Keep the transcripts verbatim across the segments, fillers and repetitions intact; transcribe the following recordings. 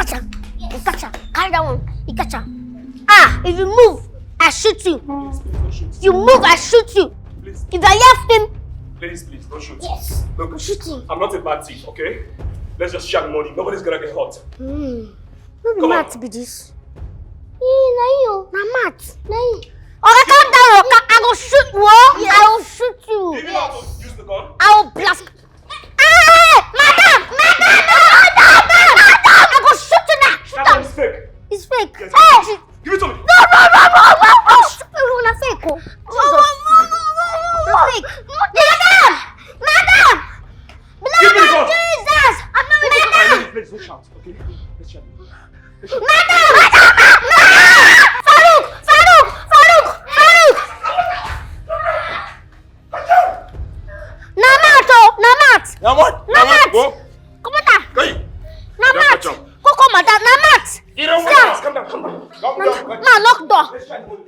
Catch am. You catch am. Carry that one. You catch am. Ah, if you move, I shoot you. Please, please, don't shoot. You move, I shoot you. Please. If I left him. Please, please, don't shoot. Yes. Look, I'm shooting. I'm not a bad thief, okay? Let's just share the money. Nobody's gonna get hurt. Hmm. No be Come on. Math be this. Eh, na you. Na math. Na you. Oga, calm down. Oga, I go shoot you. Yes. I will shoot you. Do you know how to use the gun? I will blast. Hey, madam, madam, madam, madam, madam. I go shoot you now. Shoot That gun am. Is fake. It's fake. Yes. Hey! Give it to me. No, no, no, no, no, no. Shoot you na fake. Oh. Jesus. Na fake. Madam, madam. Give me the Blood of gun. Jesus. I'm not ready. All right, let me play. Don't shout, okay? Let's shout. Madam! Madam! Madam! Farouk! Farouk! Farouk! Farouk! Na math o! Na math! Na what? Na Na what? Math! Go. Come on, ah. Hey. Na Don't math! Catch up. Go come, madam. Na math! You don't want Calm down, calm down. Calm down. Ma lock door.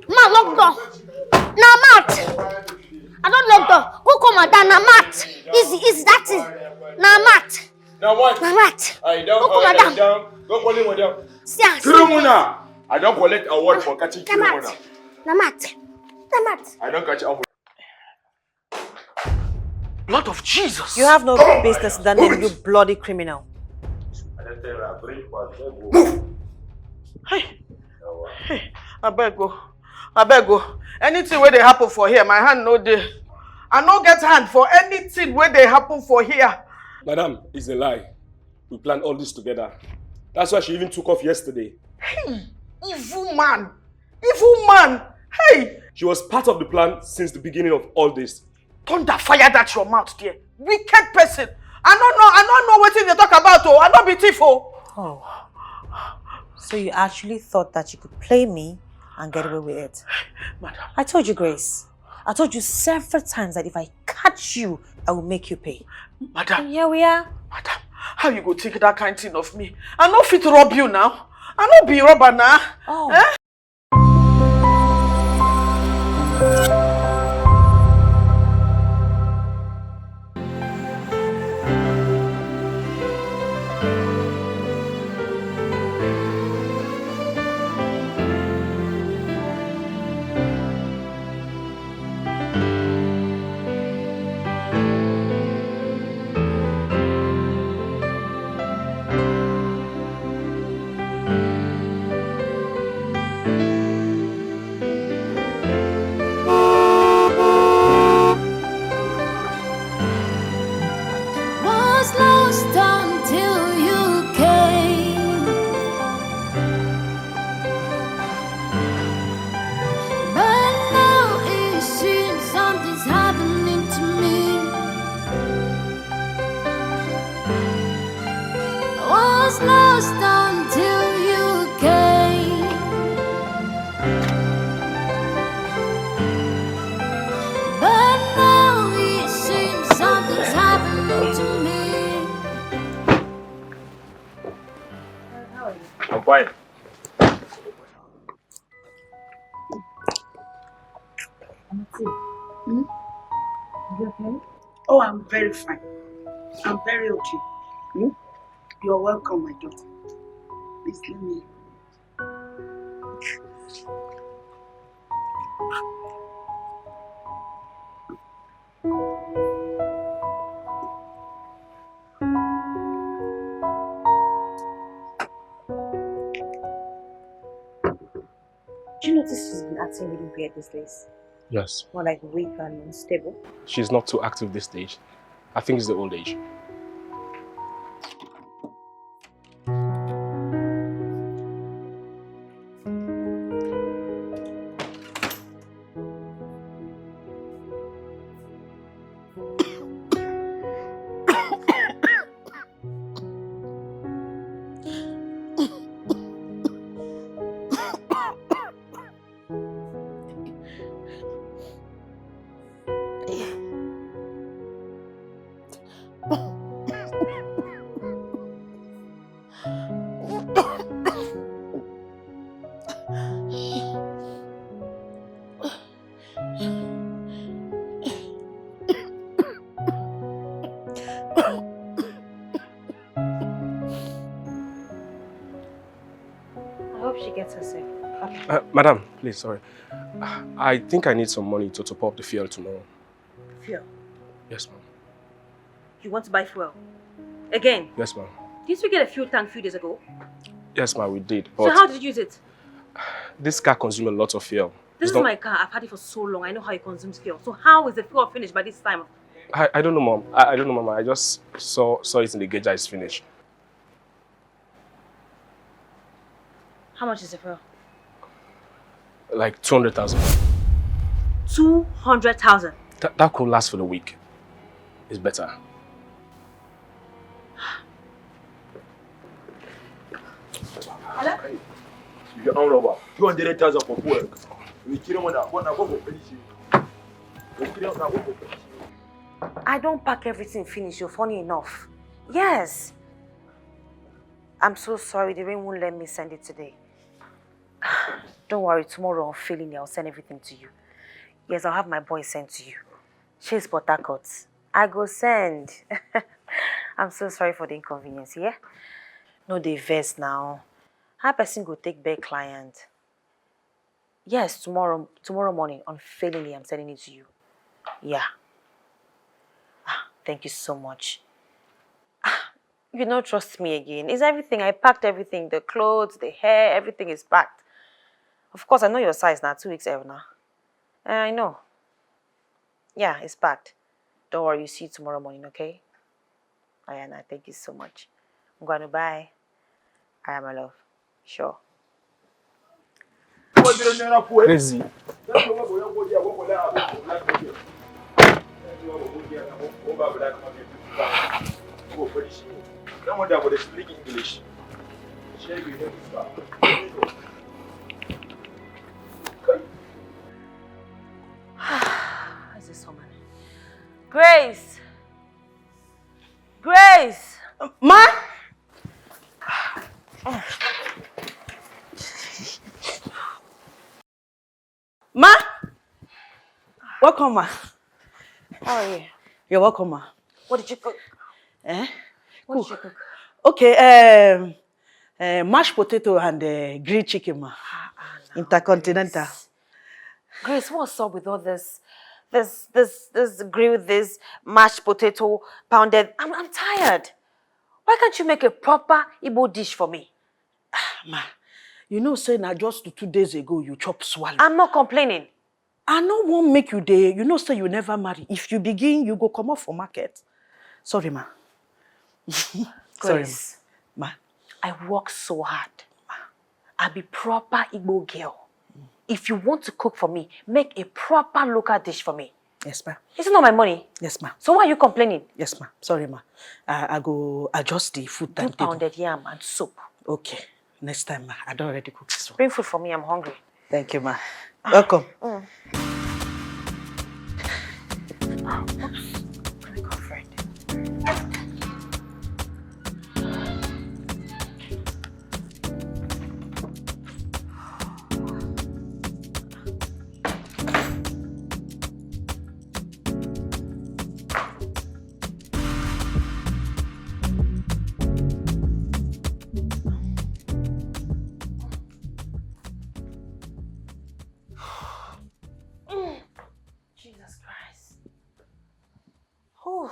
Ma lock door. Na math! I don't lock door. Go come, madam. Na math! Easy, easy. That is na math! Now what? Na math. I don't Go come, madam. Down. Go call him down. See, ah, see. Criminal. I don't collect award for catching Na criminal. Math. Na math. Na math. I don't catch award. Blood of Jesus. You have no business with that name, you bloody criminal. I don't tell her, bring for Move. Hey. Hey, abeg o. Abeg o. Anything wey dey happen for here, my hand no dey. I no get hand for anything wey dey happen for here. Madam, it's a lie. We planned all this together. That's why she even took off yesterday. Hey, evil man. Evil man. Hey. She was part of the plan since the beginning of all this. Thunder fire that your mouth there. Wicked person. I don't know. I don't know what you talk about. Oh, I don't be thief. Oh. Oh. So you actually thought that you could play me and get away with it? Madam. I told you, Grace. I told you several times that if I catch you, I will make you pay. Madam. And here we are. Madam, how you go take that kind thing of me? I no fit rob you now. I no be robber now. Oh. Eh? Was lost until you came. But now it seems something's happening to me. I was lost until you came. But now it seems something's happening to me. I'm fine. Auntie, hmm? You okay? Oh, I'm very fine. I'm very okay. Hmm? You're welcome, my daughter. Please let me. Do you notice she's been acting really weird these days? Yes. More like weak and unstable. She's not too active this stage. I think it's the old age. Hope she gets herself. Uh, madam, please, sorry. I think I need some money to top up the fuel tomorrow. Fuel. Yes, ma'am. You want to buy fuel? Again? Yes, ma'am. Didn't we get a fuel tank a few days ago? Yes, ma'am, we did. So But how did you use it? This car consumes a lot of fuel. This It's is not- my car. I've had it for so long. I know how it consumes fuel. So how is the fuel finished by this time? I, I don't know, mom. I, I don't know, mama. I just saw saw it in the gauge that it's finished. How much is the fuel? Like two hundred thousand. Two hundred thousand. That, that could last for the week. It's better. You get armed robber. Two hundred thousand for fuel. You kill him now. Go now, go for finish him. You kill him now, go for finish him. I don't pack everything finish, you're funny enough. Yes. I'm so sorry, the rain won't let me send it today. Don't worry, tomorrow I'm feeling it. I'll send everything to you. Yes, I'll have my boy sent to you. Chase Port Harcourt. I go send. I'm so sorry for the inconvenience, yeah? No dey vex now. How person go take beg client? Yes, tomorrow tomorrow morning, unfailingly, I'm sending it to you. Yeah. Ah, thank you so much. Ah, you don't trust me again. Is everything. I packed everything. The clothes, the hair, everything is packed. Of course, I know your size now. Two X L now. Eh, I know. Yeah, it's packed. Don't worry, you see you tomorrow morning, okay? Ayana, thank you so much. Ngwanu, bye. I am my love. Sure. Crazy. English. Where's this woman? Grace! Grace! Ma! Ma! Welcome, ma. How are you? You're welcome, ma. What did you cook? Eh? What did you cook? Okay, um, uh, mashed potato and uh, grilled chicken, ma. Intercontinental. Grace, what's up with all this? This, this, this grilled, this mashed potato, pounded. I'm, I'm tired. Why can't you make a proper Igbo dish for me? Ma, you know say na just two days ago you chop swallow. I'm not complaining. I no wan make you dey, you know say you never marry. If you begin, you go comot for market. Sorry, ma. Sorry, Grace, ma. I work so hard. I be proper Igbo girl. If you want to cook for me, make a proper local dish for me. Yes, ma. Is it not my money? Yes, ma. So why are you complaining? Yes, ma. Sorry, ma. I, I go adjust the food Do timetable. Pounded yam and soup. Okay. Next time, ma. I don already cook this one. Bring food for me. I'm hungry. Thank you, ma. Welcome. Oops. My girlfriend. Jesus Christ. Whew,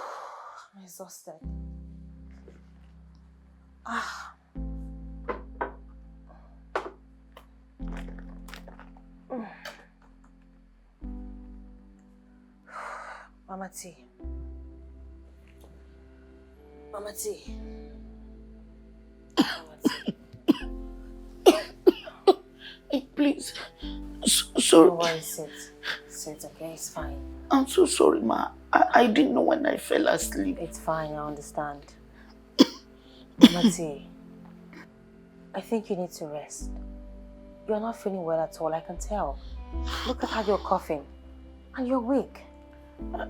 I'm exhausted. Ah. Mama T. Mama T. Mama T. Please. So, sorry. Don't worry, sit. Sit, okay? It's fine. I'm so sorry, ma. I, I didn't know when I fell asleep. It's fine, I understand. Mama T, I think you need to rest. You're not feeling well at all, I can tell. Look at how you're coughing. And you're weak.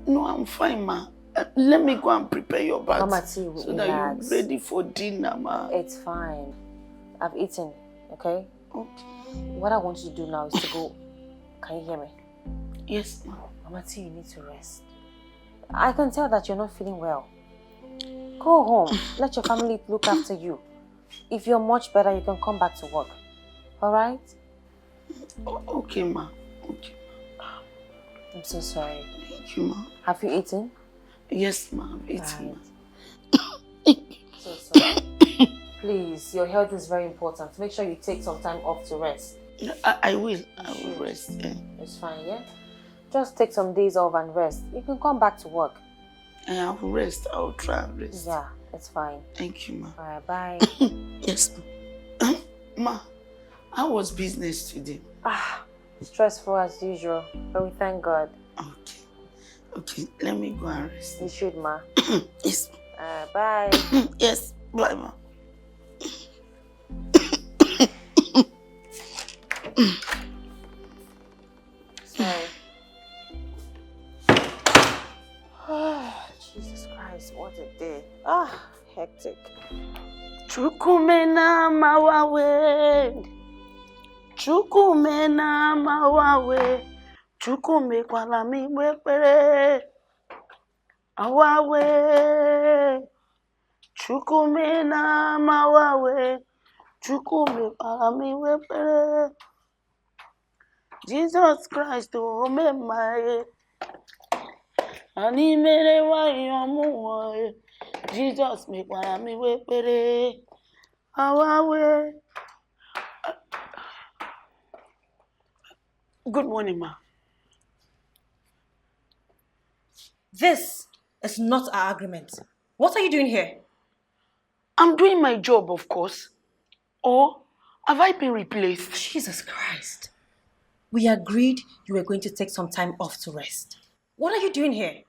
No, I'm fine, ma. Uh, let me go and prepare your bath Mama T, so that relax. You're ready for dinner, ma. It's fine. I've eaten, okay? Okay. What I want you to do now is to go. Can you hear me? Yes, ma. Mama T, you need to rest. I can tell that you're not feeling well. Go home. Let your family look after you. If you're much better, you can come back to work. All right? O- okay, ma. Okay. I'm so sorry. Thank you, ma. Have you eaten? Yes, ma. I've eaten, Alright. So sorry. Please, your health is very important. Make sure you take some time off to rest. ma. I, I will. I will rest. Eh. It's fine, yeah? Just take some days off and rest. You can come back to work. Eh, I will rest. I will try and rest. Yeah, it's fine. Thank you, ma. All right, bye. Yes, ma. Ma, how was business today? Ah, stressful as usual, but we thank God. Okay. Okay, let me go and rest. You should, ma. Yes. All right, bye. Yes. Bye, ma. Sorry. Ah, Jesus Christ, what a day. Ah, hectic. Chukwumena mawawe. Chukwumena mawawe. Chukwumekwala mi wepere. Awawe. Chukwumena mawawe. Chukwumekwala mi wepere. Jesus Christ, oh, me my. Ani mere wa yomu. Jesus, mekwala mi wepere. Awawe. Good morning, ma. This is not our agreement. What are you doing here? I'm doing my job, of course. Or have I been replaced? Jesus Christ. We agreed you were going to take some time off to rest. What are you doing here?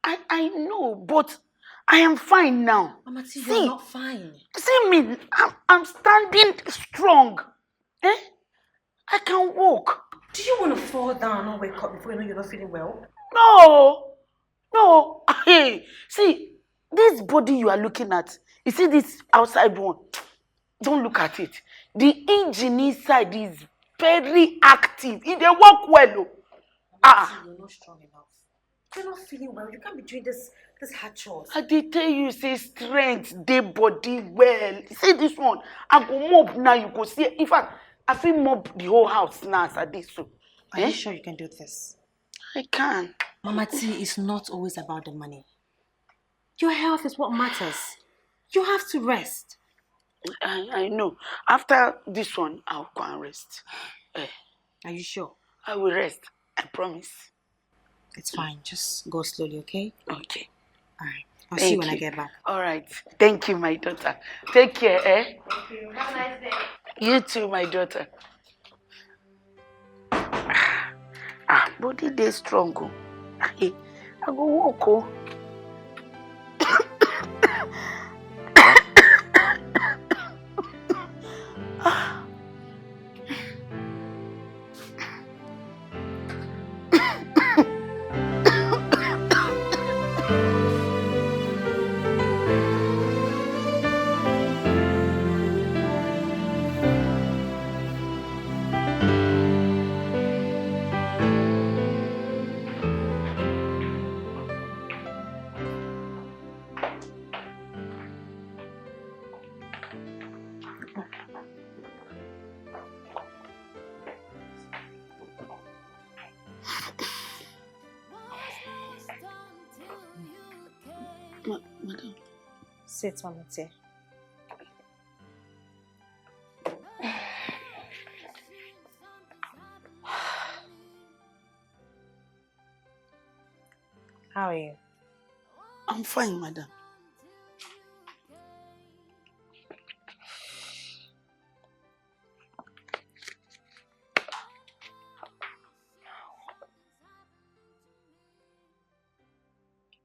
I, I know, but I am fine now. Mama T, See. You're not fine. See me, I'm, I'm standing strong. Eh? I can walk. Do you want to fall down and wake up before you know you're not feeling well? No, no. Hey, see, this body you are looking at, you see this outside one? Don't look at it. The engine inside is very active. It dey work well. Oh. Ah, You're not strong enough. You're not feeling well. You can't be doing this this hard chores. I dey tell you, say strength dey body well. See this one. I go mop now, you go see. In fact, I fit mop the whole house now as I dey so. Are Eh? You sure you can do this? I can. Mama T, it's not always about the money. Your health is what matters. You have to rest. I, I know. After this one, I'll go and rest. Eh, Are you sure? I will rest. I promise. It's fine. Just go slowly, okay? Okay. All right. I'll see you Thank when I you. Get back. All right. Thank you, my daughter. Take care, eh? Thank you. Have a nice day. You too, my daughter. Ah, ah, body dey strong. Oh. I go walk. Oh. Ah. Ma- madam. Sit, Mama T. How are you? I'm fine, madam.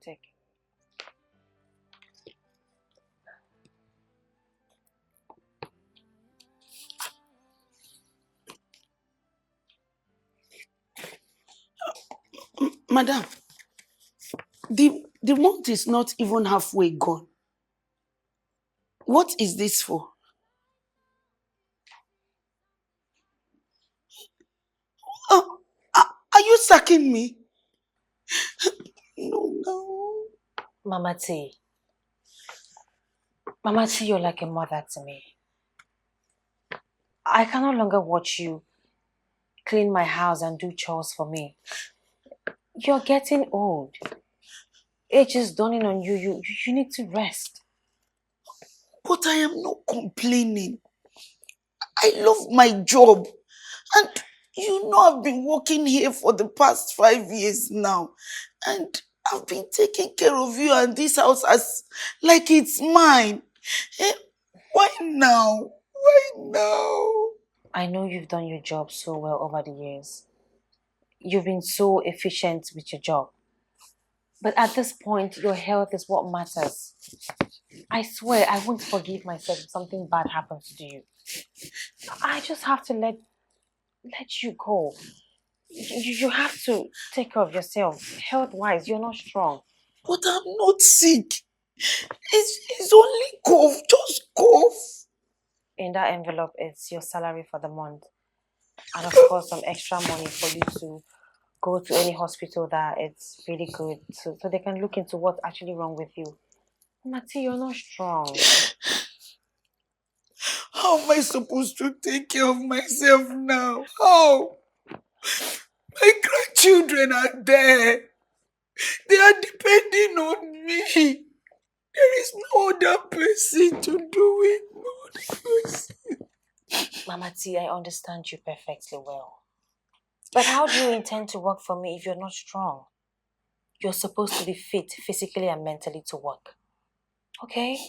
Take it. M- madam, the the month is not even halfway gone. What is this for? Oh, are, are you sacking me? No, no. Mama T. Mama T, you're like a mother to me. I can no longer watch you clean my house and do chores for me. You're getting old. Age is dawning on you. You you need to rest. But I am not complaining. I love my job. And you know I've been working here for the past five years now. And I've been taking care of you and this house as like it's mine. Eh? Why now? Why now? I know you've done your job so well over the years. You've been so efficient with your job. But at this point, your health is what matters. I swear, I won't forgive myself if something bad happens to you. I just have to let let you go. You, you have to take care of yourself. Health wise, you're not strong. But I'm not sick. It's, it's only cough, just cough. In that envelope, it's your salary for the month. And of course, some extra money for you to go to any hospital that it's really good so, so they can look into what's actually wrong with you. Mati, you're not strong. How am I supposed to take care of myself now? How? My grandchildren are there. They are depending on me. There is no other person to do it. No other person. Mama T, I understand you perfectly well. But how do you intend to work for me if you're not strong? You're supposed to be fit physically and mentally to work. Okay?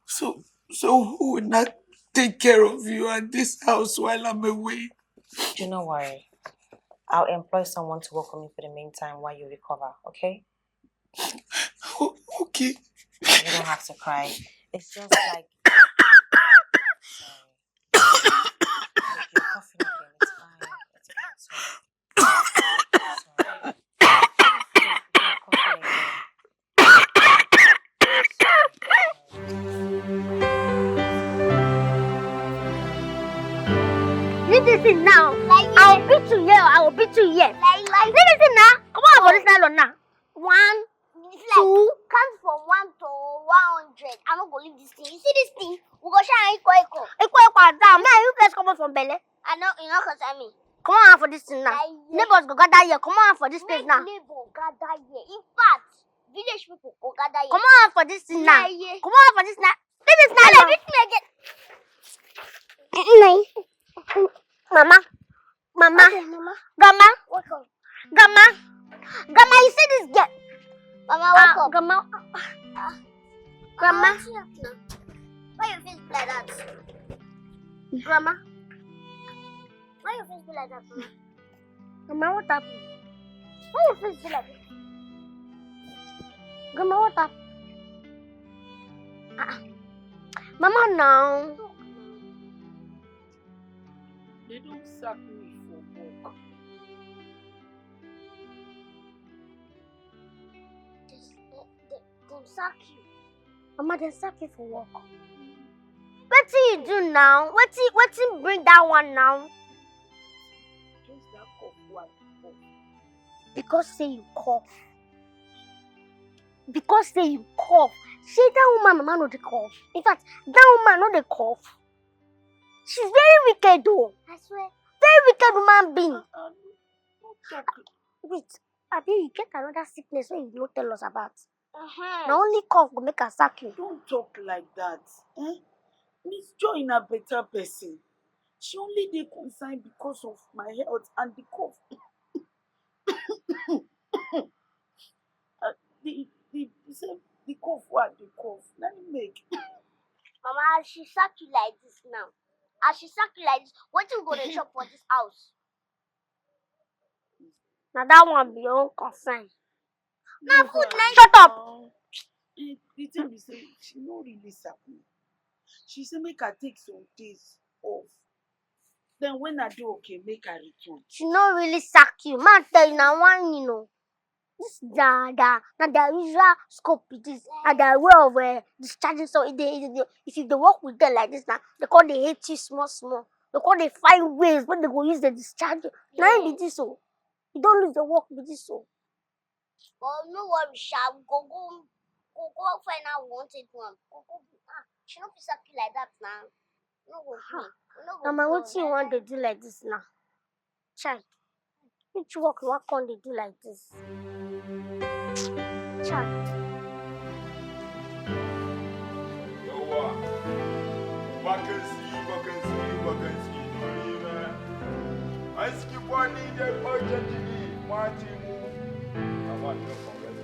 So, so who will not take care of you and this house while I'm away? Do not worry. I'll employ someone to work for me for the meantime while you recover, okay? O- Okay. You don't have to cry. It's just like. Sorry. You're coughing again. It's fine. It's fine. Sorry. Sorry. You're coughing again. Leave this thing now. I'll beat you here. I'll beat you here. Leave this thing now. Come on for this nylon now. One, two. Count from one to one hundred. I no go leave this thing. You see this thing? We go share equal equal. Equal equal down. Man, you first come out from belle. I no, you no concern me. Come on for this thing now. Neighbors go gather here. Come on for this place now. Neighbor gather here. In fact, village people go gather here. Come on for this thing now. Come on for this now. Leave this now. Beat me again. Mama. Mama. Okay, Mama. Grandma. Welcome. Grandma. Grandma, you see this girl? Mama, welcome. Grandma. Grandma. Why you feel like that? Grandma. Why you feel like that, Mama? Grandma, what happened? Why you feel like that? Grandma, what happened? Ah, ah. Mama, now. They don't sack me for work. Dem sack you. Mama, dem sack you for work. Wetin you do now? Wetin wetin bring that one now? Just that cough wey I cough. Because say you cough. Because say you cough. Shey that woman mama no dey cough. In fact, that woman no dey cough. She's very wicked o. I swear. Very wicked human being. Uh, uh, no talk. Wait, abi you get another sickness wey you no tell us about? Uh-huh. Na only cough go make am sack you. Don't talk like that. Eh? Miss Joy na better person. She only dey concerned because of my health and the cough. Uh, the the the same the cough wey I dey cough na im make. Mama, as she sack you like this now, as she sack you like this, wetin you go dey chop for this house? Na that one be your own concern. Na food na. Shut up. The the thing be say she no really sabi. She say make I take some days off. Then when I dey okay, make I return. She no really sack you. Man tell you na one you know. This their their na their usual scope be this. Na their way of uh, discharging. So if they, if they if you dey work with them like this now, they come dey hate you small small. They come dey find ways wey they go use dey discharge you. Na im be this o. You don lose your work be this o. But no worry sha, we go go go go find out wanted one. Go go ah, she no fit sack you like that na. No go gree. Mama, wetin you wan dey do like this now? Chai, which work you wan come dey do like this? Chai. Yawa. Vacancy, vacancy, vacancy. Dole ne. An saki kwani da urgently. Mati mu. Amma no problem.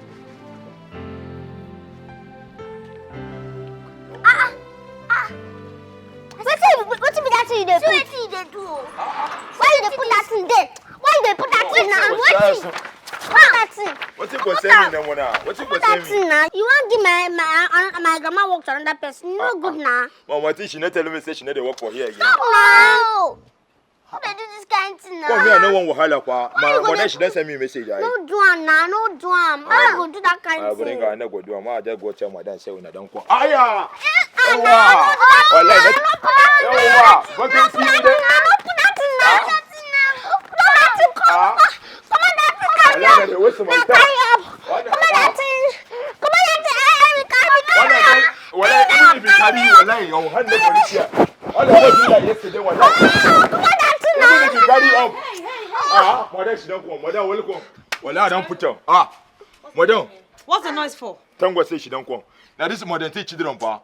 Wetin wetin be that thing you dey put? Wetin you dey do? Why you dey put that thing there? Why you dey put that thing now? Wetin? Put that thing. Wetin concern me na mona? Wetin concern me? Put that thing now. You wan give my my uh, my grandma work to another person? No good na. Mama, think she no tell me say she no dey work for here again. Stop now. Who dey do this kind thing now? Come here, no one wahala kwa. Ma, mother she don send me message. No do am na, no do am. I go do that kind thing. I go do am. I just go tell madam say una don come. Aya! Yawa! Wallahi, yawa! Vacancy dey. Wallahi, na dey waste my time. Wallahi, even if you carry you, wallahi, your hand no go reach here. All of us do that yesterday, wallahi. Even if you carry up. Ah, mother, she don come. Mother, welcome. Wallahi, I don put am. Ah, madam. What's the noise for? Thank God say she don come. Now this modern thing children pa.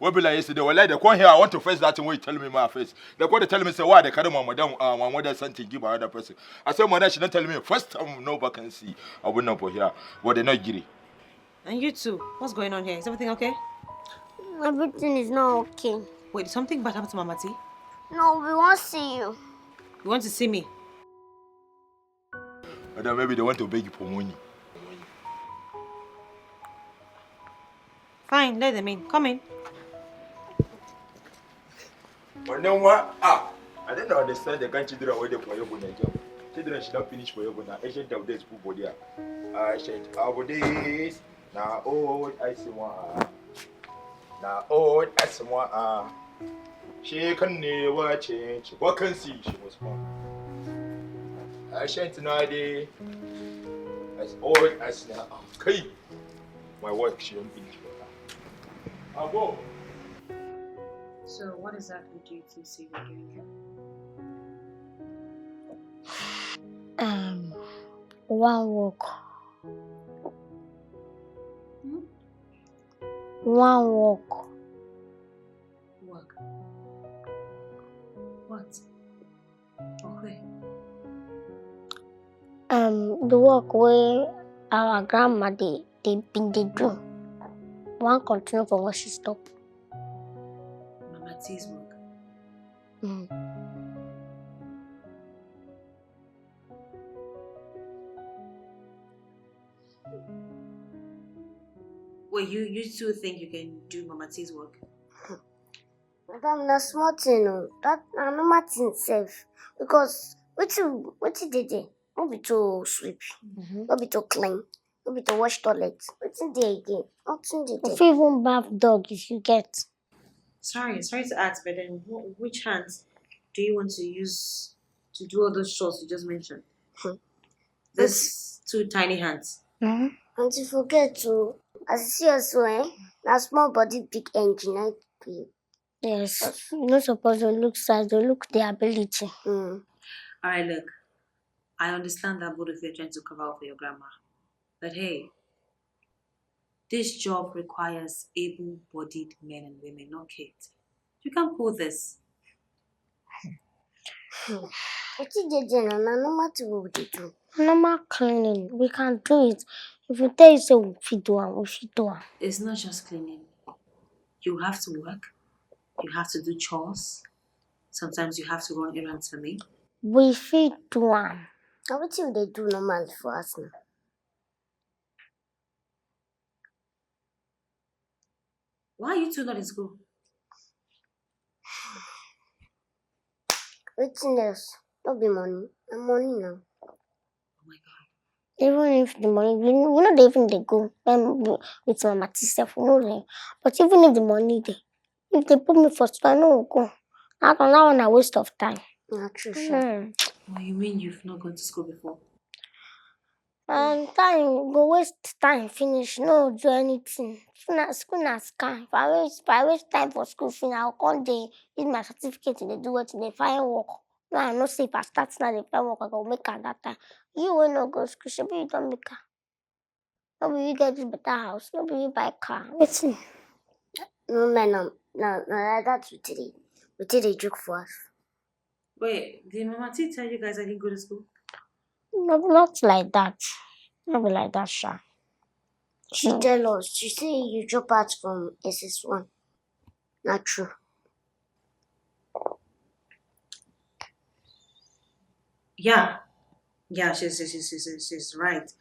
Wey be like yesterday, wallahi, they come here. I want to face that thing wey you tell me my face. They come dey tell me say why they carry my madam, uh, my mother something give another person. I say madam, she don tell me first time no vacancy. I will not for here, but they not gree. And you too, what's going on here? Is everything okay? Everything is not okay. Wait, something bad happened to Mama T? No, we wan see you. You want to see me? Madam, maybe they want to beg you for money. Fine, let them in. Come in. But then what? Ah, I don't understand the kind children wey dey for Yoguna again. Children should not finish for Yoguna. Ancient of days, put body. Ah, ancient of days. Na old Asima. Na old Asima. She can never change. What can see she was born. Ancient na dey. As old as now. Okay. My work, she don't finish for her. Abo. So, what exactly do you two see we're doing here? Um, one work. Hmm? One work. Work? What? Okay. Um, the work wey our grandma dey dey been dey do. Wan continue for what she stop. Mama T's work. Mm. Wait, you you two think you can do Mama T's work? Madam, na small thing o. That na normal thing sef. Because wetin wetin dey there? No be to sweep, no be to clean, no be to wash toilet. Wetin dey again? Nothing dey there. You fit even bath dog if you get. Sorry, sorry to ask, but then wh- which hands do you want to use to do all those chores you just mentioned? Hmm. These two tiny hands. Mm-hmm. And you forget to, as you see us so, eh? Na small body, big engine, I create. Yes, you no suppose to look size, to look the ability. Mm. All right, look, I understand that both of you are trying to cover up for your grandma. But hey, this job requires able-bodied men and women, not kids. You can't pull this. Hmm. Wetin dey there na, na normal thing we dey do. Normal cleaning, we can do it. If you tell you say we fit do am, we fit do am. It's not just cleaning. You have to work. You have to do chores. Sometimes you have to run errands for me. We fit do am. Na wetin we dey do normally for house na. Why are you two not in school? Wetin else? No be money. Na money na. Oh my God. Even if the money, we, we no dey even dey go. When we, with Mama T sef, we no dey. But even if the money dey, if they put me for school, I no go go. That one, that one na waste of time. Na true, sha. Hmm. Oh, you mean you've not gone to school before? And time go waste time finish, no do anything. School na, school na scam. If I waste, if I waste time for school finish, I go come dey use my certificate to dey do wetin, dey find work. Now I know say if I start now dey find work, I go make am that time. You wey no go school, shebi you don make am? No be you get this better house, no be you buy car. Wetin? No, man, no, no, no, that, that's wetin dey, wetin dey joke for us. Wait, did Mama T tell you guys I didn't go to school? No, not like that. Not be like that, sha. She tell us. She say you drop out from S S one. Not true. Yeah, yeah, she's she's she's she's, she's right.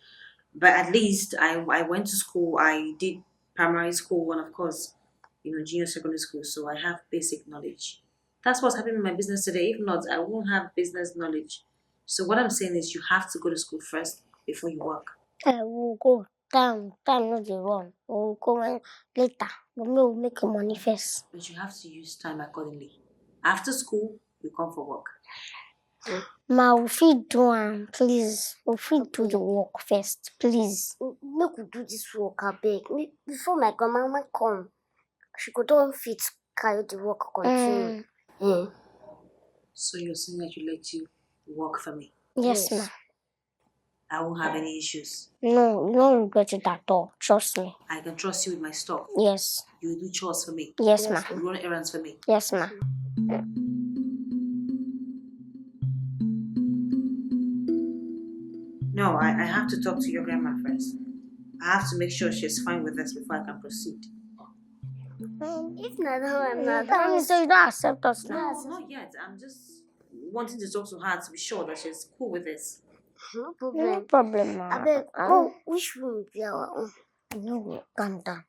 But at least I I went to school. I did primary school and of course, you know, junior secondary school. So I have basic knowledge. That's what's happening in my business today. If not, I won't have business knowledge. So what I'm saying is, you have to go to school first before you work. I will go. Time, time no dey run. We will go when later. But me will make money first. But you have to use time accordingly. After school, you come for work. Ma, we fit do am, please. We fit do the work first, please. M-, make we do this work, abeg. Me, before my grandmama come, she go don fit carry the work continue. Mm. Mm. So you're saying I should let you work for me? Yes, yes, ma. I won't have any issues. No, you won't regret it at all. Trust me. I can trust you with my stuff. Yes. You do chores for me. Yes, ma. You run errands for me. Yes, ma. No, I, I have to talk to your grandma first. I have to make sure she's fine with this before I can proceed. Um, if not, how am I? That means you don't accept us now. No, not yet. I'm just wanting to talk to her to be sure that she's cool with this. No problem. No problem, ma. Abeg, um, oh, which room be our own? No, calm down.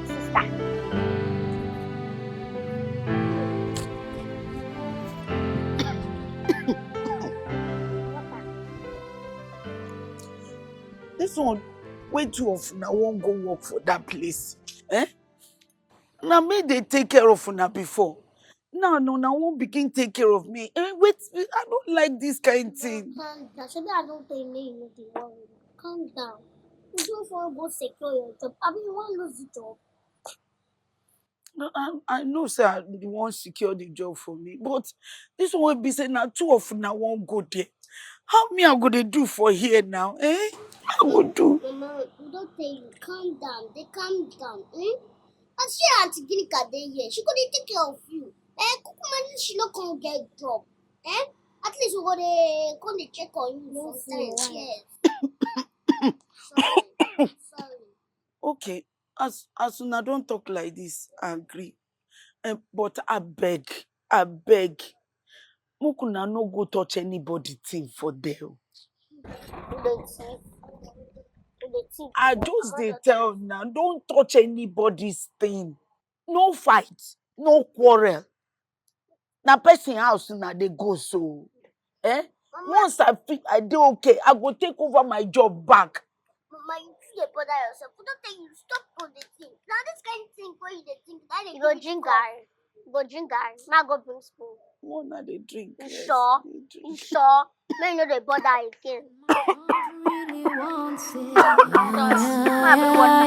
Sister. This one wey two of una wan go work for that place, eh? Na me dey take care of una before. Now, no, una wan begin take care of me. Eh, wait, I don't like this kind thing. Calm down. Shebi I don tell you make you no dey worry. Calm down. You just wan go secure your job. Abi you wan lose the job? No, I, I know say I wan secure the job for me, but this one wey be say na two of una wan go there. How me I go dey do for here now, eh? I go do. Mama, we don tell you, calm down. Dey calm down, eh? As she, Auntie Ginika dey here, she go dey take care of you. Eh, Kukumani, she no come get job. Eh? At least we go dey come dey check on you sometimes. Yes. Sorry. Sorry. Okay, as, as una don talk like this, I agree. Eh, but abeg, abeg, make una no go touch anybody thing for there o. Who dey thief? Who dey thief? I just dey tell una, don't touch anybody's thing. No fight, no quarrel. Na person house una dey go so. Eh? Mama. Once I feel I dey okay, I go take over my job back. Mama, you too dey bother yourself. We don tell you stop all the thing. Na this kind thing wey you dey think, that dey You go drink garri. You go drink garri. Ma go bring spoon. One na dey drink. You sure? You sure? Make you no dey bother again. Really want it.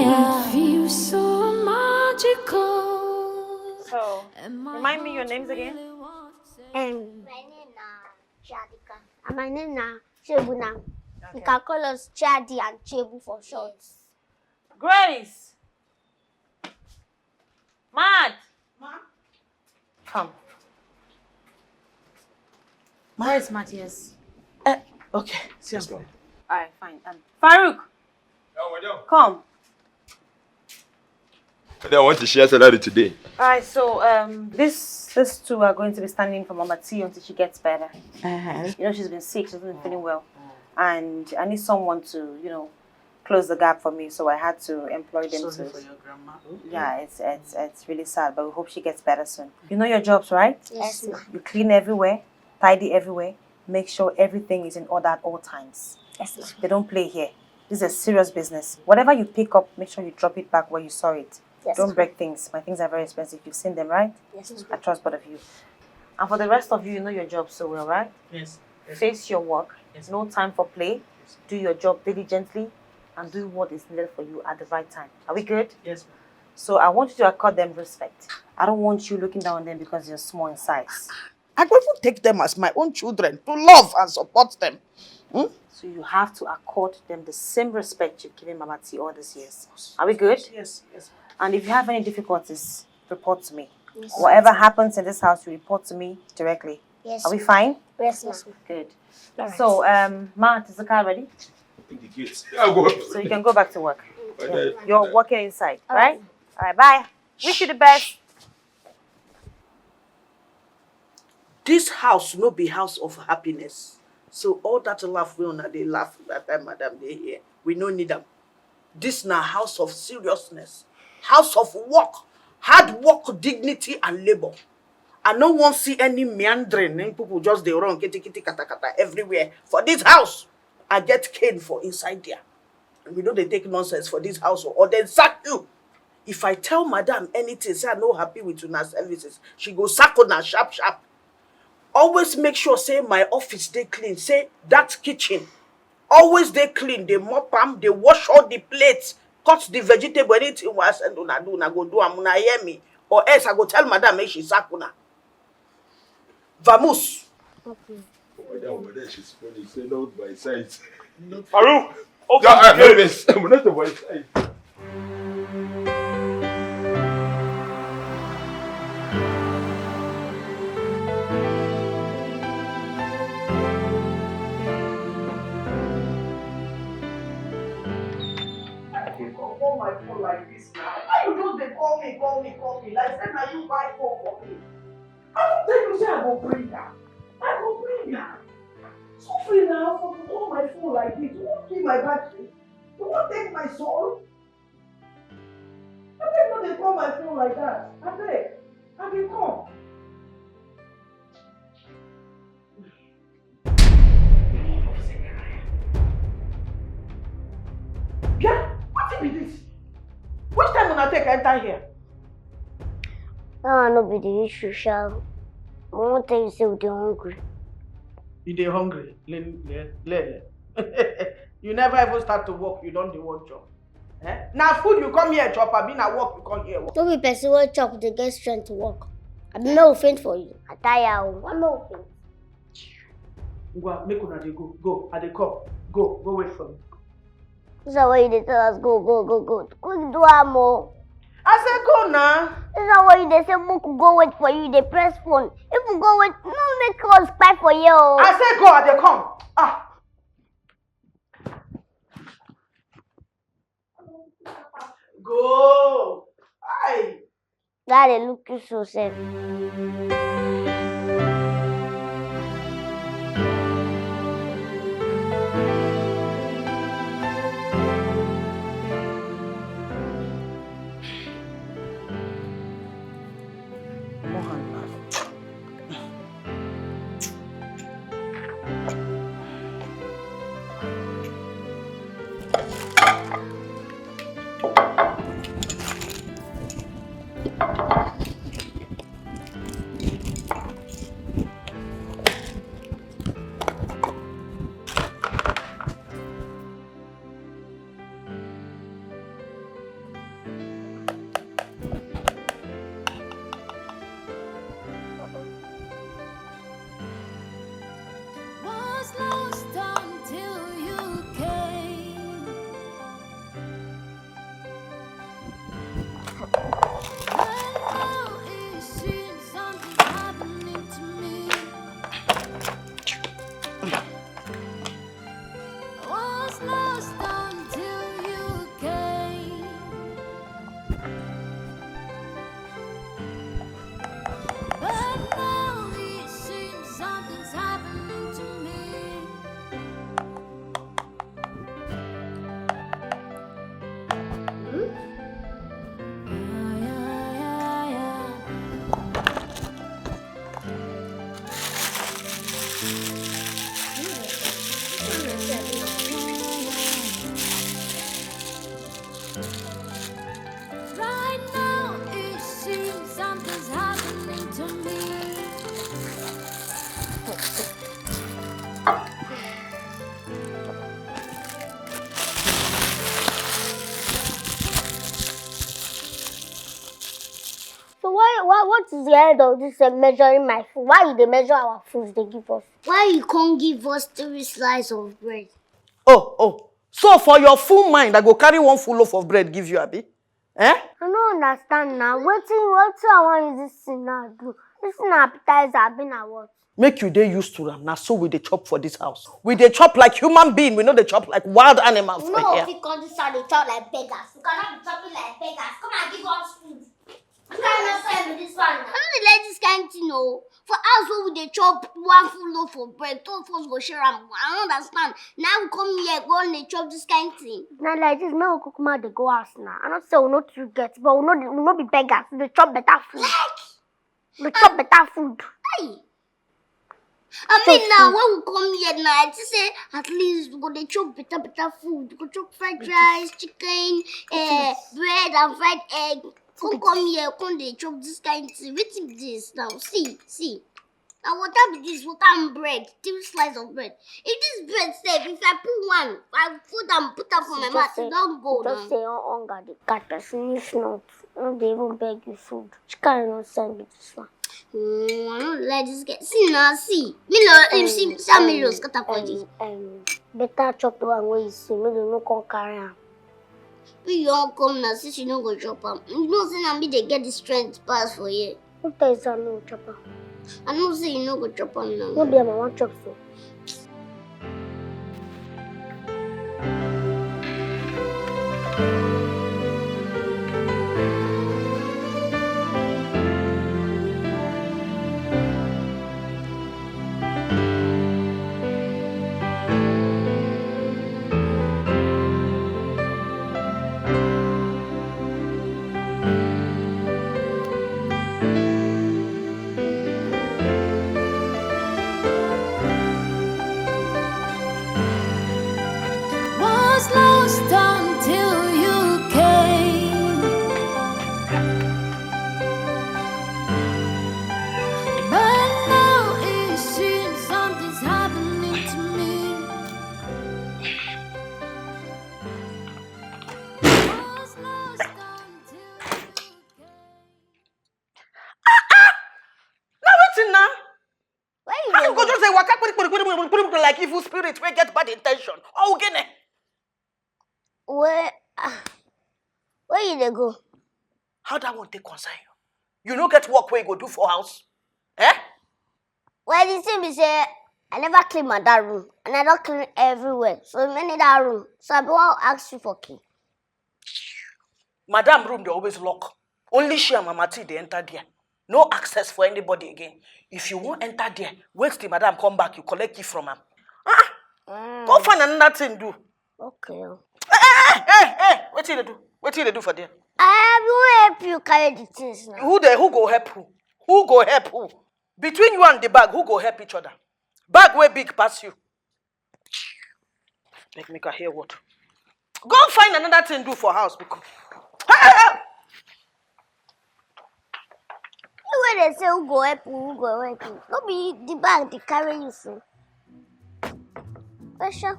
It feels so magical. So, remind me your names again. Um, my name na Jadika. And my name na Chebuna. Okay. You can call us Chadi and Chebu for short. Grace! Mad! Ma? Come. Where is Matthias? Eh, okay. See, yes, ma'am. All right, fine. Um, Farouk! Come. They want to share salary today. All right, so, um, this, these two are going to be standing for Mama T until she gets better. Uh-huh. You know, she's been sick, she's not been feeling well. And I need someone to, you know, close the gap for me, so I had to employ them. Sorry to for your grandma. Yeah, it's, it's, it's really sad, but we hope she gets better soon. You know your jobs, right? Yes, ma'am. You clean everywhere, tidy everywhere, make sure everything is in order at all times. Yes, ma'am. They don't play here. This is a serious business. Whatever you pick up, make sure you drop it back where you saw it. Yes. Don't break things. My things are very expensive. You've seen them, right? Yes. I trust both of you. And for the rest of you, you know your job so well, right? Yes. Yes. Face your work. Yes. No time for play. Yes. Do your job diligently and do what is needed for you at the right time. Are we good? Yes, ma'am. So I want you to accord them respect. I don't want you looking down on them because they're small in size. I go even take them as my own children to love and support them. So you have to accord them the same respect you've given Mama T all these years. Are we good? Yes, yes. And if you have any difficulties, report to me. Yes. Whatever happens in this house, you report to me directly. Yes. Are we fine? Yes, ma'am. Good. All right. So, um, Matt, is the car ready? In the gate. Yeah, go. So you can go back to work. Okay. You're working inside, All right? All right, bye. Wish you the best. This house no be house of happiness. So all that laugh wey una dey laugh that time, madam dey here, we no need am. This na house of seriousness, house of work, hard work, dignity and labour. I no wan see any meandering, eh, people just dey run kitty kitty kata kata everywhere for this house. I get cane for inside there. We no dey take nonsense for this house o, or dem sack you. If I tell madam anything, say I no happy with una services, she go sack una sharp sharp. Always make sure say my office dey clean, say that kitchen always dey clean, dey mop am, dey wash all the plates, cut the vegetable, anything wey I send una do, una go do am, una hear me? Or else I go tell madam make she sack una. Vamoose. Okay. Over there, over there, she's funny. Say not by size. Farouk, Yeah, open I the know gate. This. I'm not by size. Why you come on my phone like this now? Why you just dey call me, call me, call me? Like say na you buy phone for me. I don tell you say I go bring am. I go bring am. Suffering now for you call my phone like this. You wan kill my battery? You wan take my soul? Abeg no dey call my phone like that. Abeg, I dey come. Bia, wetin be this? Which time una take enter here? That one no be the issue, sha. I wan tell you say we dey hungry. You dey hungry? Le, le, le, le. You never even start to work, you don dey want chop. Eh? Na food you come here chop, abi na work you come here work? No be person wey chop dey get strength to work. Abi make we faint for you? I tire o. Why make we faint? Ngwa, make una dey go. Go, I dey come. Go, go wait for me. This one wey you dey tell us go, go, go, go. Quick do am o. I say go now. This one wey you dey say make we go wait for you, you dey press phone. If we go wait, no make us kpai for here o. I say go, I dey come. Ah. Go. Aye. That dey look you so sef. What is the end of this uh, measuring my food? Why you dey measure our food they give us? Why you can't give us three slices of bread? Oh, oh. So for your full mind, I go carry one full loaf of bread give you, abi? Eh? I don't understand now. Wetin wetin I wan use this thing now do? This thing na appetizer abi na what? Make you dey used to am. Na so we dey chop for this house. We dey chop like human being. We no dey chop like wild animals for No here. fit come this house dey chop like beggars. You cannot be chopping like beggars. Come and give us food. What kind of nonsense be this one? I no dey like this kind thing o. For house wey we dey chop one full loaf of bread, two of us go share am. I no understand. Now we come here go dey chop this kind thing. Na like this, make we kukuma dey go house now. I no say we no too get, but we no dey- we no be beggars. We dey chop better food. Like, We dey chop better food. Hey, I mean now when we come here now, I just say at least we go dey chop better better food. We go chop fried rice, chicken, uh, bread and fried egg. Come come here, come dey chop this kind thing. Wetin be this now? See, see. Na water be this, water and bread, three slice of bread. If this bread sef, if I put one, I put am put am for my mouth, e don go now. Just say hunger dey catch person, if not, no dey even beg you food. Which kind nonsense be this one? Mm, I no like this guy. See now, see. Me lo, you see, see how me lo scatter for this. Um, um, better chop the one wey you see, make dem no come carry am. If you wan come now, since you no go chop am, you know say na me dey get the strength pass for here. Who tell you say I no go chop am? I know say you no go chop am now. No be am I wan chop so. Was lost until you came. But now it seems something's happening to me. Was lost until you came. Na wetin na? Where you How dey you go go? just dey waka kpiri kpiri kpiri kpiri kpiri like evil spirit wey get bad intention? Ogene. Where ah, where you dey go? How that one take concern you? You no get work wey you go do for house? Eh? Well, the thing be say I never clean my that room and I don clean everywhere. So remaining that room. So I be wan ask you for key. Madam room dey always lock. Only she and Mama T dey enter there. No access for anybody again. If you wan enter there, wait till madam come back, you collect key from am. Ah, ah. Go find another thing do. Okay. Oh. Hey, hey, hey, hey, wetin you dey do? Wetin you dey do for there? I will help you carry the things now. Who dey, who go help who? Who go help who? Between you and the bag, who go help each other? Bag wey big pass you. Make make I hear what. Go find another thing do for house because. Hey, hey, hey! You wey dey say who go help you, who go help you? No be the bag dey carry you so. Pressure.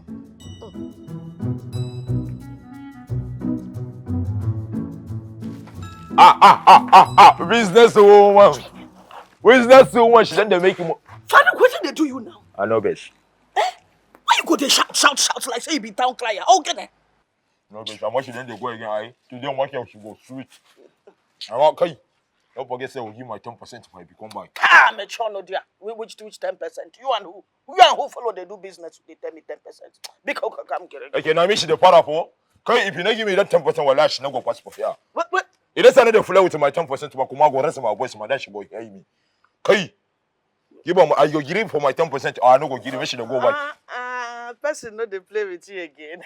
Ah ah ah ah ah! Business woman, business woman, she don dey make you. Mo- Farouk, wetin dey do you now? I no vex. Why you go dey shout shout shout like say you be town crier? How can I? No vex. And what she don dey go again? I today one here she go sweet. I wan kai. Don't forget say I will give my ten percent if I become by. Ah, me chon no dear. Whi- Which which ten percent? You and who? You and who follow dey do business? Dey tell me ten percent. Big how come get. Okay, now me she dey para for. Kai, if you no give me that ten percent, wallahi she no go pass for here. Wait wait. It is another flow with my ten percent. But come go rest my voice, my dash go hear me. Kai, give am, I go give for my ten percent. I no go give, make she dey go back. Ah, ah, person no dey play with you again.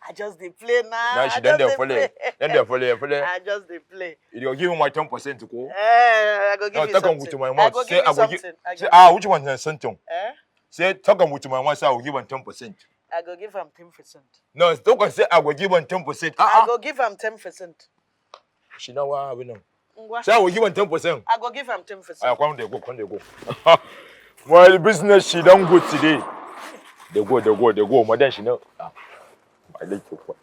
I just dey play now. Now she don dey follow, don dey follow, follow. I just dey play. You go give me my ten percent, ko? Eh, I go give no, you take something. Take am with my mouth. I go say, give you I go something. Give, say, ah, which one is something? Eh? Say, take am with my mouth. Say I will give am ten percent. I go give am ten percent. No, talk am say I go give am ten percent. Ah, I ah. go give am ten percent. She know what I will know. Ngwa. Say I will give am ten percent. I go give am ten percent. Ah, come dey go, come dey go. My business, she don go today. Dey go, dey go, dey go. Madam, she know. Ah, my little boy.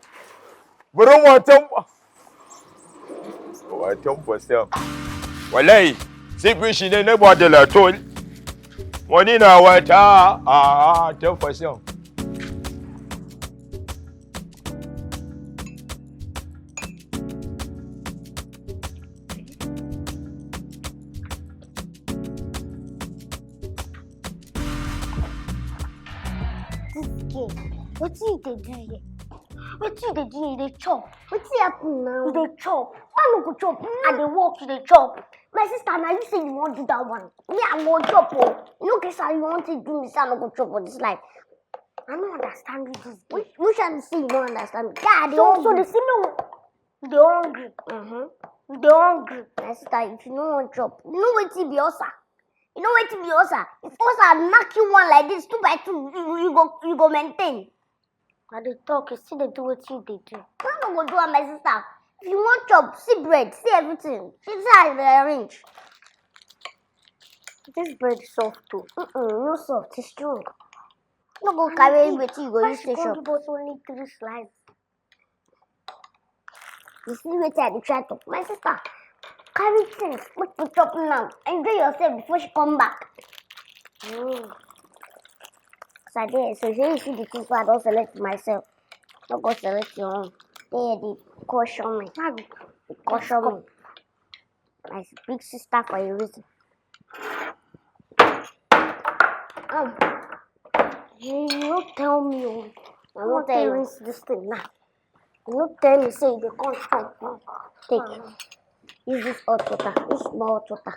Bro, my ten, my ten percent. Wallahi, see fish ne, nobody at all. Money na water, ah, ah, tell for sale. This girl, wetin you dey do here? Wetin you dey do here? You dey chop. Wetin happen now? You dey chop. Why you no go chop? I dey work, you dey chop. My sister, na you say you wan do that one. Me, I go chop o. You no get say you wan take do me, say I no go chop for this life. I no understand you, this girl. Which, which one say you no understand me? Guy, I dey hungry. So, so the same way you dey hungry. Mm-hmm. You dey hungry. My sister, if you no wan chop, you know wetin be ulcer? You know wetin be ulcer? If ulcer knock you one like this, two by two, you, you go, you go maintain. I dey talk, you still dey do wetin you dey do. I no go do am, my sister. If you wan chop, see bread, see everything. See how I dey arrange. This bread soft o. Mm-mm, no soft, e strong. No go carry wetin you go use take chop. Why she come give us only three slices? You see wetin I dey try talk? My sister, carry things, make you chop now. Enjoy yourself before she come back. Mm. As I dey, so shey you see the things wey I don select for myself? No go select your own. Dey here dey caution me. Dey caution me. My big sister for a reason. Um, you no tell me o. I no tell you. Rinse this thing now. You no tell me say you dey come chop. Take. Use this hot water. Use small hot water.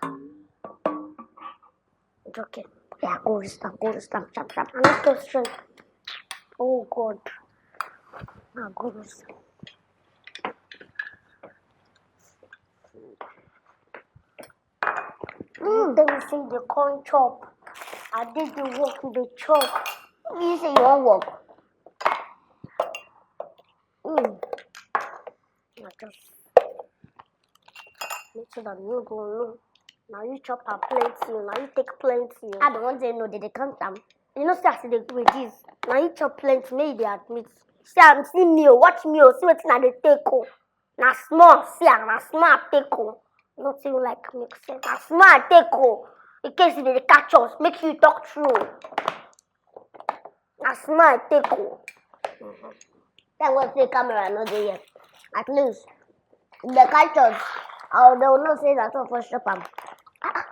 It's okay. Yeah, go rest am, go rest am, sharp, sharp. I no get strength. Oh God. Ah, go rest am. Mm. Tell me say you dey come chop. I dey dey work, you dey chop. You say you wan work. Mm. I just make sure that you no go know. Now you chop am plenty, now you take plenty. I don't want to know that they count am. You know, see as e dey reduce. Now you chop plenty, make you dey admit. See am, see me o, watch me o, see wetin I dey take o. Na small, see am, na small I take o. Nothing like make sense. Na small I take o. In case you dey catch us, make you talk true. Na small I take o. Thank God say camera no dey here. At least, if they catch us, I will know say na two of us chop am. Ah, ah.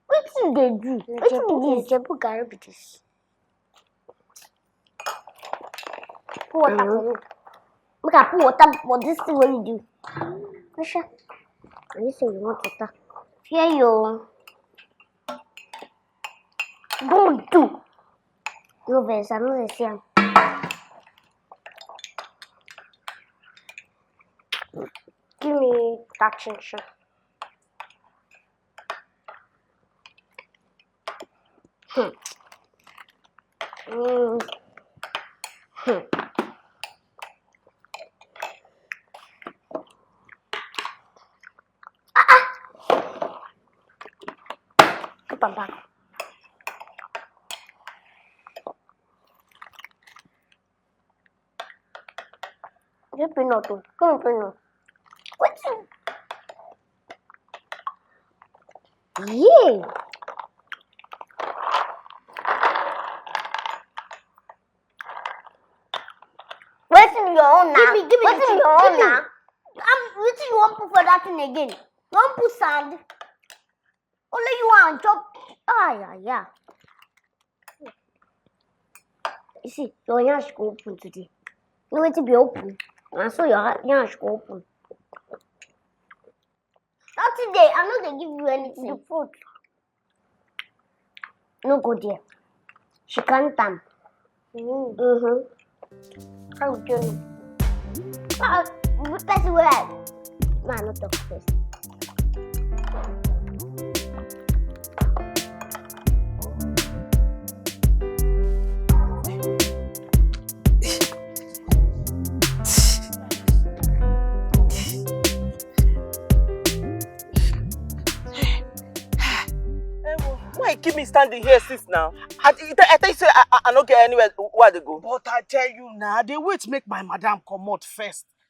Wetin you dey do? Wetin be this? Ijebu garri be this. Put water for me. Make I put water for this thing wey you do. Asha, I know say you want water. Here you. Don't do. No vex, I no dey see am. Give me that chin chin. Hmm. Mm. Hmm. Ah, ah. Put am back. Is it peanut o? Come on, peanut. Wetin? Yeah. Wetin be your own na? Give me, give me. Wetin be your own na? Um, wetin you wan put for that thing again? You wan put sand? Only you wan chop. Ah, yeah, yeah. You see, your yansh go open today. You know wetin be open? Na so your ha-, yansh go open. Nothing dey, I no dey give you anything. The food. No go there. She count am. Mm. Mm-hmm. How you doing? Ah, the person wey I, ma, no talk first. Ewo, why you keep me standing here since now? I, I, I tell you say I, I, I no get anywhere where I dey go. But I tell you now, I dey wait make my madam comot first.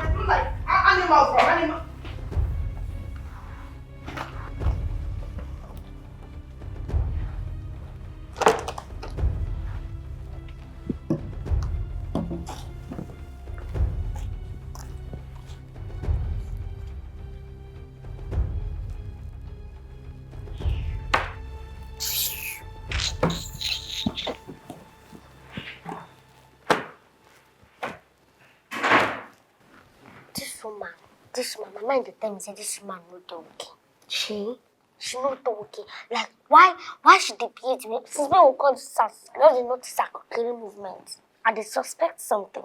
They do like a- animals from animal. This woman, this woman, my mind dey tell me say this woman no dey okay. She, she no dey okay. Like, why, why she dey behave the way? Since when we come this house, I don dey notice her kukere movement. I dey suspect something.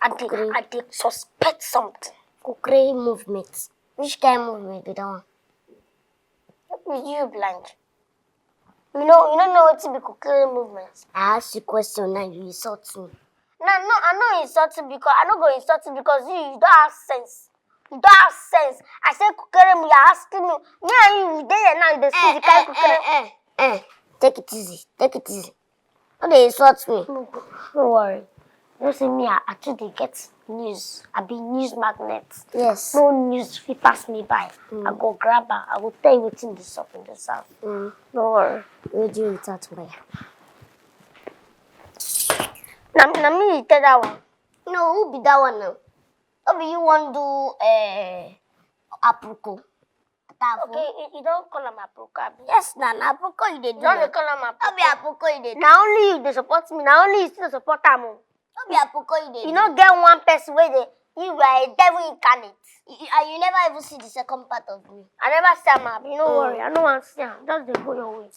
I dey, Kukere. I dey suspect something. Kukere movement. Which kind movement be that one? Be you blind? You know, you no know wetin be kukere movement. I ask you question now, you insult me. No, no, I no insult you because I no go insult you because you, you don't have sense. You don't have sense. I say kukere, you are asking me. Me and you, we dey here now. You dey see the kind kukere. Eh, eh, eh, eh. Take it easy. Take it easy. No dey insult me. No, no worry. You know say me, I, I too dey get news. I be news magnet. Yes. No news fit pass me by. Mm. I go grab am. I go tell you wetin dey sup in the south. Mm. No worry. Radio without wire. Na, na me you tell that one. No, who be that one now? No be you wan do, eh, aproko? Tafo. Okay, you, you don call am aproko abi? Yes na, na aproko you dey do. You don dey now. Call am No be aproko. Aproko you dey do. Na only you dey support me, na only you still dey support am o. No be aproko you dey do. E no get one person wey dey, you are a devil incarnate. You, you, and you never even see the second part of me. I never see am abi, no worry, I no wan see am. Just dey go your way.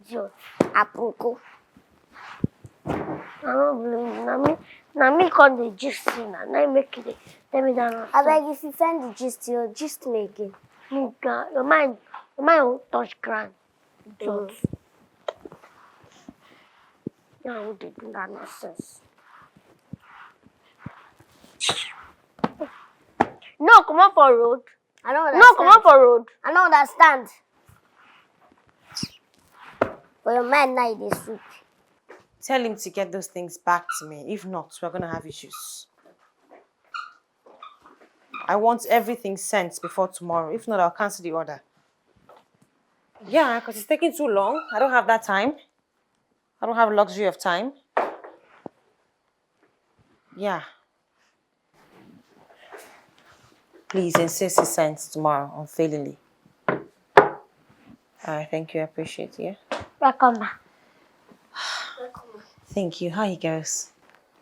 Idiot. Aproko. I no blame you. Na me, na me come dey gist you na. Na im make you dey tell me that nonsense. Abeg, if you find the gist, you gist me again. Nigga, your mind, your mind won't touch ground. Idiot. Now who dey do that nonsense? No, comot for road. I no No, comot understand. For road. I no understand. For your mind now, you dey sleep. Tell him to get those things back to me. If not, we're gonna have issues. I want everything sent before tomorrow. If not, I'll cancel the order. Yeah, because it's taking too long. I don't have that time. I don't have luxury of time. Yeah. Please insist he sends tomorrow unfailingly. All right, thank you. I appreciate it. Yeah? Welcome, ma. Thank you. How are you girls?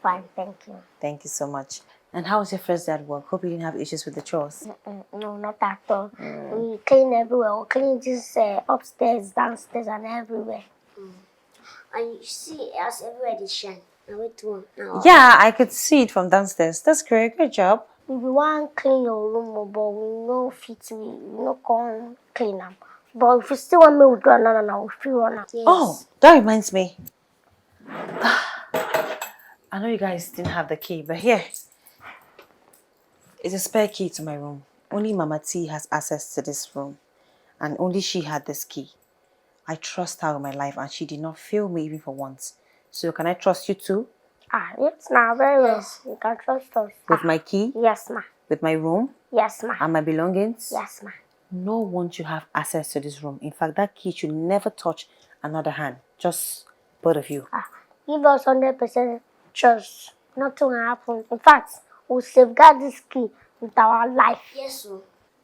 Fine, thank you. Thank you so much. And how was your first day at work? Hope you didn't have issues with the chores. Mm-mm, no, not at all. Mm. We clean everywhere. We clean this uh, upstairs, downstairs, and everywhere. Mm. And you see as everywhere dey shine. Na wetin one now. Yeah, I could see it from downstairs. That's great. Good job. We be wan clean your room o, but we no fit, we we no come clean am. But if you still want make we do another na, we fit run am. Yes. Oh, that reminds me. I know you guys didn't have the key, but here is a spare key to my room. Only Mama T has access to this room, and only she had this key. I trust her with my life and she did not fail me even for once. So can I trust you too? Ah, yes, now very well. Yes. You can trust us. With my key? Yes, ma. With my room? Yes, ma. And my belongings? Yes, ma. No one should have access to this room. In fact, that key should never touch another hand. Just both of you. Ah, give us hundred percent trust. Nothing will happen. In fact, we'll safeguard this key with our life. Yes, sir.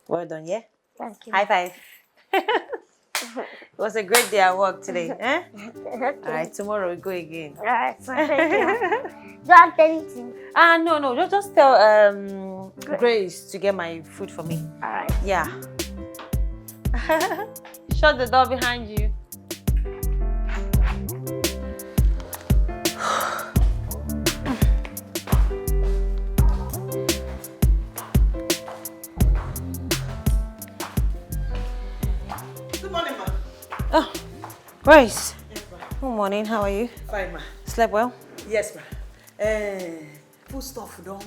Well done, yeah? Thank you. High five. It was a great day at work today. Eh? Okay. All right, tomorrow we go again. All right, so thank you. Do you want anything? Ah, uh, no, no. Just, just tell um, Grace to get my food for me. All right. Yeah. Shut the door behind you. Good morning, ma. Oh, Grace. Yes, ma. Good morning. How are you? Fine, ma. Slept well? Yes, ma. Uh, food stuff don't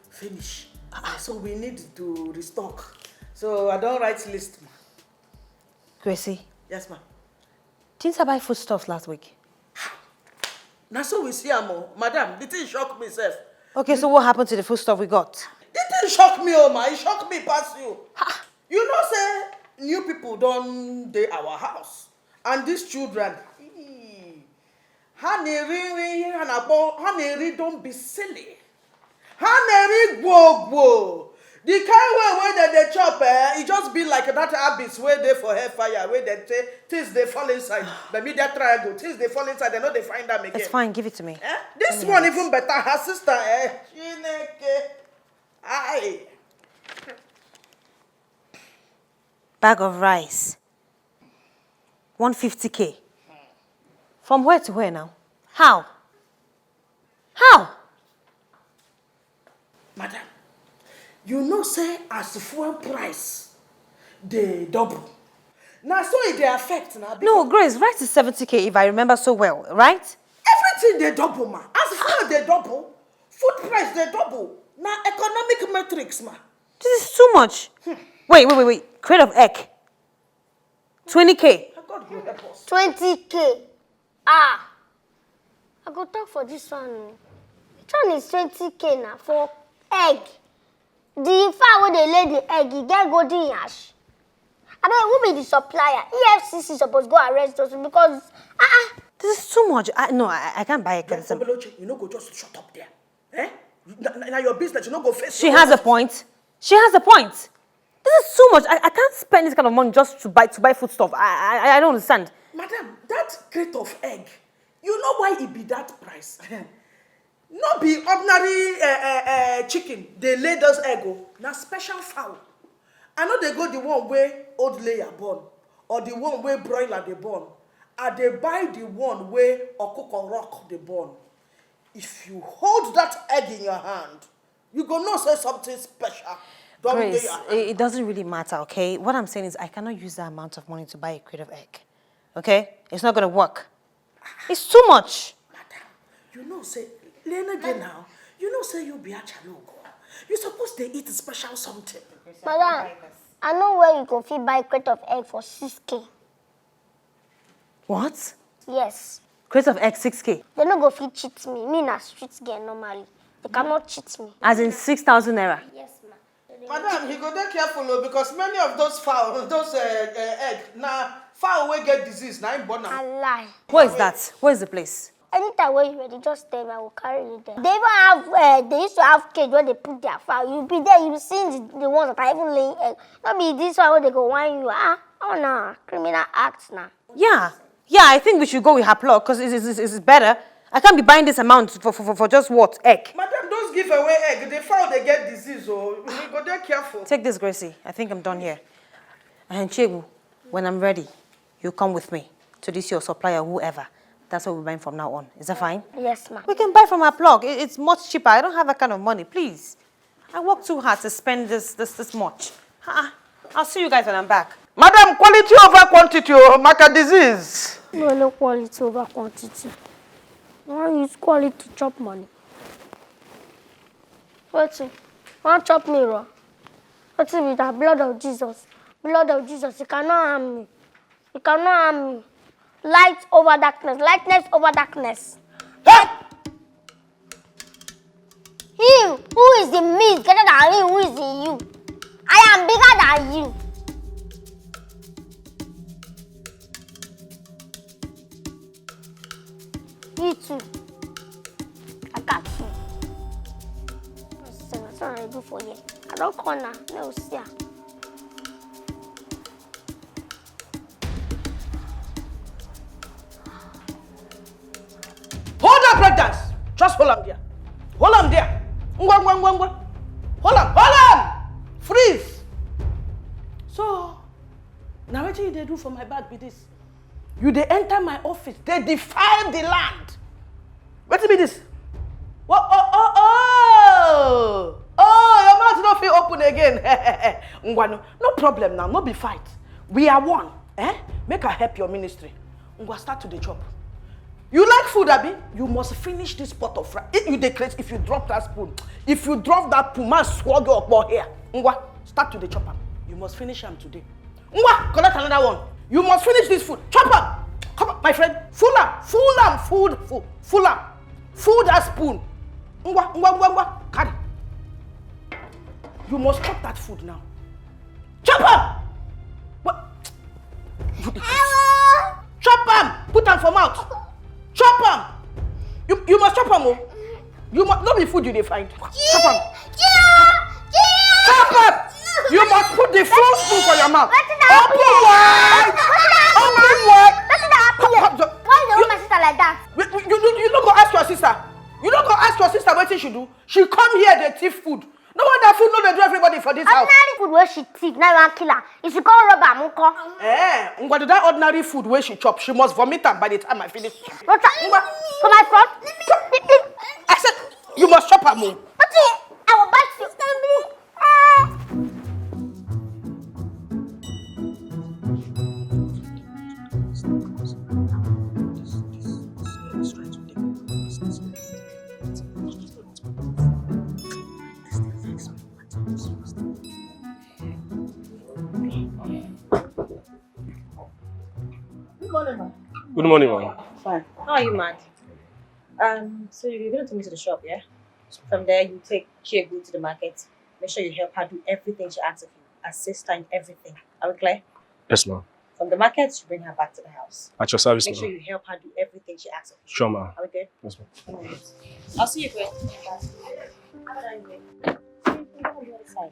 finish. Uh, so we need to restock. So I don't write list, ma. Gracie. Yes, ma. Didn't I buy food stuff last week? Now so we see am o. Madam, the thing shock me sef. Okay, so what happened to the food stuff we got? The thing shock me o, ma. It shock me pass you. Ha! You know say new people don dey our house and these children, ee, ha na-eri nri ihe ha na-akpọ, ha na-eri don be silly. Ha na-eri gwogwo. The kind way wey dem dey chop eh, e just be like that abyss wey dey for hellfire wey dem say things dey fall inside. Bermuda Triangle, things dey fall inside, dem no dey find am again. It's fine, give it to me. Eh? This one even better. Her sister eh, Chineke. Aye. Bag of rice. One fifty K. From where to where now? How? How? Madam, you know say as fuel price dey double, na so e dey affect na. No, Grace, rice is seventy K if I remember so well, right? Everything dey double, ma. As fuel dey double, food price dey double. Na economic metrics, ma. This is too much. Wait, wait, wait, wait. Crate of egg. Twenty K. Na God go help us. Twenty K. Ah! I go talk for this one o. Which one is twenty K na for egg? The fowl wey dey lay the egg, e get golden yansh? Abeg, who be the supplier? E F C C suppose go arrest those people because, ah ah. This is too much. I, no, I, I can't buy a Then, Kensem. Obeloche, you no go just shut up there. Eh? Na, na, na your business, you no go face She your has a own. Point. She has a point. This is too much. I, I can't spend this kind of money just to buy to buy foodstuff. I, I I don't understand. Madam, that crate of egg, you know why e be that price? No be ordinary uh, uh, uh, chicken dey lay those egg o, na special fowl. I no dey go the one wey old layer born or the one wey broiler dey born. I dey buy the one wey okuko rock dey born. If you hold that egg in your hand, you go know say something special don dey Grace, your it, hand. It doesn't really matter, okay? What I'm saying is I cannot use that amount of money to buy a crate of egg. Okay? It's not gonna work. It's too much. Madam, you know say Lena dey now. You know say you be Achalugo. You suppose dey eat special something. Madam, I know where you go fit buy crate of egg for six K. What? Yes. Crate of egg six K. They no go fit cheat me. Me na street girl normally. They cannot cheat me. As in six thousand naira. Yes, ma. Madam, he go dey careful o, because many of those fowl, those uh, uh, egg, na fowl wey get disease na im born am. I lie. Where is that? Where is the place? Anytime when you ready, just tell me. I will carry you there. They even have. Uh, they used to have cage where they put their fowl. You be there, you see the, the ones that are even laying egg. Not be this one where they go whine you. Ah, oh no, criminal acts now. Yeah. Yeah, I think we should go with her plug because it's, it's, it's better. I can't be buying this amount for, for, for, for just what? Egg. Madam, those giveaway egg, the fowl dey get disease o. You go dey careful. Take this, Gracie. I think I'm done here. And Chegu, when I'm ready, you come with me to this your supplier, whoever. That's what we're buying from now on. Is that fine? Yes, ma. We can buy from her plug. It- It's much cheaper. I don't have that kind of money. Please. I work too hard to spend this this this much. Uh-uh. I'll see you guys when I'm back. Madam, quality over quantity o, maka disease. No, no quality over quantity. I wan use quality chop money. Wetin? Wan chop me raw? Wetin be that? Blood of Jesus. Blood of Jesus, you cannot harm me. You cannot harm me. Light over darkness. Lightness over darkness. Hey! Him who is in me is greater than him who is in you. I am bigger than you. You too. I got you. That's what I do for you. I don't call now. No, see. Hold that breakdance. Just hold am there. Hold am there. Ngwa, ngwa, ngwa, ngwa. Hold am. Hold am. Freeze. So, now wetin you dey do for my back be this? You dey enter my office, dey defile the land. Wetin be this? What? Oh, oh, oh. Oh, your mouth no fit open again. Ngwa, no, no problem now, no be fight. We are one. Eh? Make I help your ministry. Ngwa, start to dey chop. You like food, abi? You must finish this pot of rice. If you dey craze, if you drop that spoon, if you drop that spoon, man swag your okpo here. Ngwa, start to dey chop am. You must finish am today. Ngwa, collect another one. You must finish this food. Chop am. Come on, my friend. Full am. Full am. Full, full, full am. Full that spoon. Ngwa, ngwa, ngwa, ngwa. Carry. You must chop that food now. Chop am. What? You idiot. Chop am. Put am for mouth. Chop am. You, you must chop am o. You must, no be food you dey find. Chop am. Chop am. You must put the full spoon for your mouth. Open wide. Open wide. Come, come, come. Why you dey hold my sister like that? You, you, you, you no go ask your sister. You no go ask your sister wetin she do. She come here dey thief food. No wonder food no dey do everybody for this house. Ordinary food wey she thief, now you wan kill am. If she come rob am, nko? Eh, ngwa, that ordinary food wey she chop, she must vomit am by the time I finish. No try. For my front? I said, you must chop am o. But I will bite you. Good morning, ma'am. How are you, Mad? Um, so you're going to meet to the shop, yeah? From there, you take Chiegu to the market. Make sure you help her do everything she asks of you. Assist her in everything. Are we clear? Yes, ma'am. From the market, you bring her back to the house. At your service, Make sure ma'am. You help her do everything she asks of you. Sure, ma'am. Are we good? Yes, ma'am. I'll see you, Grace. How are you? Come on the other side.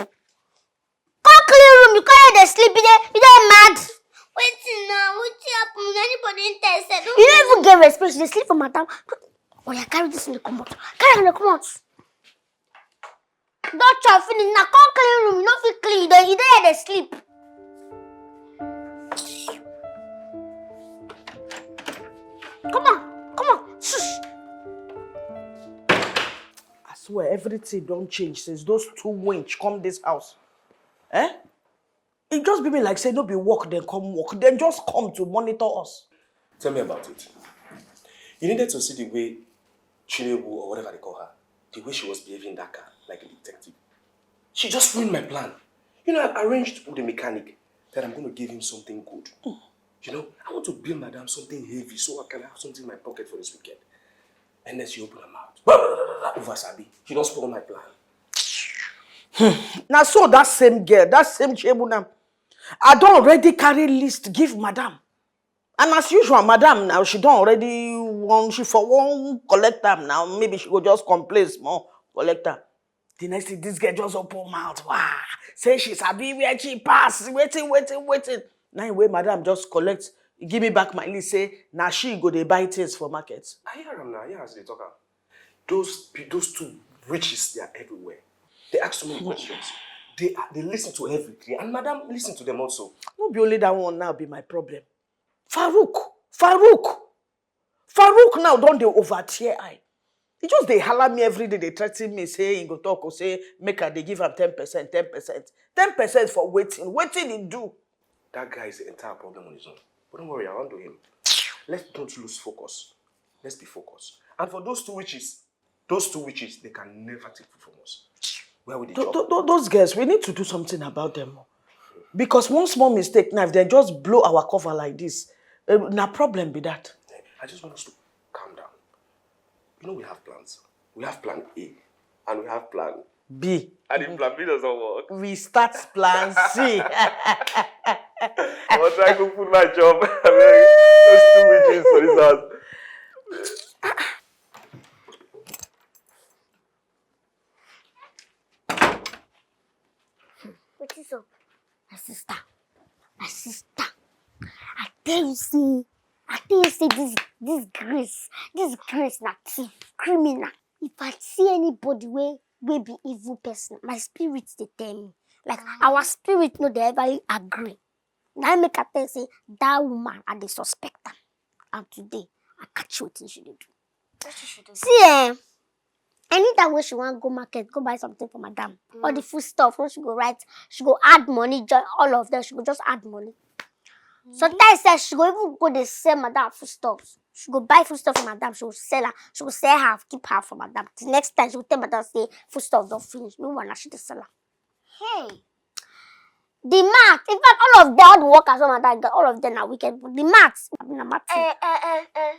Come clean room, you come here dey sleep, you dey, you dey mad. Wetin now? Wetin happen? Anybody enter inside? You no even get respect, you dey sleep for matter. Oya, carry this thing dey comot. Carry am dey comot. Don chop finish, na come clean room, you no fit clean, you dey, you dey here dey sleep. Well, everything don change since those two wench come this house. Eh? E just be me like say no be work dem come work, dem just come to monitor us. Tell me about it. You needed to see the way Chinebu, or whatever they call her, the way she was behaving in that car, like a detective. She just ruined my plan. You know, I arranged with the mechanic that I'm going to give him something good. You know, I want to build madam something heavy so I can have something in my pocket for this weekend. And then she opened her mouth. Over Sabi. She don't spoil my plan. Na so that same girl, that same Chebuna, I don already carry list give madam. And as usual, madam now, she don already wan, she for wan collect am now. Maybe she go just complain small, collect am. The next thing, this girl just open mouth, wow, say she sabi where she pass, wetin, wetin, wetin. Na im wey madam just collect, give me back my list, say na she go dey buy things for market. I hear am now, I hear as they talk am. Those pe- those two witches, they are everywhere. They ask so many questions. They are, they listen to everything, and madam listen to them also. No be only that one now be my problem. Farouk, Farouk, Farouk now don dey over tear eye. He just dey holla me every day, dey threaten me, say he go talk, or say make I dey give am ten percent, ten percent, ten percent for wetin, wetin he do. That guy is the entire problem on his own. But don't worry, I'll handle him. Let's don't lose focus. Let's be focused. And for those two witches, those two witches, they can never take food from us. Where would they Tho- chop? tho- tho- those girls, we need to do something about them. Because one small mistake now, if they just blow our cover like this, eh, na problem be that. I just want us to calm down. You know we have plans. We have plan A, and we have plan B. And if plan B doesn't work, we start plan C. I was trying to put my job. I mean, those two witches for this house. What is up? My sister, my sister, I tell you say, I tell you say this this Grace, this Grace na thief, criminal. If I see anybody wey wey be evil person, my spirit dey tell me. Like our spirit no dey ever agree. Na im make I tell you say that woman I dey suspect am. And today I catch wetin she dey do. Wetin she do? See eh, anytime wey she wan go market go buy something for madam, all the food stuff wey she go write, she go add money join all of them, she go just add money. Sometimes sef she go even go dey sell madam food stuffs. She go buy food stuff for madam, she go sell am, she go sell half, keep half for madam. The next time she go tell madam say food stuff don finish, meanwhile na she dey sell am. Hey! The mat, in fact, all of them, all the workers wey madam get, all of them na wicked people. The mat, abi na mat. Eh, eh, eh, eh.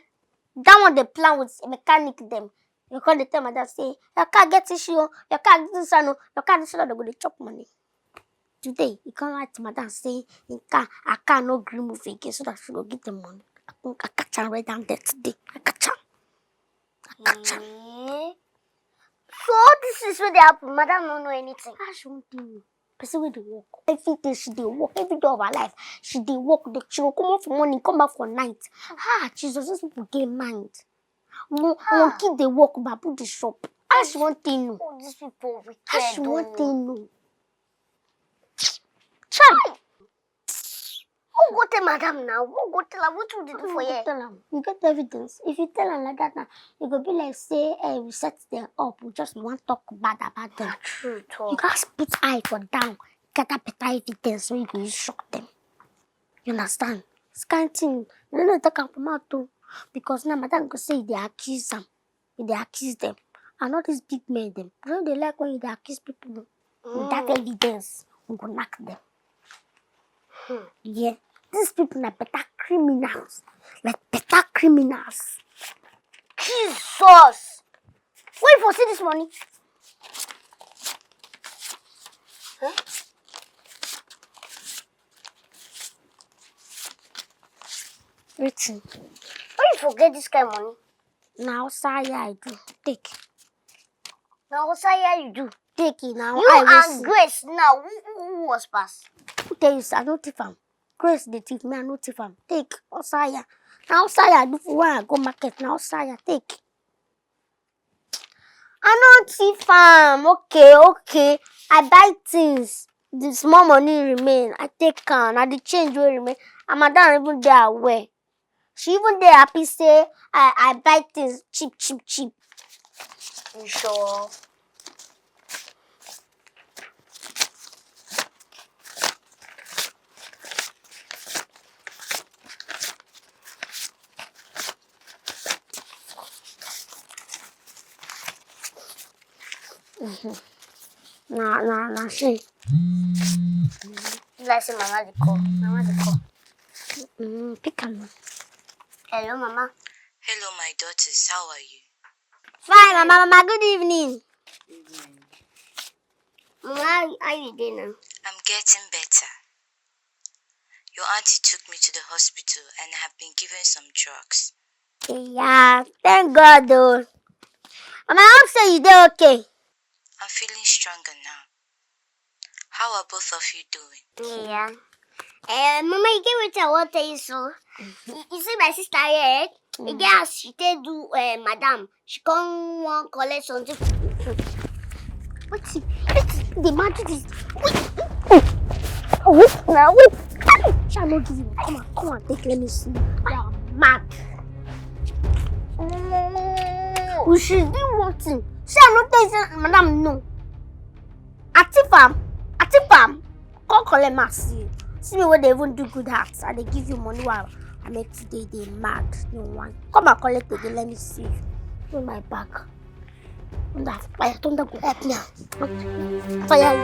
That one dey plan with mechanic dem. You come dey tell madam say, your car get issue o, your car get this one o, your car this one, they go dey chop money. Today, he come write to madam say him car, her car no gree move again, so that she go give them money. I catch am right down there today. I catch am. I catch am. Eh? So all this is wey dey happen, madam no know anything. How she wan dey know? Person wey dey work. Every day she dey work. Every day of her life, she dey work. Dey, she go comot for morning, come back for night. Ah, Jesus, those people get mind. Mo- Monkey dey work, babu dey shop. How she wan take know? All these people wicked. How she wan take know? Chai! Who go tell madam now? Who go tell her wetin we dey do for here? Tell am. You get evidence. If you tell am like that now, e go be like say eh, we set them up. We just wan talk bad about them. True talk. You gats put eye for down, gather better evidence wey you go use shock them. You understand? This kind thing, you no dey talk am for mouth o, because now madam go say you dey accuse am. E dey accuse dem. And all these big men dem, dem no dey like when you dey accuse people o. With that evidence, we go knack dem. Yeah, these people na better criminals, like better criminals. Jesus! Where you for see this money? Huh? Wetin? Where you for get this kind money? Na outside here I do. Take. Na outside here you do. Take it now. You I and Grace now. Who, who, who was pass? Who tell you say I no thief am? Grace dey thief, me I no thief am. Take outside here. Na outside here I do for when I go market. Na outside here. Take. I no thief am. Okay, okay. I buy things. The small money remain. I take am. Na the change wey remain. And madam even dey aware. She even dey happy say I I buy things cheap cheap cheap. You sure? Na, na, na she. Like say mama dey call. Mama dey call. Mm, pick am. Hello, mama. Hello, my daughters. How are you? Fine, mama. Mama, good evening. Mama, how, how you dey now? I'm getting better. Your auntie took me to the hospital and I have been given some drugs. Yeah, thank God, though. Mama, I hope say you dey okay. I'm feeling stronger now. How are both of you doing? Yeah. Eh, Mama, you get wetin I wan tell you so. You, you see my sister here? E get as she take do, eh, madam. She come wan collect something. Wetin? Wetin? The magic is. Wait. Wait now, wait. Shall I not give you? Come on, come on, take, let me see. You are mad. We should do one thing. Shall I not tell you say madam no? I thief am. I thief am. Come collect my see. See me wey dey even do good heart. I dey give you money while I make today dey mad. No one. Come and collect again. Let me see. Bring my bag. Thunder, fire, thunder go help me. Fire.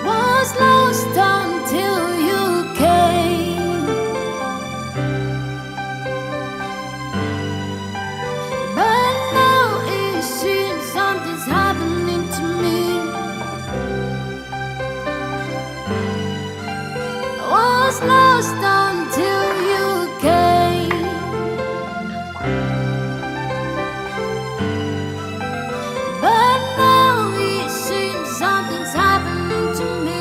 Was lost until you came. But now it seems something's happening to me. Was lost until you came. But now it seems something's happening to me.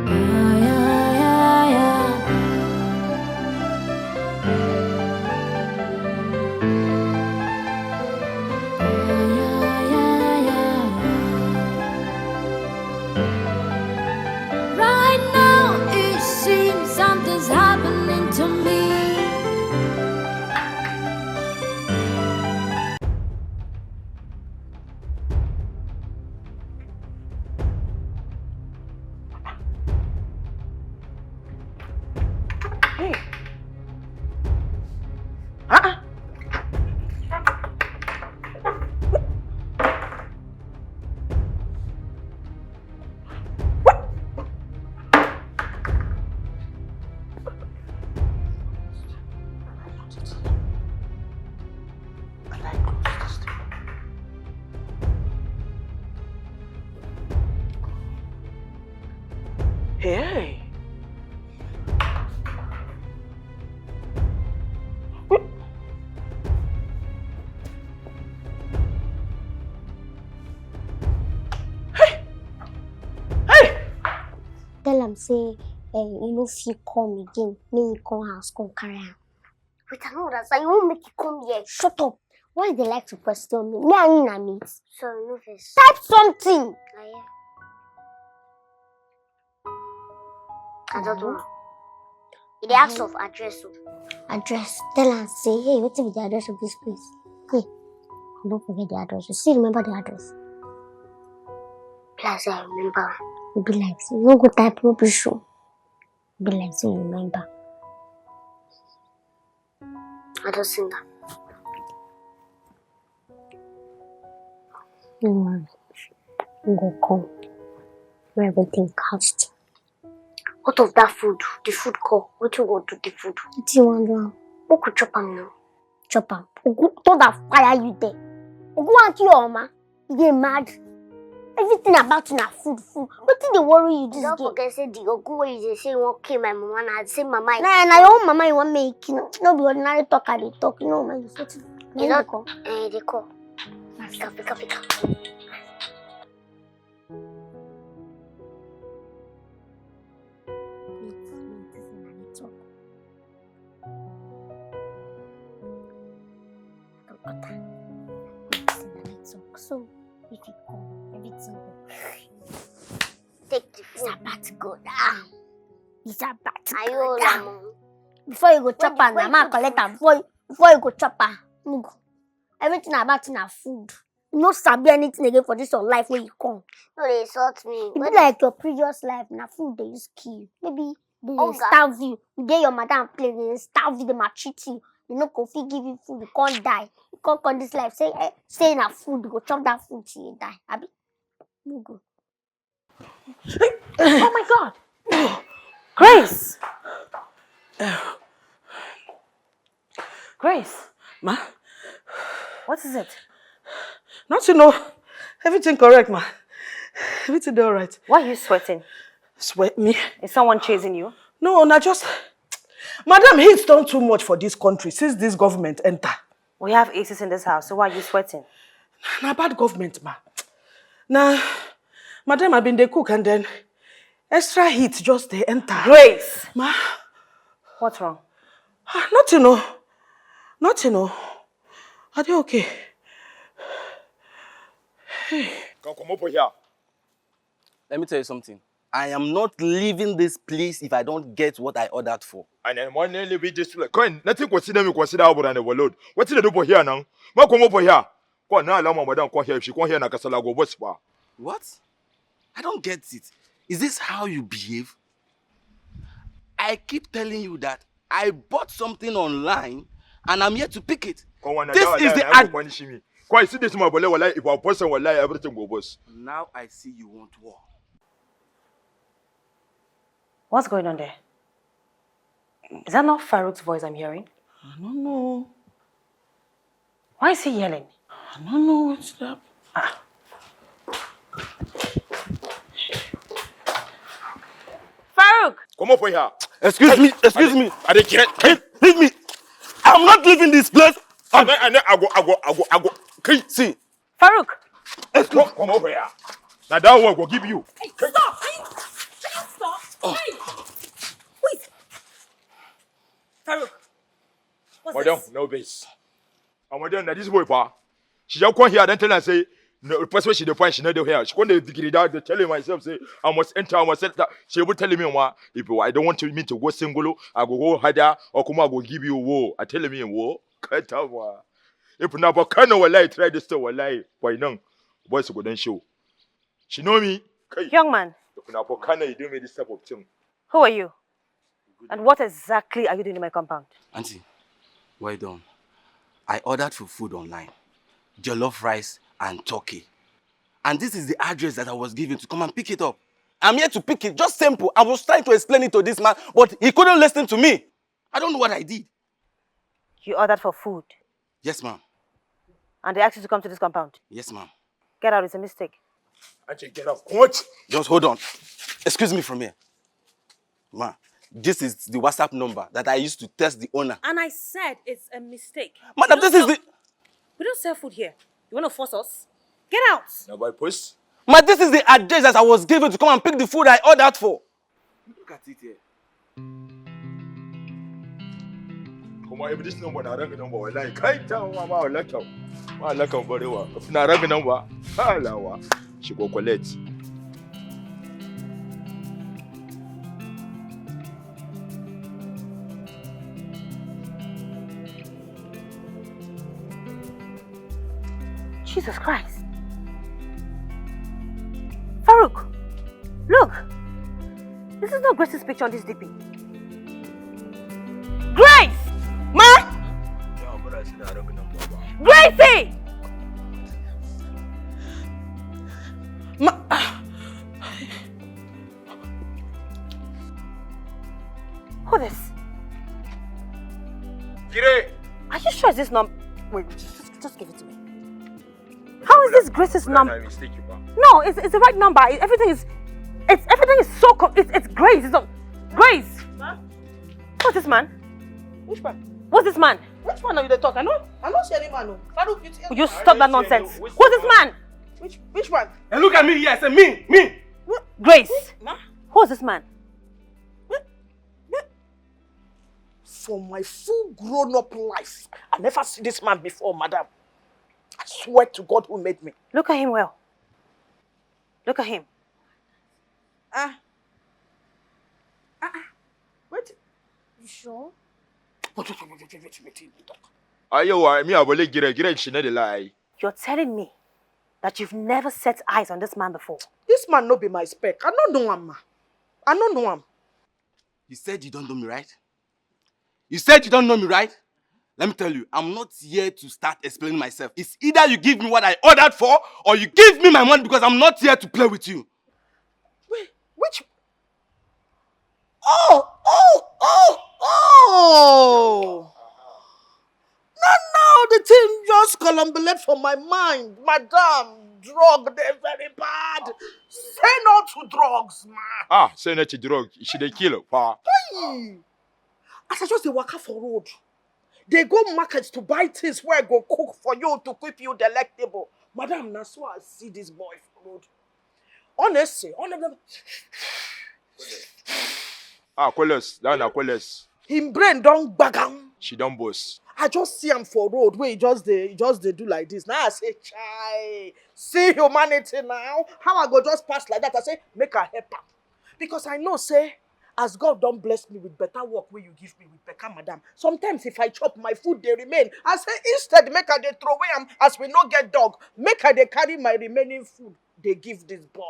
Yeah, yeah, yeah, yeah. Right now it seems something's happening to me. Hey. Uh-uh. Can I close this thing? Hey. Hey. Hey. Tell am say, eh, you no fit come again. Make you come house, come carry am. Wait, I no understand. You won't make you come here. Shut up. Why they like to question me? Me and you na meet. Sorry, no vex. Type something. I hear. I don't know. You dey ask of address o. Address. Tell am say, hey, wetin be the address of this place? Hey, I don't forget the address. You still remember the address? Plus, I remember. E be like say you no go type rubbish o. E be like say you remember. I don't sing that. No worry. We go come. Where everything cost. What of that food? The food call. What you go do the food? What you want do? Who could chop am now? Chop am. Ogu, thunder fire you there. Ogu want you, Oma. You dey mad. Everything about you na food, food. Wetin dey worry you this day? You don forget say the ogu wey you dey say you wan kill my mama, na say mama. Na, na your own mama you wan make you kill. No be ordinary talk I dey talk. You know, man, you fit. You don, eh, dey call. Wait, wait, this is my network. Kankata. Wait, this is my network. So, if you come, everything go. Take the phone. It's about to go down. It's about to go down. Before you go chop am, na ma collect am. Before you, before you go chop am, no go. Everything about you na food. You no sabi anything again for this your life wey you come. No dey insult me. E be like your previous life, na food dey use kill. Maybe they dey starve you. You dey your madam place, they dey starve you, they maltreat you. You no go fit give you food, you come die. You come come this life, say, eh, say na food, you go chop that food till you die. Abi? No go. Oh my God! Grace! Grace! Ma? What is it? Nothing, no. Everything correct, ma. Everything dey alright. Why are you sweating? Sweat me? Is someone chasing you? No, na just... Madam, heat don too much for this country since this government enter. We have A Cs in this house, so why are you sweating? Na bad government, ma. Na, madam, I been dey cook and then extra heat just dey enter. Grace! Ma? What's wrong? Ah, nothing, no. Nothing, no. I dey okay. Hey. Come, come up here. Let me tell you something. I am not leaving this place if I don't get what I ordered for. And I'm not leaving this place. Come, nothing consider me, consider Abu and overload. What did they do for here now? Ma come up here. Come now, allow my madam come here. If she come here, na kasala go boss pa. What? I don't get it. Is this how you behave? I keep telling you that I bought something online and I'm here to pick it. Come on, this is the ad- punish me. Come, see this my bole, wallahi, if I post, wallahi, everything go boss. Now I see you want war. What's going on there? Is that not Farouk's voice I'm hearing? I don't know. Why is he yelling? I don't know what's up. Ah. Farouk! Come up here. Excuse me, excuse me. I didn't get. Leave me. I'm not leaving this place. I, I, I go, I go, I go, I go. See, Farouk! Come, come over here. Now that one will give you. Hey, stop! Hey, hey, stop! Oh. Hey! Wait! Farouk! What's Madam, this? No base. And madam, now this boy, pa. She just come here, then tell her say, no, the person she dey find, she not dey here. She come dey degree that, dey tell him myself say, I must enter, I must enter. She even tell me, wa, if I don't want to, me to go single, I go go harder, or come, I go give you war. I tell me, war. Cut off, wa. If na for Kano, wallahi, try this thing, wallahi, why no? Boys go don show. She know me. Kai. Young man. If na for Kano, you do me this type of thing. Who are you? And what exactly are you doing in my compound? Auntie, well done. I ordered for food online. Jollof rice and turkey. And this is the address that I was given to come and pick it up. I'm here to pick it, just simple. I was trying to explain it to this man, but he couldn't listen to me. I don't know what I did. You ordered for food? Yes, ma'am. And they asked you to come to this compound? Yes, ma'am. Get out, it's a mistake. Actually, get out. What? Just hold on. Excuse me from here. Ma, this is the WhatsApp number that I used to text the owner. And I said it's a mistake. Madam, this is the... We don't sell food here. You want to force us? Get out. Now by post. Ma, this is the address that I was given to come and pick the food I ordered for. Look at it here. Come on, if this number na wrong number, wallahi, kai ta wa ma wallahi, ma wallahi, barewa. If na wrong number, halawa, she go collect. Jesus Christ. Farouk, look. This is not Grace's picture on this D P. Grace! Ma! Gracie! Ma! Who this? Kire! Are you sure it's this number? Wait, just, just give it to me. How is this Grace's number? No, it's, it's the right number. It- everything is, it's everything is so co- it's it's Grace. It's not Grace. What's this man? Which man? What's this man? Which one are you dey talk? I no, I no see any man o. Farouk, you see Will you stop that nonsense? What's this man? Which which one? And look at me here, say me, me. Grace. Ma? Who's this man? For my full grown-up life, I never see this man before, madam. I swear to God who made me. Look at him well. Look at him. Ah. Ah, ah. Wait. You sure? Wait, wait, wait, wait, wait, wait, wait, wait, talk. Ayo, I mean, I will get it, she not lie. You're telling me that you've never set eyes on this man before? This man no be my spec. I don't know him, ma. I don't know him. You said you don't know me, right? You said you don't know me, right? Let me tell you, I'm not here to start explaining myself. It's either you give me what I ordered for or you give me my money because I'm not here to play with you. Wait, which? Oh, oh, oh, oh! Now, now the thing just combobulate for my mind. Madam, drug dey very bad. Say no to drugs, man. Ah, say no to drug. She dey kill her. Pa. Hey! As I just dey waka for road, dey go market to buy things wey I go cook for you to keep you delectable. Madam, na so I see this boy for road. Honestly, honestly. Ah, Kolos, that na Kolos. Him brain don gbagam. She don boss. I just see am for road wey he just dey he just dey do like this. Now I say, chai, see humanity now. How I go just pass like that? I say, make I help am. Because I know say, as God don bless me with better work wey you give me with Becca madam, sometimes if I chop, my food dey remain. I say, instead, make I dey throw away am as we no get dog. Make I dey carry my remaining food dey give this boy.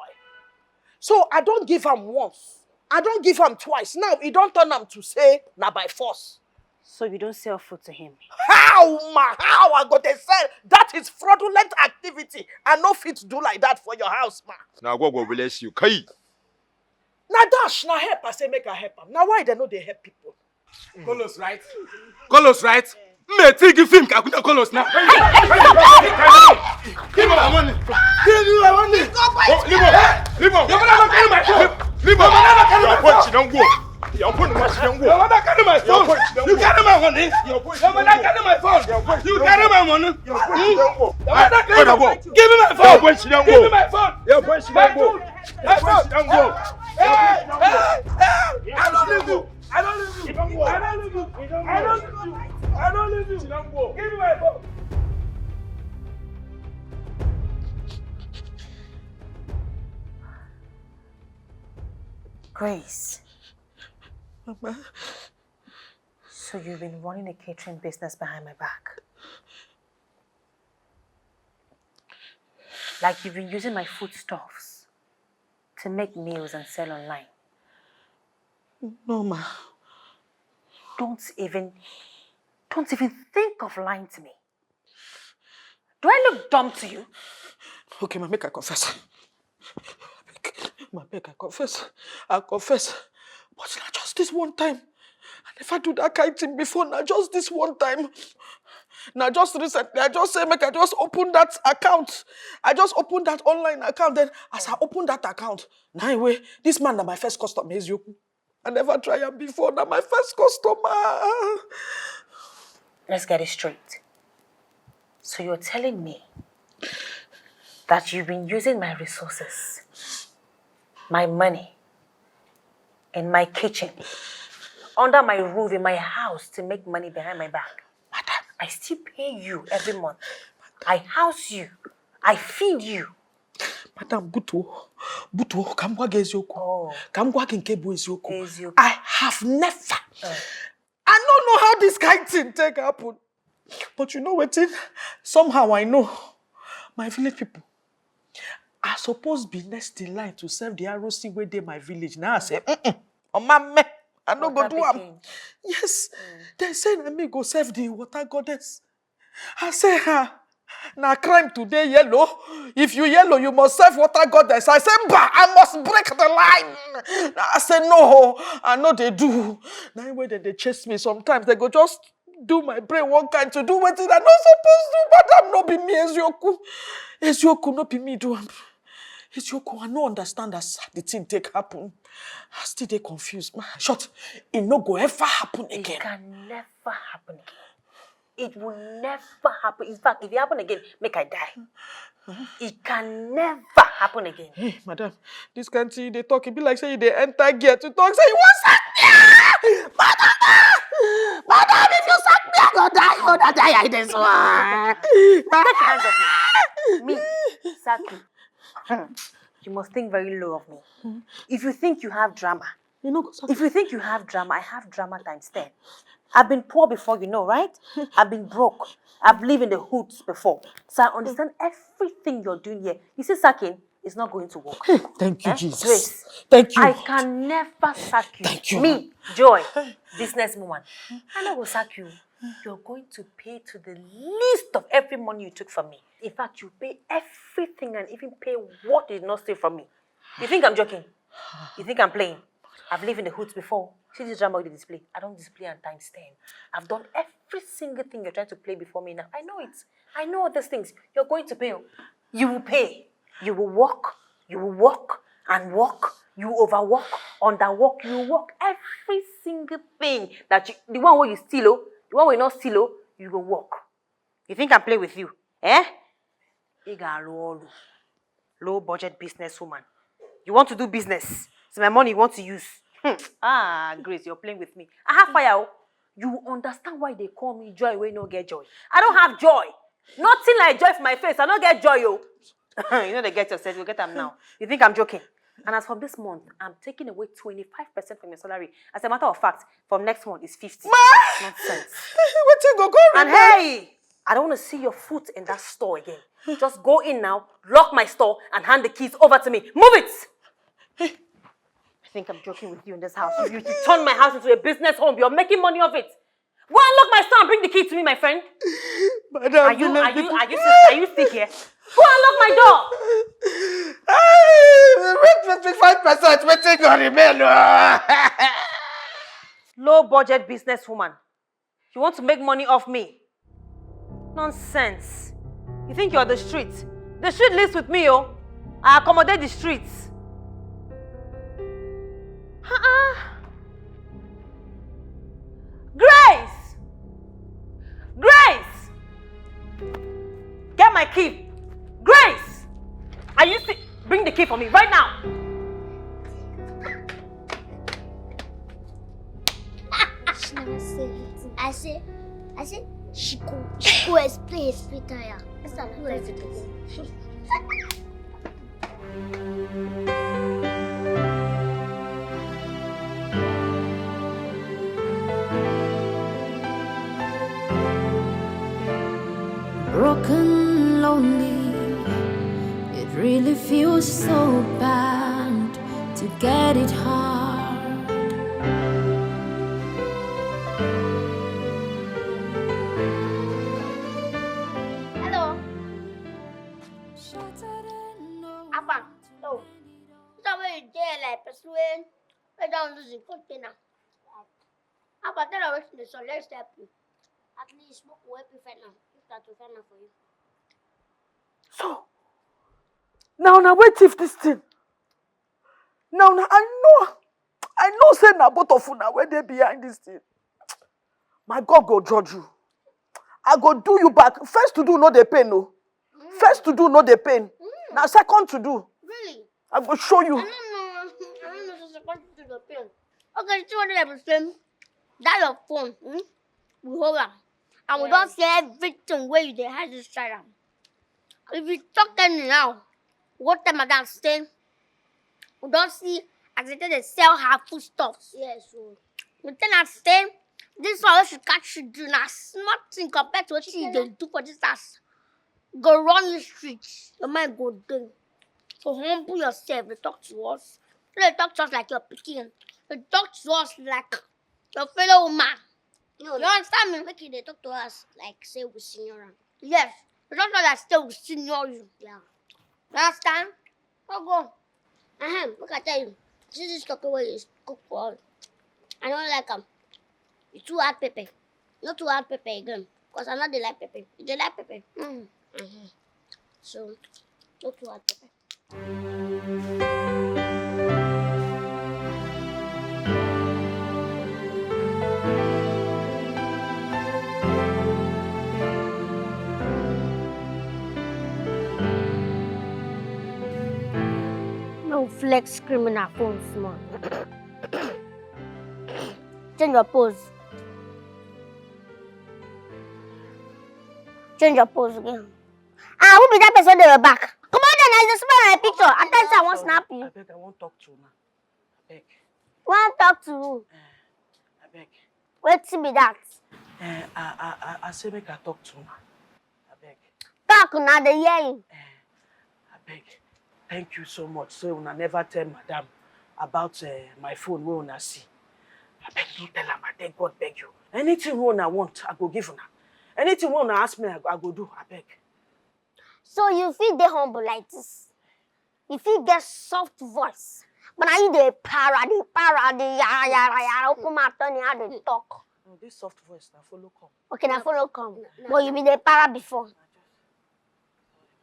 So I don give am once. I don give am twice. Now e don turn am to say na by force. So you don't sell food to him? How, ma? How I go dey sell? That is fraudulent activity. I no fit do like that for your house, ma. Na God go bless you. Kai. Na dash, na help I say make I help am. Na why dem no dey help people? Kolos, right? Kolos, right? Me think film ka kuna Kolos na. Give me my money. Give me my money. Oh, leave on. Leave on. Your mother not carry my phone. Leave on. Your mother not carry my phone. She don't go. Your phone must don't go. Your mother carry my phone. You carry my money. Your mother carry my phone. You carry my money. Your phone she don't go. Your mother carry my phone. Give me my phone. Your phone she don't go. Give me my phone. Your phone she don't go. My phone. Your phone she don't go. Hey, hey, hey. I don't leave you. I don't leave you. I don't leave you. I don't leave you. I don't leave you. Give me my phone. Grace. Mama. So you've been running a catering business behind my back. Like you've been using my foodstuffs to make meals and sell online. No, ma. Don't even, don't even think of lying to me. Do I look dumb to you? Okay, ma, make I confess. Ma, make I confess. I confess. But na just this one time. I never do that kind thing before. Na just this one time. Na just recently, I just say make I just open that account. I just opened that online account. Then as I opened that account, now anyway, this man na my first customer, Ezioku. I never try am before. Na my first customer. Let's get it straight. So you're telling me that you've been using my resources, my money, in my kitchen, under my roof, in my house to make money behind my back. Madam, I still pay you every month. I house you. I feed you. Madam, butuo, butuo, ka m gwa gị eziokwu. Oh. Ka m gwa gị nke bụ eziokwu. Eziokwu. I have never. Uh. I no know how this kind thing take happen. But you know wetin? Somehow I know. My village people, I suppose be next in line to serve the R O C wey dey my village. Now I say, mm-mm, Omame, I no go do am. Yes. Mm. They say na me go serve the water goddess. I say, ha, na crime today, yellow. If you yellow, you must serve water goddess. I say, bah, I must break the line. I say, no, I know they do. Now when they, they chase me, sometimes they go just do my brain one kind to do wetin I no suppose do. Madam, no be me, Ezioku. Ezioku, no be me do am. Ezioku, I no understand as the thing take happen. I still dey confused. Ma, short, e no go ever happen again. It can never happen again. It will never happen. In fact, if it happen again, make I die. It can never happen again. Hey, madam, this kind thing you dey talk, e be like say you dey enter gear to talk say you wan sack me. Ah! Madam, ah! Madam, if you sack me, I go die. You go die, I dey swear. Take your hands off me. Me, sack you. Hmm. You must think very low of me. If you think you have drama, you know, if you think you have drama, I have drama times ten. I've been poor before, you know, right? I've been broke. I've lived in the hoods before. So I understand everything you're doing here. You see, sacking is not going to work. Thank you, eh? Jesus. Grace, thank you. I can never sack you. Thank you. Me, Joy, businesswoman. I no go sack you. You're going to pay to the least of every money you took from me. In fact, you pay everything and even pay what you did not steal from me. You think I'm joking? You think I'm playing? I've lived in the hoods before. See this drama you dey display. I don't display and times ten. I've done every single thing you're trying to play before me now. I know it. I know all these things. You're going to pay. You will pay. You will work. You will work and work. You overwork, underwork. You work every single thing that you, the one where you steal, oh, the one where you not steal, oh, you go work. You think I'm playing with you? Eh? Ị ga-alụ ọrụ. Low budget businesswoman. You want to do business? It's my money you want to use. Hmm. Ah, Grace, you're playing with me. I have fire, oh. You understand why they call me Joy wey no get joy? I don't have joy. Nothing like joy for my face. I no get joy, oh. You know they get yourself. You get them now. You think I'm joking? And as from this month, I'm taking away twenty-five percent from your salary. As a matter of fact, from next month, it's fifty. Ma! Nonsense. Wetin go go And wrong? Hey, I don't want to see your foot in that store again. Just go in now, lock my store, and hand the keys over to me. Move it! I think I'm joking with you in this house. You, you turn my house into a business home. You're making money of it. Go and lock my store and bring the key to me, my friend. Madam, are you, are you, are you, still, are you still here? Go and lock my door. Hey, wait, twenty-five percent, wetin go remain, oh? Low budget businesswoman. You want to make money off me? Nonsense. You think you're the street? The street lives with me, oh. I accommodate the streets. Uh-uh. Grace! Grace! Get my key. Grace! Are you see? Bring the key for me right now. She never say anything. I say, I say, she go, she go explain, explain tire. That's how I explain. Broken, lonely, it really feels so bad to get it hard. Hello. Afa, oh, so where you dey like person wey, wey don lose im container? Afa, tell am wetin dey sup, let's help you. At least, make we help you find am, if na to find am for you. So, na una wey thief this thing? Na una, I know, I know say na both of una wey dey behind this thing. My God go judge you. I go do you back. First to do no dey pain, no. First to do no dey pain. Na second to do. Really? I go show you. I don't know. I don't know say second to do dey pain. Okay, see what I was saying. That your phone, hmm? We hold am. And we don see everything wey you dey hide inside am. If you talk anyhow, we go tell madam say we don see as they take dey sell her foodstuffs. Yes, o. We tell am say this one wey she catch she do na small thing compared to wetin you dey do for this house. Go run the street, your mind go dey. So humble yourself, dey talk to us. No dey talk to us like your pikin. Dey talk to us like your fellow woman. No, you understand me? Make you dey talk to us like say we senior am. Yes, dey talk to us like say we senior you. Yeah. You understand? Go go. Ahem, make I tell you, see this turkey wey you cook for us. I no like am. E too add pepper. No too add pepper again, 'cause I no dey like pepper. You dey like pepper? Mm. Mm-hmm. So, no too add pepper. No flex screen na phone small. Change your pose. Change your pose again. Ah, who be that person dey your back? Come on, then I just smell my picture. I tell you, I wan snap you. Abeg, I wan talk to una. Abeg. Wan talk to who? Eh, abeg. Wetin be that? Eh, I, I, I, I say make I talk to una. Abeg. Talk, una dey hear you. Eh, abeg. Thank you so much. So una never tell madam about, eh, my phone wey una see. Abeg, no tell am. I beg God, beg you. Anything wey una want, I go give una. Anything wey una ask me, I go, I go do. Abeg. So you fit dey humble like this? You fit get soft voice, but na you dey para, dey para, dey yara, yara, yara, open mouth, turn your hand, dey talk. No, this soft voice na follow come. Okay, na follow come. But you be dey para before.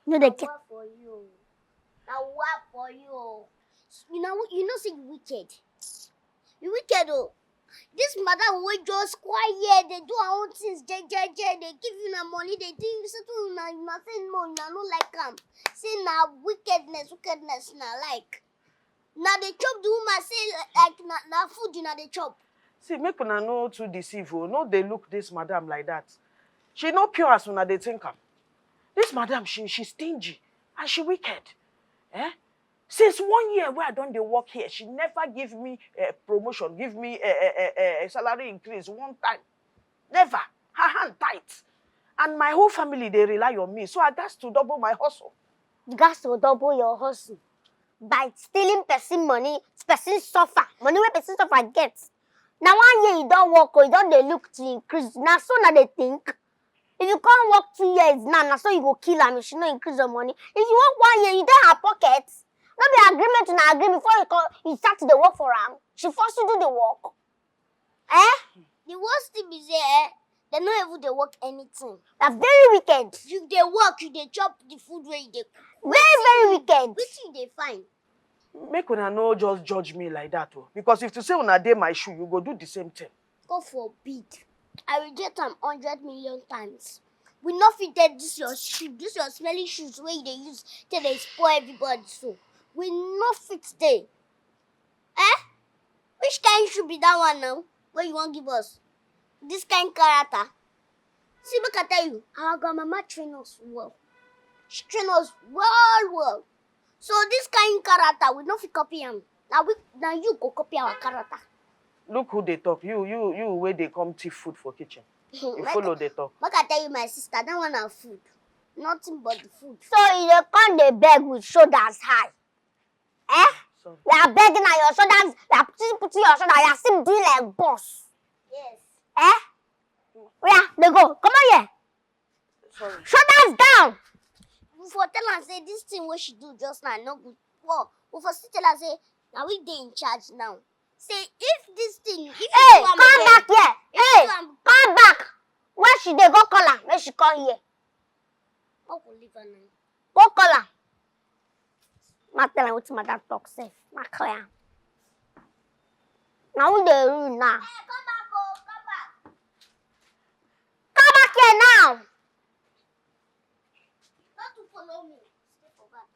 No dey get. Na wa for you. Na wa for you. You know, you know say you wicked. You wicked o. This madam wey just quiet, dey do her own things, je, je, je, dey give una money, dey think say to una, una say no, una no like am. Say na wickedness, wickedness una like. Una dey chop the woman, say like na, na food una dey chop. See, make una no too deceive o. No dey look this madam like that. She no pure as una dey think am. This madam, she, she stingy and she wicked. Eh? Since one year wey I don dey work here, she never give me, eh, promotion, give me, eh, eh, eh, eh, salary increase one time. Never. Her hand tight. And my whole family dey rely on me, so I gats to double my hustle. You gats to double your hustle by stealing person money, person suffer, money wey person suffer get. Na one year you don work o, you don dey look to increase. Na so una dey think? If you come work two years now, na so you go kill am if she no increase your money. If you work one year, you dey her pocket. No be agreement una agree before you come, you start to dey work for am. She force you do the work. Eh? The worst thing be say, eh, dem no even dey work anything. Na very wicked. You dey work, you dey chop the food wey you dey cook. Very, very wicked. Wetin you dey find? Make una no just judge me like that o, because if to say una dey my shoe, you go do the same thing. God forbid. I reject am hundred million times. We no fit take this your shoe, this your smelly shoes wey you dey use take dey spoil everybody so. We no fit dey. Eh? Which kind shoe be that one now wey you wan give us? This kind character? See, make I tell you, our grandmama train us well. She train us well, well. So this kind character, we no fit copy am. Na we, na you go copy our character. Look who dey talk. You, you, you wey dey come thief food for kitchen. You follow dey talk. Make I tell you, my sister, that one na food. Nothing but the food. So you dey come dey beg with shoulders high. Eh? Sorry. You are begging and your shoulders, you are putting, putting your shoulder, you are still doing like boss. Yes. Eh? Where they go? Come on here. Sorry. Shoulders down. We for tell am say this thing wey she do just now no good. Well, we for still tell am say na we dey in charge now. Say if this thing, if you Hey, do am come again, back here. if you Hey, do am, come back. Where she dey go call am? Make she come here. Make we leave her now. Go call am. Ma tell am wetin madam talk sef. Ma clear am. Na who dey rule now? Hey, come back o, come back. Come back here now. Not to follow me. Stay for back.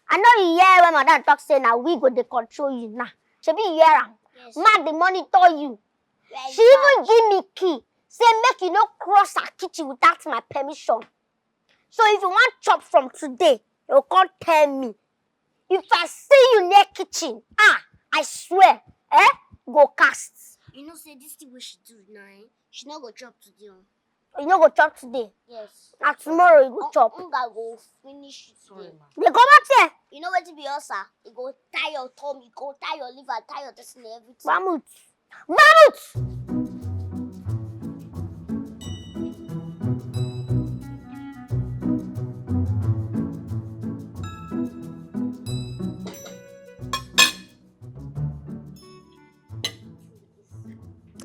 I know you hear when madam talk say na we go dey control you now. Shebi you hear am? Yes. Ma dey monitor you. She even give me key. Say make you no cross her kitchen without my permission. So if you wan chop from today, you come tell me. If I see you near kitchen, ah, I swear, eh, go cast. You know say this thing wey she do now, eh, she no go chop today o. You no go chop today. Yes. Na tomorrow you go chop. Hunger go finish you today. Sorry, ma. Dey comot here. You know wetin be ulcer? E go tie your tummy, e go tie your liver, tie your destiny, everything. Vomit. Vomit!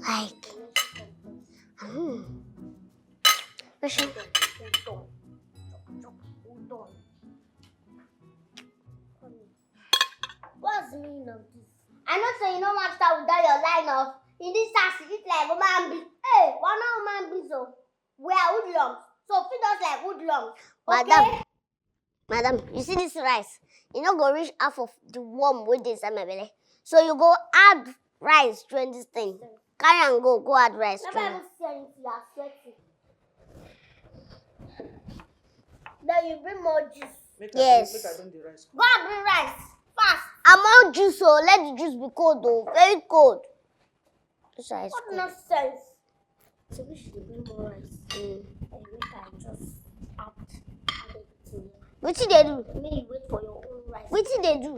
Like, Done. What's the meaning of this? I know say you no wan start without your line of, in this house, you eat like human being. Hey, we are not human beings o. We are hoodlums. So feed us like hoodlums. Okay? Madam, madam, you see this rice? E no go reach half of the worm wey dey inside my belle. So you go add rice join this thing. Carry am go, go add rice join. Never even see anything, you are sweating. Then you bring more juice. Make I Yes. bring, make I bring the rice. Go and bring rice fast. I'm on juice, so let the juice be cold though. Very cold. This rice What cold. nonsense. So we should bring more rice. Mm. And make I just add, add everything. Wetin dey do? May you wait for your own rice. Wetin dey do?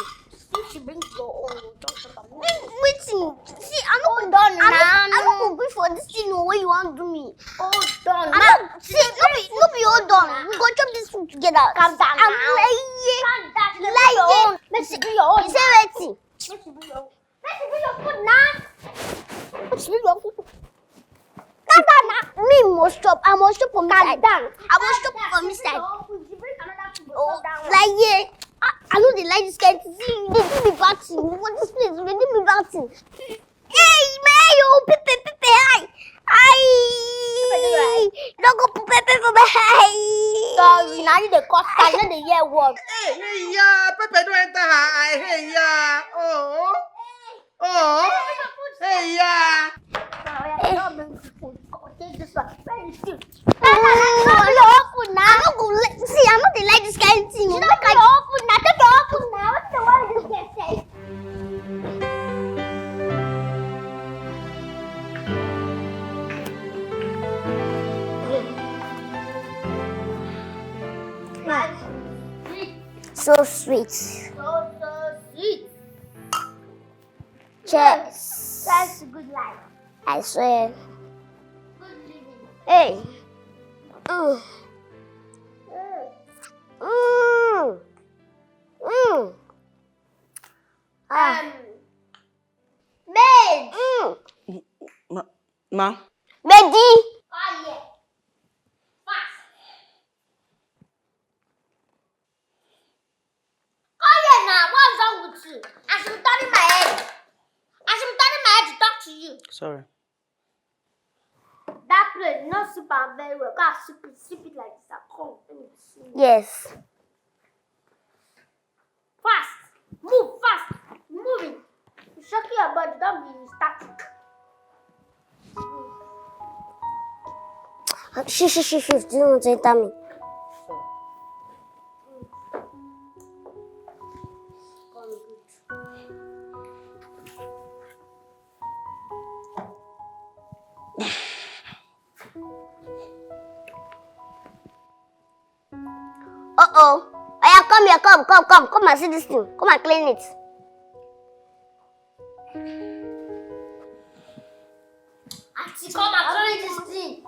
If she brings your own, you don't talk about Wait- Wetin? See, I no go done I no- now. I no go gree for this thing wey you wan do me. Hold on. I no see. No be no be hold on. We go chop this food together. Calm down I'm now. Like, Calm down. Like, Make she bring your own. You say wetin? Make she bring your own. Make she bring your food now. Make she bring your food. Calm down now. Me must chop. I must chop for me Calm side. down. I must chop for me side. She bring another food. Oh, Calm down. Like yeah. I, I no dey like this kind thing. See, you dey do me bad thing. What this place? You dey do me bad thing. Hey, man, you pepe pepe hi. Hi. No go pepe pepe hi. Sorry, now you dey cause I no dey hear word. Hey, hey, yeah, Pepe don enter her eye. Hey, yeah. Oh. Oh. Hey, yeah. Take this one. Where is it? No, no, no, no, no, open now. I no go let, see, I no dey like this kind thing. You don't take your open now. Take your open now. What the world is this girl say? So sweet. So, so sweet. Cheers. That's a good life. I swear. Good living. Hey. Mm. Mm. Mm. Mm. Ah. Um, Babe. Mm. Ma, ma. Baby. Come here. Fast. Come here now. What's wrong with you? I should be turning my head. I should be turning my head to talk to you. Sorry. That plate, you no sip am very well. Go and sip it, sip it like this. I come. Let me see. Yes. Fast. Move fast. Moving. You shaking your body. Don't be static. Shift, shift, shift, shift. Do you want to enter me? Uh-oh. Oya, come here, come, come, come. Come and see this thing. Come and clean it. Auntie, come and clean this thing.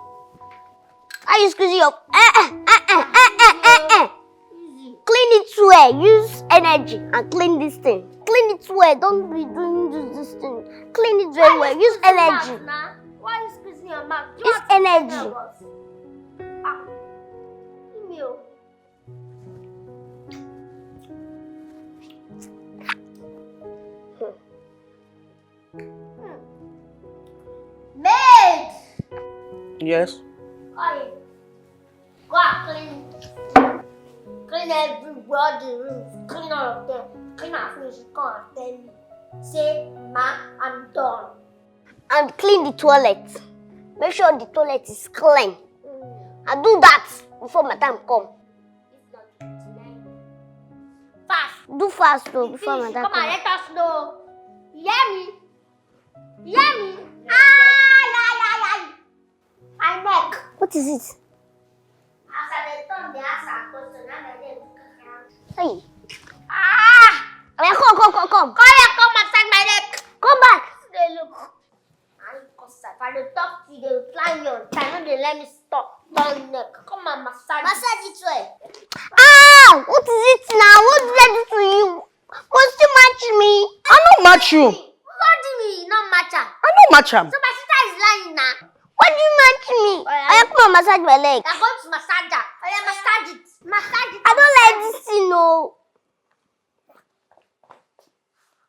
Are you squeezing your eh, eh, eh, eh, eh, eh, eh, eh. Easy. Clean it well. Use energy and clean this thing. Clean it well. Don't be doing this, this thing. Clean it very well. Use energy. Why you squeezing your mouth? Use energy. Ah, give me o. Hmm. Maid! Yes? Oye, go and clean. Clean everywhere, all the rooms. Clean all of them. Clean and finish. Come and tell me. Say, "Ma, I'm done." And clean the toilet. Make sure the toilet is clean. Mm. And do that before my time come. Fast. Do fast o, before my time come. Come and let us know. You hear me? You hear me? Ay, ay, ay, ay. My neck. What is it? As I dey turn, dey ask am question, na my neck. Hey. Ah! Oya, come, come, come, come. Come here, come outside my neck. Come back. Dey look. And cause if I dey talk to you, dey reply me on time. No dey let me stop. Turn neck. Come and massage. Massage it well. Ah! What is it now? What did I do to you? Must you match me? I no match you. What do you mean you no match am? I no match am. So my sister is lying now. Why do you match me? Oya. Oya, come and massage my leg. I'm going to massage her. Oya, massage it. Massage it. I don't This thing, no.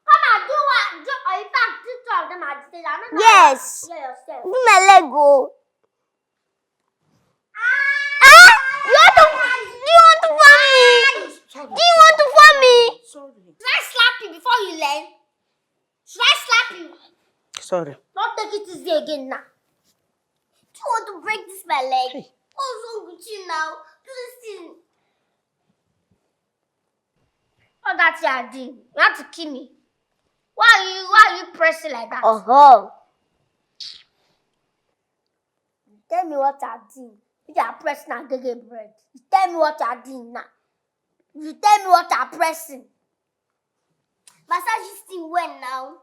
Come and do what? Do, in fact, do two of them at the stage. I don't know. Yes. Hear yourself. Do my leg, oh. Ah! You want to, do you want to fall me? Do you want to fall me? Should I slap you before you learn? Should I slap you? Sorry. Don't take it easy again now. Do you want to break this my leg? Hey. What's wrong with you now? Do this thing. All that you are doing, you want to kill me. Why are you why are you pressing like that? Uh-huh. Tell me what I did. You are pressing and gege bread. You tell me what I did now. You tell me what I'm pressing. Massage this thing well now.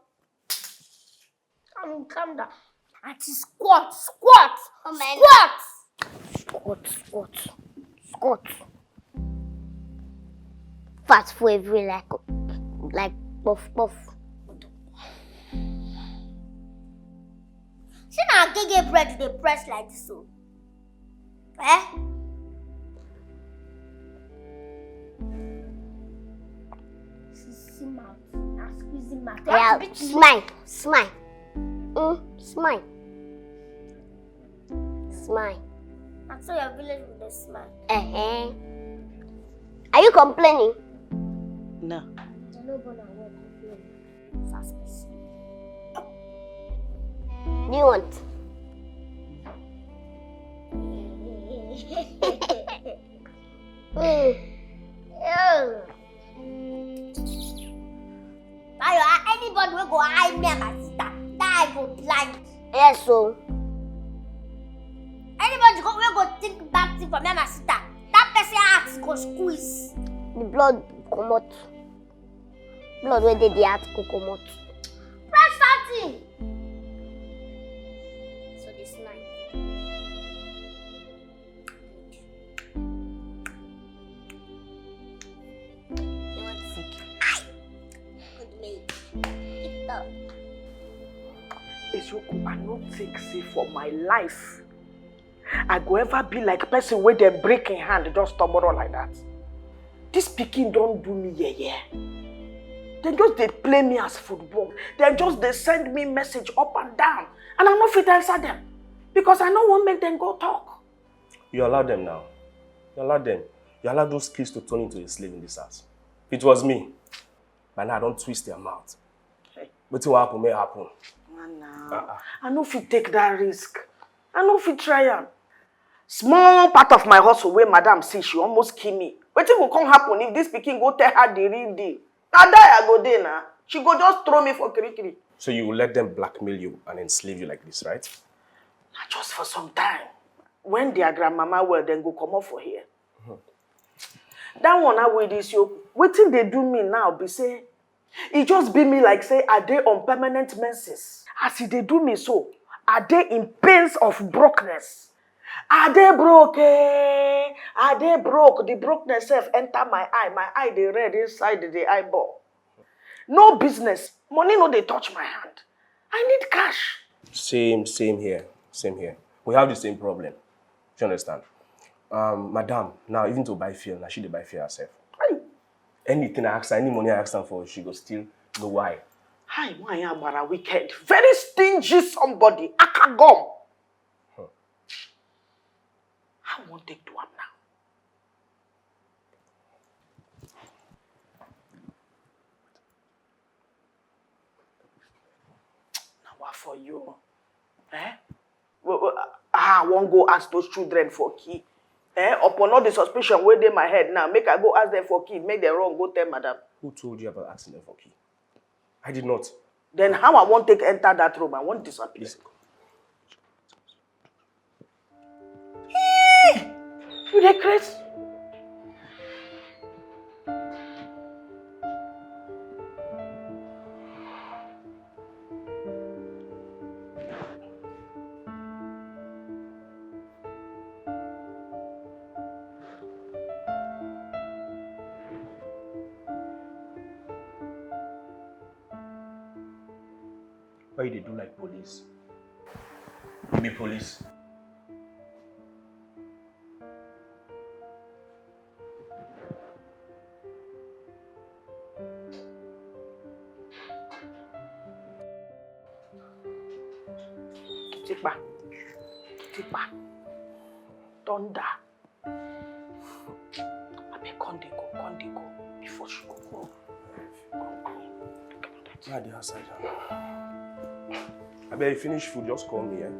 Calm, calm down. Auntie, squat, squat, oh my squat. Squat, squat, squat. Fat for every like, like puff puff. See now, gege bread dey press like this, oh. Eh? Squeezing mouth. Now squeezing mouth. Yeah, smile, smile. Mm, smile. Smile. I saw your village with a smile. Uh-huh. Are you complaining? No. Do you want? Ayo, anybody wey go eye me and my sister, that eye go blind. Yes, so. Anybody go wey go think bad thing for me and my sister, that person heart go squeeze. The blood comot. Blood wey dey the heart go comot. Press something. So this night. Eziokwu, I no think say for my life I go ever be like person wey dem break im hand just tomorrow like that. This pikin don do me yeye. Dem just dey play me as football. Dem just dey send me message up and down, and I no fit answer dem because I no wan make dem go talk. You allow them now. You allow them. You allow those kids to turn into a slave in this house. If it was me, by now I don twist their mouth. Wetin wan happen, may happen. Nana, I no fit take that risk. I no fit try am. Small part of my hustle wey madam see, she almost kill me. Wetin go come happen if this pikin go tell her the real deal? Na die I go dey na. She go just throw me for kirikiri. So you will let them blackmail you and enslave you like this, right? Na just for some time. When their grandmama well, dem go comot for here. That one now wey dey so, wetin dey do me now be say, e just be me like say I dey on permanent menses. As e dey do me so, I dey in pains of brokenness. I dey broke, eh? I dey broke. The brokenness sef enter my eye. My eye dey red inside the eyeball. No business. Money no dey touch my hand. I need cash. Same, same here. Same here. We have the same problem. You understand? Um, madam, now even to buy fuel, now she dey buy fuel herself. Anything I ask her, any money I ask her for, she go still go why. Hi, why you are wicked? Very stingy somebody. Akagom. How I wan take do am now? Na wa for you. Eh? Well, well, ah, I wan go ask those children for key. Eh? Upon all the suspicion wey dey my head now, make I go ask them for key, make them run go tell madam. Who told you about asking them for key? I did not. Then how I wan take enter that room? I wan disappear. Listen. Hey! You dey craze? Why you dey do like police? You be police? Kpa. Kpa. Thunder. Abeg, come dey go, come dey go before she go go. Come, come. Where I dey outside? Abeg, you finish food, just call me, eh?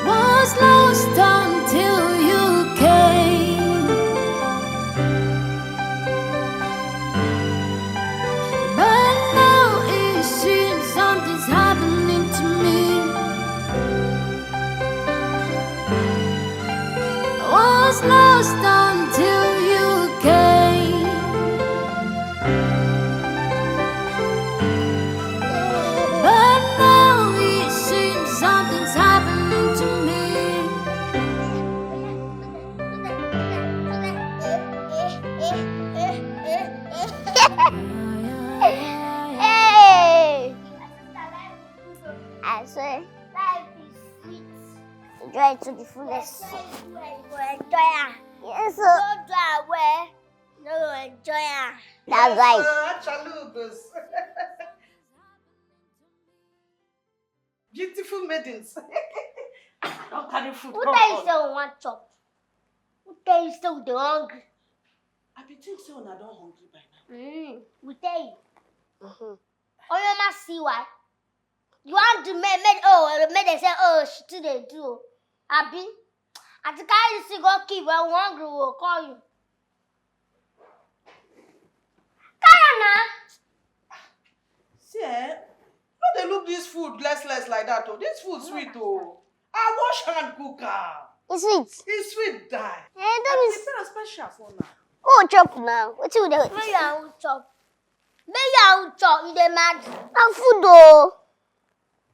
Was lost until you came. But now it seems something's happening to me. Was lost until you came. But now it seems something's happening to me. Hey! I swear. Life is sweet. Enjoy it to the fullest. Enjoy it well, you go enjoy am. Yes, sir. Don't do am well, you no go enjoy am. That's right. Yes, sir. Achalugus. Beautiful maidens. I don carry food. Who come tell you come? Say we wan chop? Who tell you say we dey hungry? I be think say una don hungry by now. Mm, we tell you. Mm-hmm. Oyoma, see why? You want to make, make, oh, make dem say, oh, she too dey do o. Abi? I think I used to go keep when we hungry, we go call you. Carry am na. See, eh? No dey look this food less less like that o. This food sweet o. I wash hand cook am. E sweet. E sweet die. Eh, that means prepare am special for una. Oh, chop now. Wetin we dey. Make you chop. Make you chop. You dey mad? Na food o.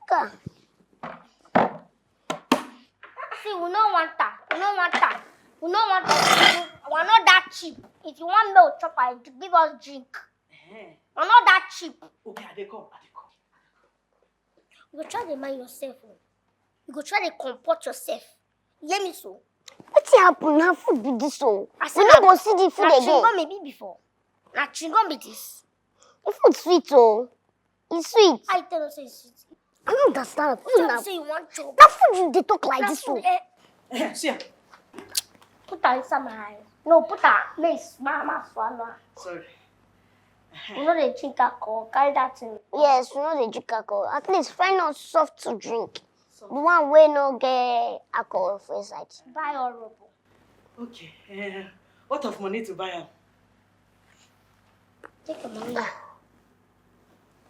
Ka. See, we no want am. We no want am. We no want am. We are not that cheap. If you want milk chop, I give us drink. Eh. We are not that cheap. Okay, I dey come. I dey come. You go try dey mind yourself o. You go try dey comport yourself. You hear me so? Wetin happen? Na food be this o. I say we no go see the food again. Na chewing gum e be before. Na chewing gum be this. The food sweet o. E sweet. I tell you say e sweet. I no understand. Food. Tell me say you wan chop. Na food you dey talk like this o. Eh. Eh, see am. Put am inside my eye. No, put am. Make e small, ma swallow am. Sorry. We no dey drink alcohol. Carry that thing. Yes, we no dey drink alcohol. At least find us soft to drink. Soft. The one wey no get alcohol for inside. Buy all rubber. Okay. Eh, what of money to buy am? Take your money.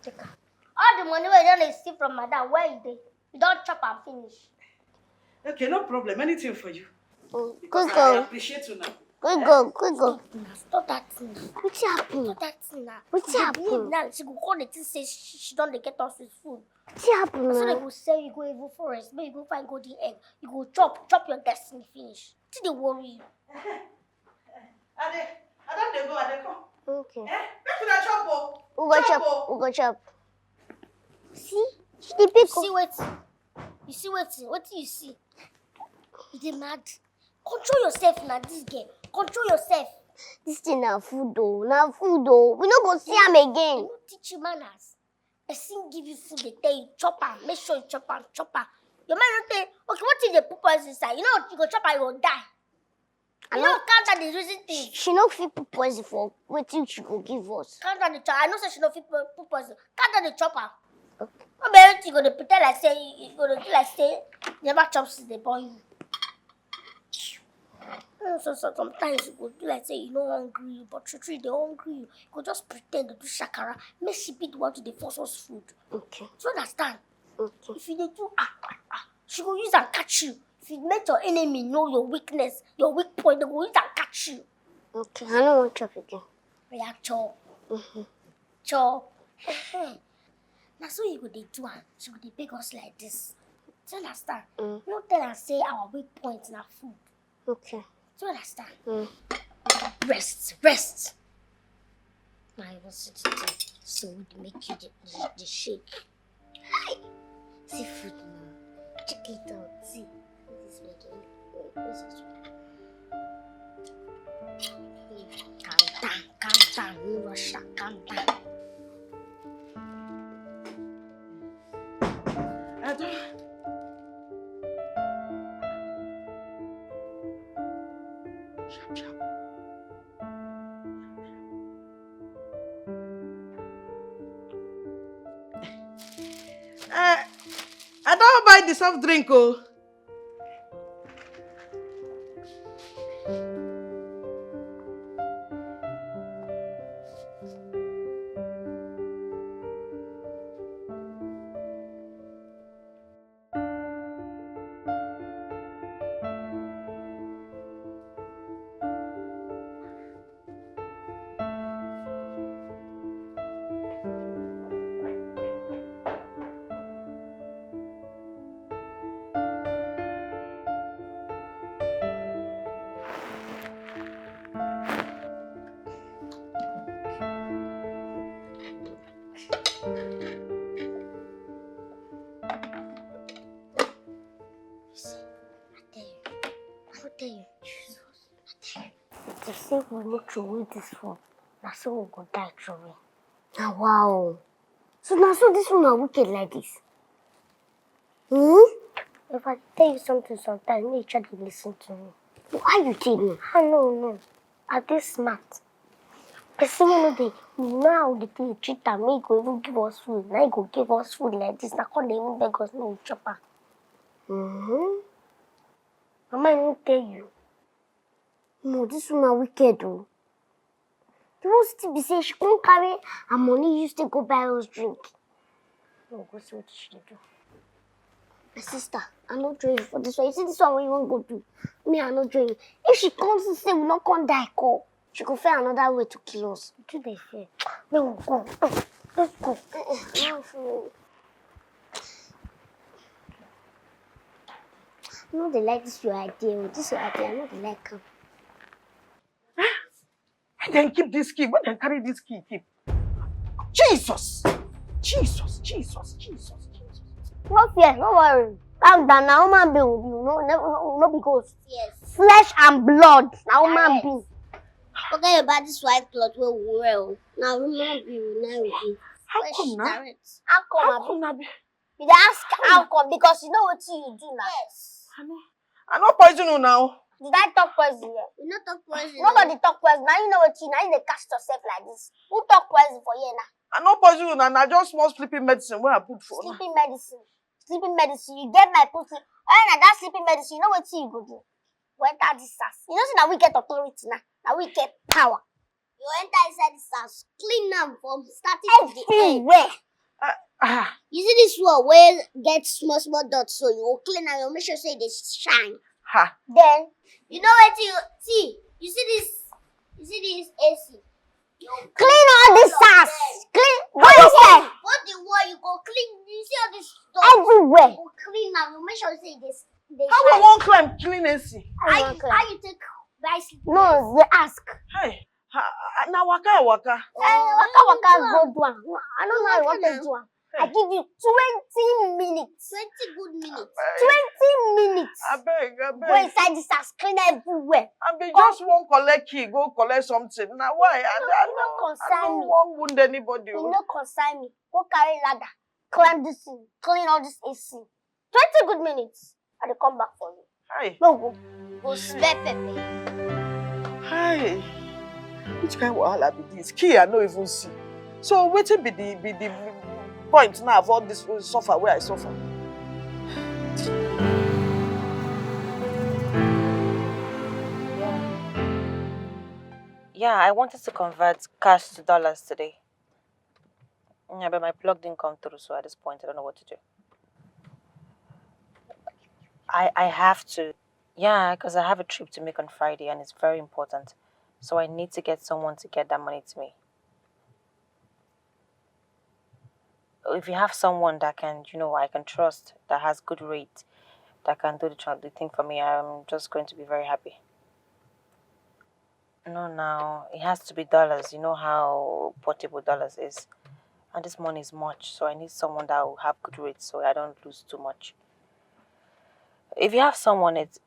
Take am. All the money wey you don dey steal from madam, where e dey? You don chop am finish. Okay, no problem. Anything for you. Mm, because quick I go. Appreciate you now. Quick go, quick go. Stop that thing. Wetin happen? Stop that thing now. Wetin happen? She go come dey think say she, she don dey get us with food. Wetin happen now? So dem go sell you go even forest, make you go find golden egg. You go chop, chop your destiny finish. Wetin dey worry you? I dey, I don dey go, I dey come. Okay. Eh? Make una chop o. We go chop, we go chop. See? She dey pick. See wetin? You see wetin? Wetin you see? You dey mad? Control yourself na, this girl. Control yourself. This thing na food o, na food o. We no go see am again. You no teach you manners. Person give you food, dey tell you chop am, make sure you chop am, chop am. Your mind no tell you, okay, what if dem put poison inside? You know you go chop am, you go die. You no count the reason thing. She no fit put poison for wetin she go give us. Count the chop. I know say she no fit put, put poison. Count the chop am. Okay. No be everything you go dey pretend like say you, you go dey do like say you never chop since dem born you. So, so sometimes you go do like say you no hungry, but true true you dey hungry. You go just pretend to do shakara. Make she be the one to dey force us food. Okay. Do you understand? Okay. If you dey do ah ah ah, she go use and catch you. If you make your enemy know your weakness, your weak point, they go use and catch you. Okay, I no wan chop again. Oya chop. Mm-hmm. Chop. Na so you go dey do am. She go dey beg us like this. Do you understand? Mm. No tell her say our weak point na food. Okay. Do you understand? Mm. Rest, rest. Na even sit down so we dey make you dey dey dey shake. Hi! See food now. Check it out. See. This way, this way. Calm down, calm down, no rush am, calm down. I don't. Sharp, sharp. Uh, I don't buy the soft drink, oh. See, I tell you. I no tell you. Jesus. I tell you. If you say we no throw away this phone, na so we go die throw away. Na wow. So na so this woman wicked like this. Hmm? If I tell you something sometimes, make you try to listen to me. Why you tell me? I no know. I dey smart. Person wey no dey know how the thing treat am, make e go even give us food. Na e go give us food like this. Na come dey even beg us make we chop am. Mm-hmm. Mama, I no tell you. No, this woman wicked o. The worst thing be say she come carry her money use take go buy us drink. No, go see what she dey do. My sister, I no join you for this one. You see this one wey you wan go do? Me, I no join you. If she come see say we no come die call, she go find another way to kill us. You too dey fear. Make we go. Let's go. Eh, eh, no, no. I no dey like this your idea o. This your idea, I no dey like am. Where dem keep this key? Where dem carry this key keep? Jesus! Jesus, Jesus, Jesus, Jesus. No fear, no worry. Calm down, na human being we be, no, no, no, no be ghost. Yes. Flesh and blood, na human being. Forget about this white cloth wey we wear o. Na human being na we be. How come na? How come? How come na be? You dey ask how come because you know wetin you do now. Yes. I no, I no poison una o. Did I talk poison here? You no talk poison. Nobody talk poison. Now you know wetin, now you dey cast yourself like this. Who talk poison for here now? I no poison una, na just small sleeping medicine wey I put for una. Sleeping medicine. Sleeping medicine. You get my pussy. Oh, na that sleeping medicine. You know wetin you go do? Go enter this house. You know say na we get authority now. Na we get power. You enter inside this house, clean am from starting to the end. Everywhere. Ah, ah. You see this wall wey get small small dot, so you go clean am, you go make sure say e dey shine. Ha. Then you know wetin you see? You see this? You see this A C? You clean all this house. Clean. Go inside. Both the wall you go clean. You see all this dot? Everywhere. You go clean am. You make sure say e dey s- dey shine. How we wan climb clean A C? How you how you take buy sleeping? No, dey ask. Hey. Ha, ha, na waka I waka. Eh, waka waka go do am. I no know how you wan take do am. I give you twenty minutes. Twenty good minutes. Twenty minutes. Abeg, abeg. Go inside this house, clean everywhere. I be just wan collect key, go collect something. Na why? I, I no, I no wan wound anybody. E no concern me. Go carry ladder, climb this thing, clean all this A C. Twenty good minutes. I dey come back for you. Hi. No go. Go smell pepper. Hi. Which kind wahala be this? Key I no even see. So wetin be the be the point now of all this suffer wey I suffer? Yeah, I wanted to convert cash to dollars today. Yeah, but my plug didn't come through, so at this point, I don't know what to do. I I have to. Yeah, because I have a trip to make on Friday, and it's very important. So I need to get someone to get that money to me. If you have someone that can, you know, I can trust, that has good rate, that can do the, tra- the thing for me, I'm just going to be very happy. No, now it has to be dollars. You know how portable dollars is. And this money is much, so I need someone that will have good rates so I don't lose too much. If you have someone, it's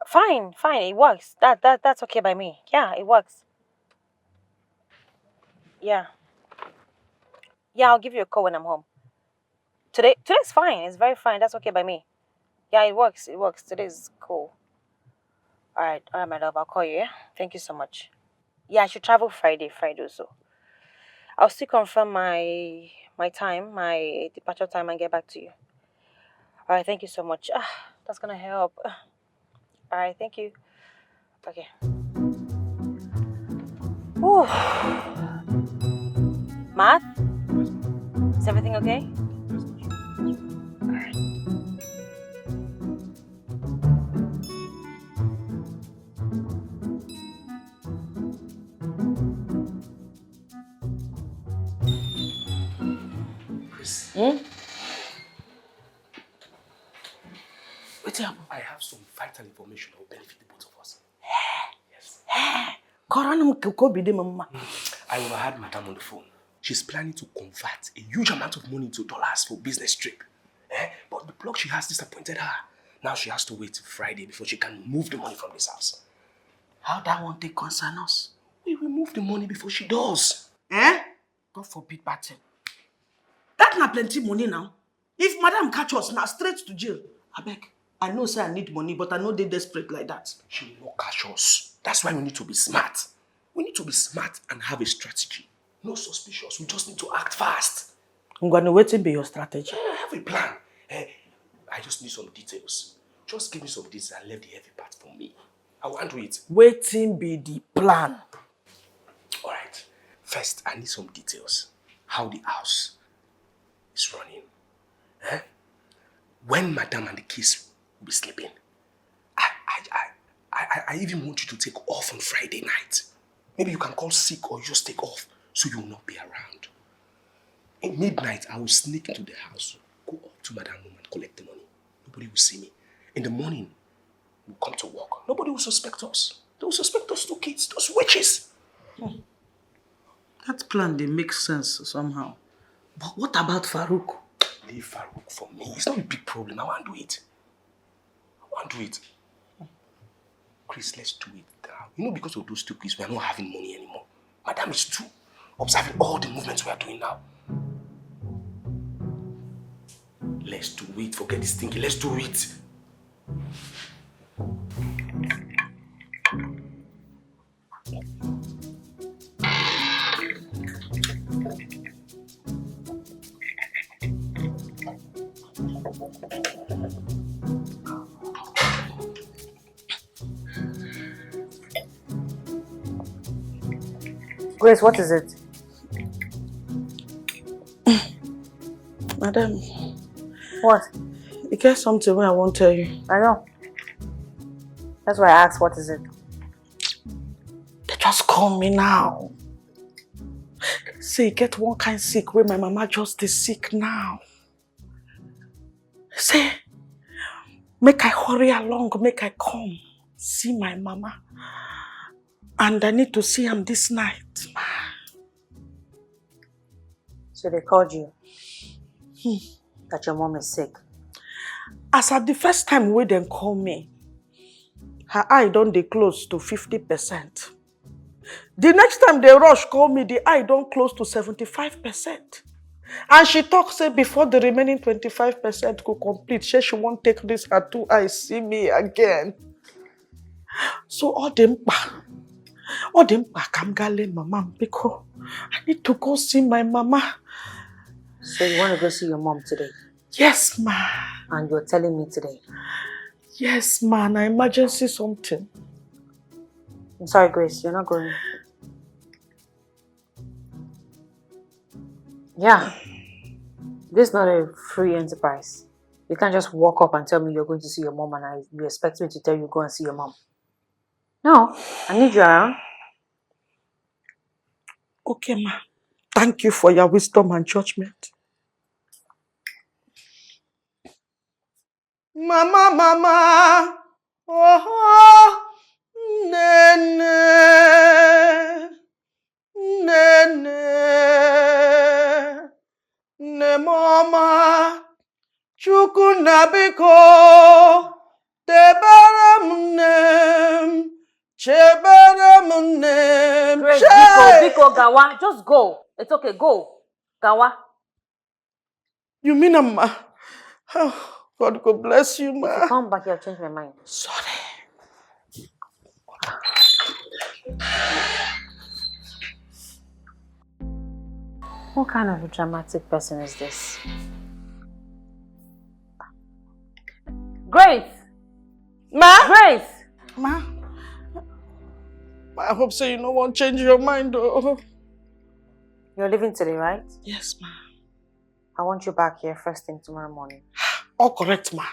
fine, fine, it works. That that that's okay by me. Yeah, it works. Yeah. Yeah, I'll give you a call when I'm home. Today today's fine. It's very fine. That's okay by me. Yeah, it works. It works. Today's cool. All right, all right, my love. I'll call you. Yeah. Thank you so much. Yeah, I should travel Friday. Friday also. I'll still confirm my my time, my departure time, and get back to you. All right. Thank you so much. Ah, that's gonna help. All right. Thank you. Okay. Ooh. Math? Is everything okay? All right. Chris. Hmm? Wetin happen? I have some vital information that will benefit the both of us. Yes. Kọrọ m ka obi dị m mma. I overheard Madam on the phone. She's planning to convert a huge amount of money into dollars for business trip. Eh? But the plug she has disappointed her. Now she has to wait till Friday before she can move the money from this house. How that one take concern us? We will move the money before she does. Eh? God forbid bad thing. That na plenty money now. If madam catch us, na straight to jail. Abeg, I know say I need money, but I no dey desperate like that. She will not catch us. That's why we need to be smart. We need to be smart and have a strategy. No suspicious. We just need to act fast. Ngwanu, wetin be your strategy? I have a plan. Eh, I just need some details. Just give me some details and leave the heavy part for me. I will handle it. Wetin be the plan? All right. First, I need some details. How the house is running. Eh? When madam and the kids will be sleeping. I, I, I, I, I even want you to take off on Friday night. Maybe you can call sick or just take off so you will not be around. In midnight, I will sneak into the house, go up to madam room and collect the money. Nobody will see me. In the morning, we'll come to work. Nobody will suspect us. They will suspect those two kids, those witches. Hmm. That plan dey make sense somehow. But what about Farouk? Leave Farouk for me. It's not a big problem. I wan do it. I wan do it. Chris, let's do it now. You know, because of those two kids, we are not having money anymore. Madam is too observing all the movements we are doing now. Let's do it. Forget this thing. Let's do it. Grace, what is it? Madam, What? E get something wey I wan tell you. I know. That's why I asked, what is it? They just call me now. Say e get one kind sick wey my mama just dey sick now. Say make I hurry along, make I come see my mama. And I need to see am this night. So they called you that your mom is sick. As at the first time wey dem call me, her eye don dey close to fifty percent. The next time they rush call me, the eye don close to seventy-five percent. And she talk say before the remaining twenty-five percent go complete, say she wan take this her two eyes see me again. So ọ dị mkpa, ọ dị mkpa ka m gaa lee mama m, biko. I need to go see my mama. So you want to go see your mom today? Yes, ma. And you're telling me today? Yes, ma. Na emergency something. I'm sorry, Grace, you're not going. Yeah. This is not a free enterprise. You can't just walk up and tell me you're going to see your mom and I, you expect me to tell you go and see your mom. No, I need you around. Okay, ma. Thank you for your wisdom and judgment. Mama, mama, oh, nene, nene, nemoma, chukunabiko, teberem nem, cheberem nem. Grace, biko, biko, gawa, just go. It's okay, go. Gawa. You mean, ma? Oh, God go bless you, ma. If you come back here, I'll change my mind. Sorry. What kind of a dramatic person is this? Grace! Ma? Grace! Ma? I hope so you no wan change your mind, oh. You're leaving today, right? Yes, ma. I want you back here first thing tomorrow morning. All correct, ma.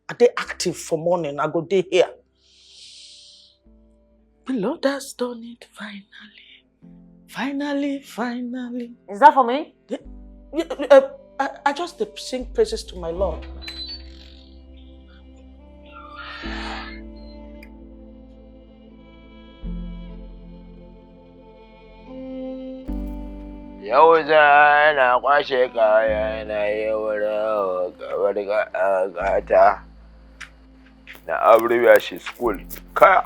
I dey active for morning. I go dey here. The Lord has done it finally. Finally, finally. Is that for me? Yeah, uh, I, I just dey sing praises to my Lord. Yau za na kwashe kaya na yi wurin kamar gata. Na everywhere she school. Kaya.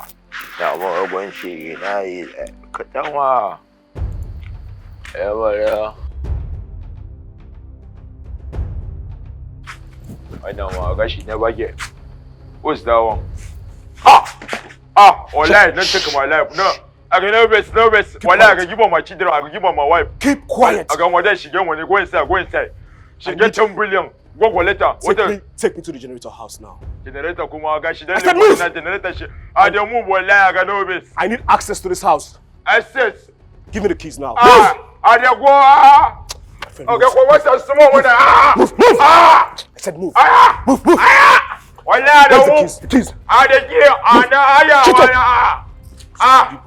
Na mawagon shi na yi katanwa. Yawara. Wannan wa gashi na bage. What's that one? Ah! Ah! Wallahi, don't take my life. No. I can no rest, no rest. Wallahi, I can give up my children. I can give up my wife. Keep quiet. I can what she get money. Go inside, go inside. She I get need- ten billion. Go go later. What Take the me, take me to the generator house now. Generator kuma gashi dan I said ne move! Na generator shi. I dey move wallahi, I can no rest. I need access to this house. Access. Give me the keys now. Ah, I dey go. Ah. My friend, Okay, move. go what's the small one? Ah. Move, move! Ah. I said move. Ah. Move, move! Ah. Wallahi, I Where's the dey keys? move. The keys. I dey here. I dey higher. Shut up. Ah. Ah.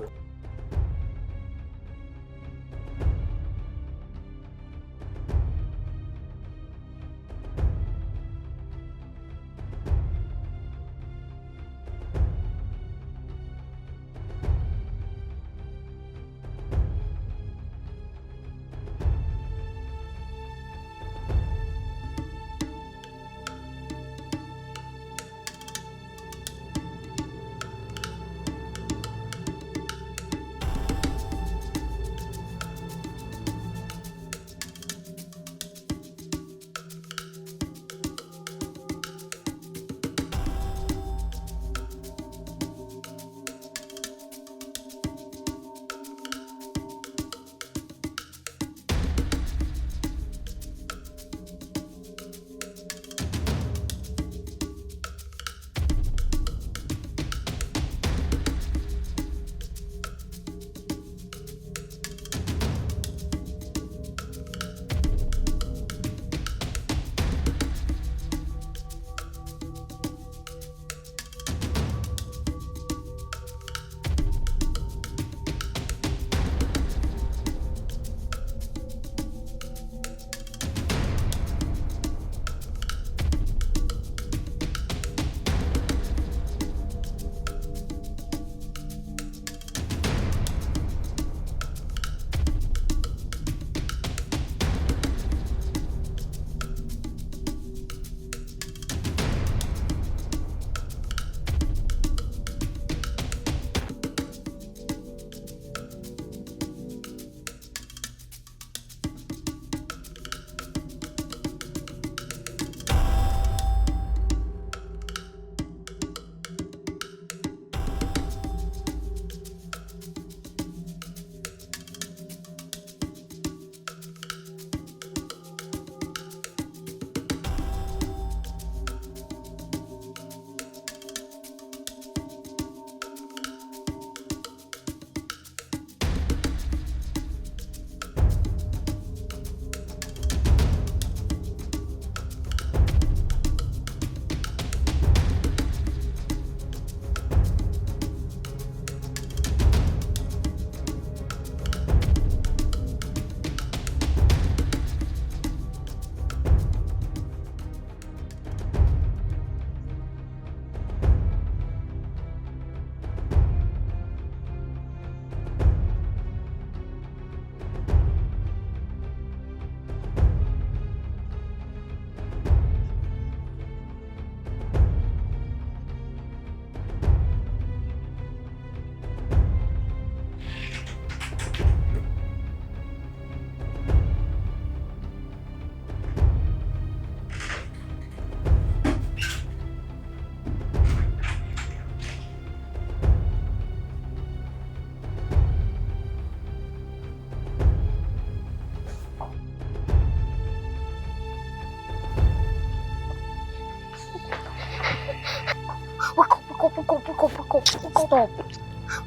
Wake up, wake up, wake up. Stop.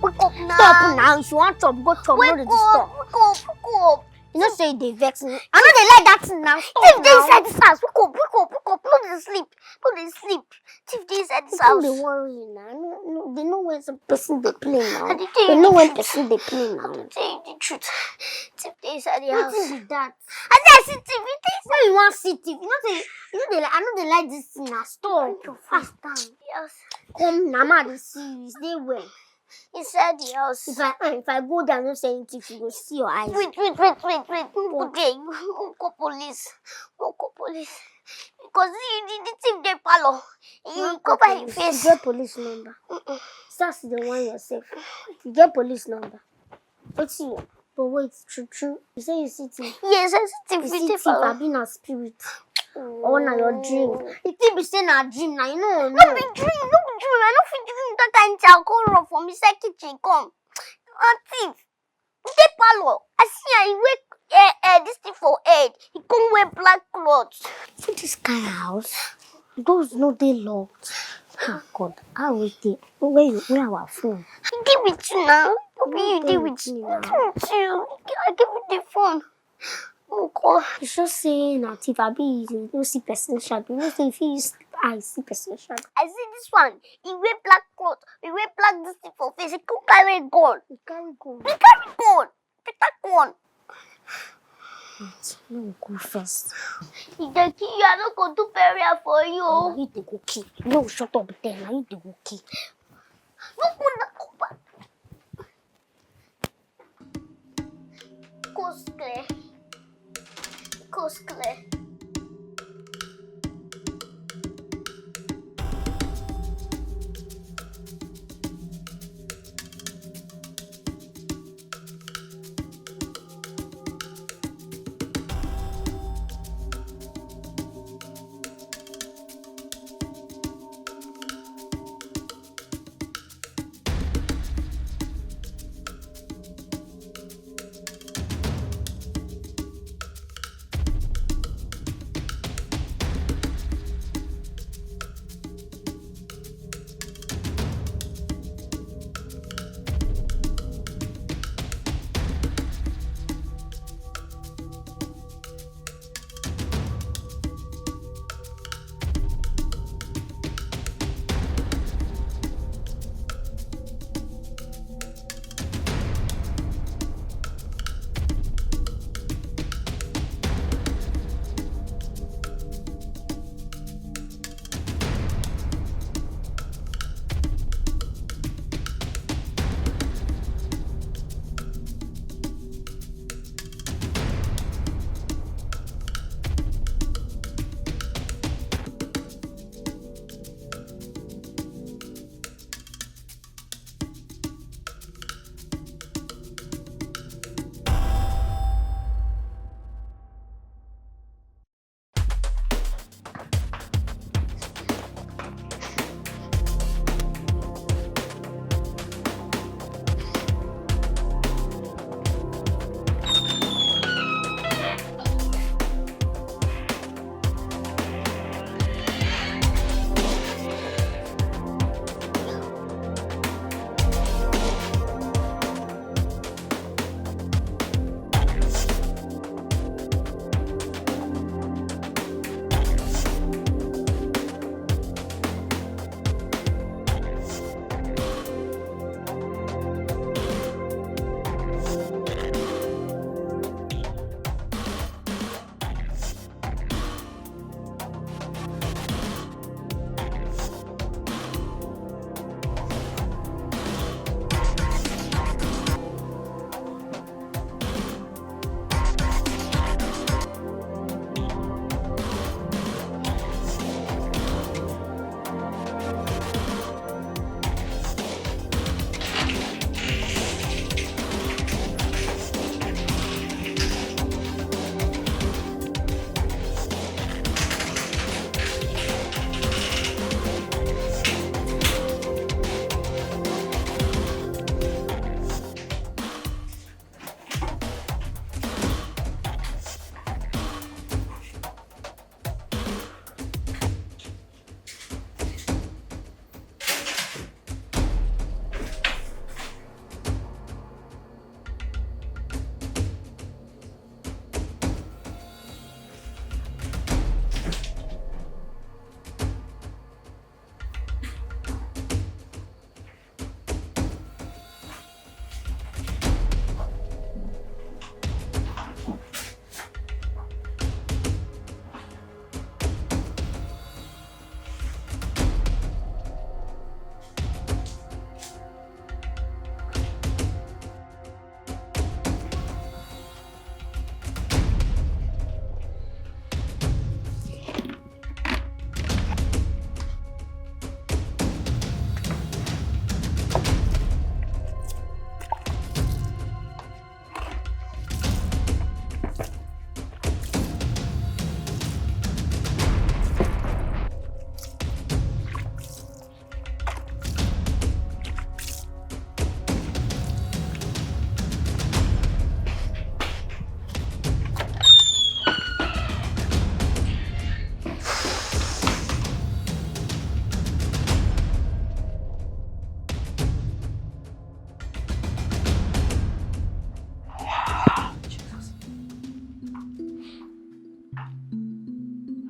Wake up now. Stop now. If you want chop, go chop. No dey disturb. Wake up, wake up. You know say you dey vex me. I no dey like that thing now. Stop Thief dey now. Inside this house. Wake up, wake up, wake up. No dey sleep. No dey sleep. Thief dey inside this Wetin house. Dey worry you now? No, no, they know when some person dey play now. I dey tell you They know the when truth. Person dey play now. I dey tell you the truth. Thief dey inside the house. Wetin be that? I say I see thief. It is. When you wan see thief, you know say you know dey like, I no dey like this thing now. Stop. Put your face down. Yes. Come now, ma dey see you. Stay well. Inside the house. If I eh, if I go down, no say anything, you go see your eyes. Wait, wait, wait, wait, wait. Who dey? Who call police? Who call police? Because the, the, the thief dey parlor. He Wan cover call his police. face. You get police number. Start to dey warn yourself. You get police number. Wetin you? But wait, true true. You say you see thief. Yes, I see thief. You He see dey thief. parlor. Abi na spirit. Or na your dream. You think be say na dream na you know. No be dream, no be dream. I no fit dream that kind thing. I come run from inside kitchen come. A thief. He dey parlor. I see am. He wear eh, eh, this thing for head. He come wear black cloth. For this kind of house, doors no dey locked. Ah God, how we dey? Where you? Where our phone? He dey with you now. No be you dey dey with with me you. now. Nothing with you. I give you the phone. Oh God. You sure say na thief? Abi you no see person shadow? You know say if you use eye see person shadow. I see this one. He wear black cloth. He wear black this thing for face. He come carry gun. You carry gun. He carry gun. Better gun. No go first. He dey kill you. I no go do burial for you. Na you dey go kill. No shut up there. Na you dey go kill. No go na go back. Coast clear. Coast clear.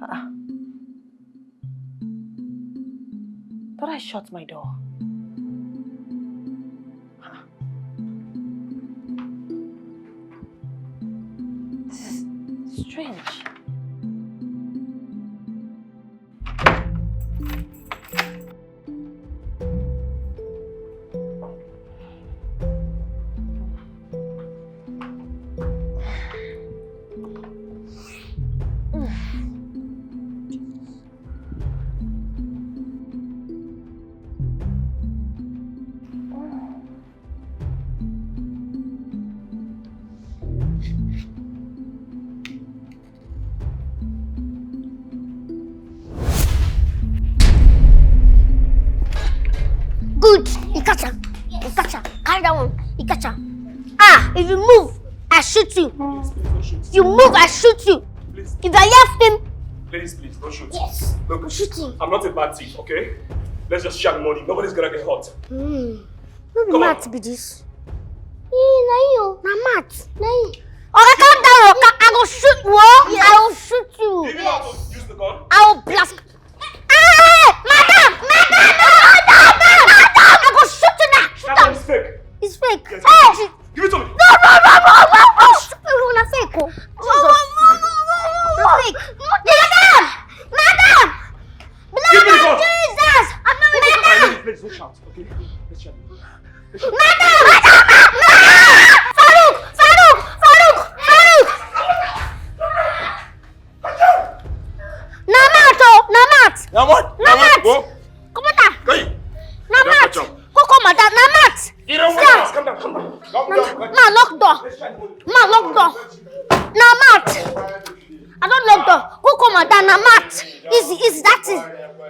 Ah. Thought I shut my door. Ah. This is strange. Good. You catch am. You catch am. Carry that one. You catch am. Ah, if you move, I shoot you. You move, I shoot you. If I left him, Please, please, don't shoot. Yes. Look, I'm shooting. I'm not a bad thief, okay? Let's just share the money. Nobody's gonna get hurt. Hmm. No be Come on. Math be this. Eh, na you. Na math. Na you. Oga, calm down. Oga, I go shoot. Whoa, I will shoot you. Do you know how to use the gun? I will blast. Hey, madam, madam, no, madam, madam. I go shoot you now. Shoot That am. One is fake. It's fake. Yes. Hey, Give it to me. No, no, no, no, no, no. Shoot you na fake. Oh. Jesus. No, no, no, no, no, no. Na fake. Madam, madam. Give me the Blood gun. Of Jesus. I'm not All right, madam. Ladies, ladies, don't shout, okay? Let's shout. Madam! Madam! Farouk! Farouk! Farouk! Farouk! Na math o! Na math! Na what? Na Na what? Math! Go. Come on, ah. Hey! Na Don't math! Catch up. Go come, madam. Na math! You don't want Stop! Calm down, calm down. Calm down. Ma, lock door. Ma, lock door. Na math! I don't lock door. Go come, madam. Na math! Easy, easy. That is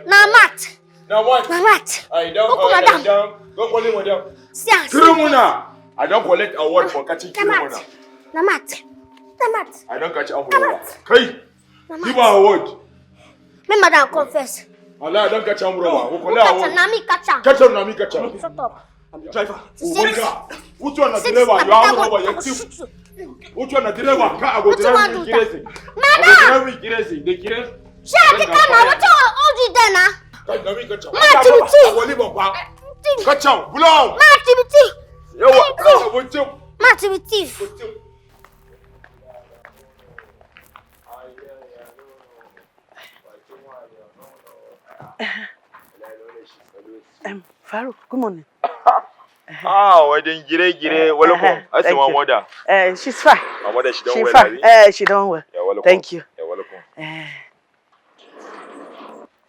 na math! Now what? Mama, I don't go collect madam. Down. Go call him madam. See am, see am. Criminal. I don't collect award for catching criminal. Namat. Namat. I don't catch am. Namat. Hey, give her award. Me madam confess. Allah, I don't catch am robber. We collect award. Na me catch am. Catch am, na me catch am. Shut up. Driver. Which one na driver? You are robber. You thief. Which one na driver? Car, I go drive you crazy. Madam! I go drive you crazy. Dey crazy. Shey I dey come now? Wetin hold you there na? Catch am. Ma, Timothy. I go leave am. Catch am. Blow am. Ma, Timothy. Yawa. Wetin? Ma, Timothy. Um, Farouk, good morning. Ah, well then, jire, jire, welcome. Uh-huh. I see my mother. Uh, she's fine. My mother, she don't well, fine. Uh, she don't well. You're welcome. Thank you. You're welcome. Uh,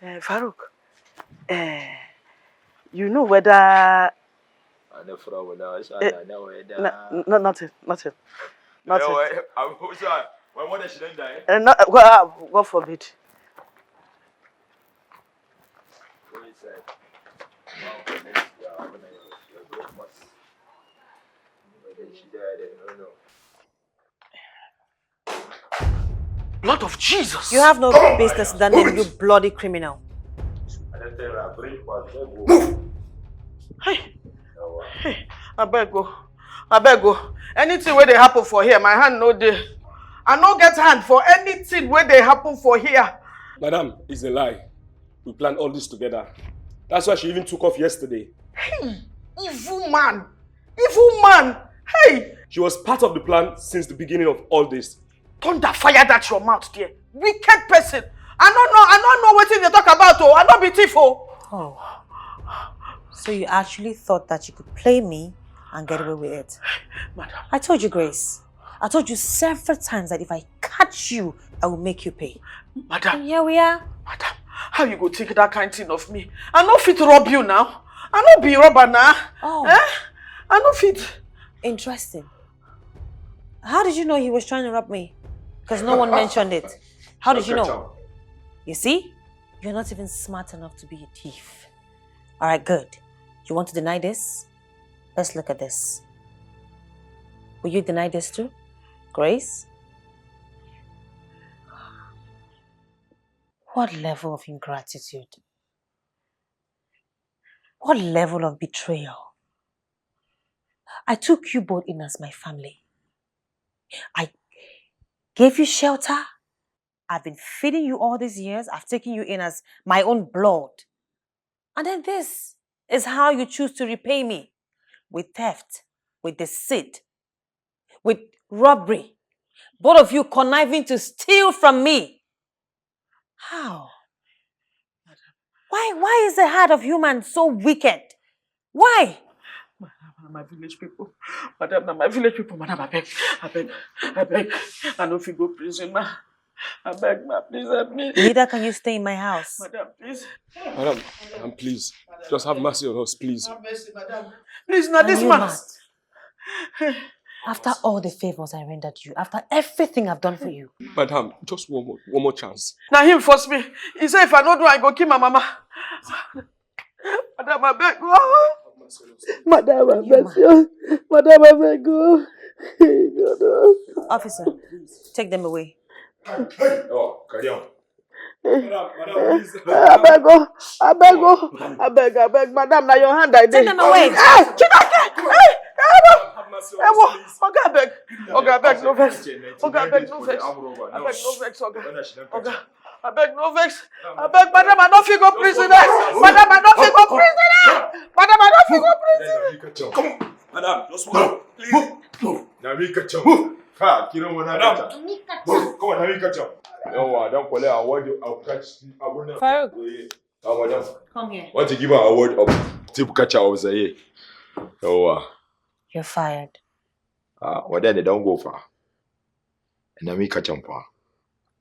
uh, Farouk, uh, you know whether I know from now, so uh, I know whether no, no, nothing, nothing, nothing. You know, I, I, my mother, she don't die. Uh, no, uh, God forbid. Blood of Jesus! You have no business in that name, you bloody criminal. Move! Hey! Hey! Abeg o. Abeg o. Anything wey dey happen for here, my hand no dey. I no get hand for anything wey dey happen for here. Madam, it's a lie. We planned all this together. That's why she even took off yesterday. Hey, evil man. Evil man. Hey. She was part of the plan since the beginning of all this. Thunder fire that your mouth there. Wicked person. I don't know. I don't know what you talk about. Oh, I don't be thief. Oh. Oh. So you actually thought that you could play me and get away with it? Madam. I told you, Grace. I told you several times that if I catch you, I will make you pay. Madam. And here we are. Madam, how you go think that kind thing of me? I no fit rob you now. I no be robber now. Oh. Eh? I no fit. Interesting. How did you know he was trying to rob me? Because no one mentioned it. How did you know? You see? You're not even smart enough to be a thief. All right, good. You want to deny this? Let's look at this. Will you deny this too? Grace? What level of ingratitude? What level of betrayal? I took you both in as my family. I gave you shelter. I've been feeding you all these years. I've taken you in as my own blood. And then this is how you choose to repay me, with theft, with deceit, with robbery. Both of you conniving to steal from me. How? Why, why is the heart of human so wicked? Why? Madam, na my village people. Madam, na my village people. Madam, I beg, I beg, I beg. I no fit go prison, ma. I beg, ma, please help me. Neither can you stay in my house. Madam, please. Madam, madam, please. Just have mercy on us, please. Have mercy, madam. Please, not this man. After all the favors I rendered you, after everything I've done for you. Madam, just one more, one more chance. Now him force me. He said if I don't do, I go kill my mama. Madam, I beg. Oh. Madam, I beg you. Madam, I beg you. Officer, take them away. Oh, carry on. Madam, madam, please. I beg, oh, I beg, oh, I beg, I beg, madam, now your hand I Take them away. Ah, Chineke! Hey, hey, hey, Oga, I beg, Oga, I beg, no vex, Oga, I beg, no vex, I beg, no vex, Oga, Oga, I beg, no vex, I beg, madam, I no fit go prison, eh? Madam, I no fit go prison, eh? Madam, I no fit go prison. Come on, madam, just walk, please. Now we catch up. Ha, you don't wanna catch up. Come on, now we catch up. Yawa, don kwale award, I'll catch the award. Farouk, Award. Come here. Want to give an award of tip catcher of the year. Yawa. You're fired. Ah, well then they don't go far. And then we catch them far.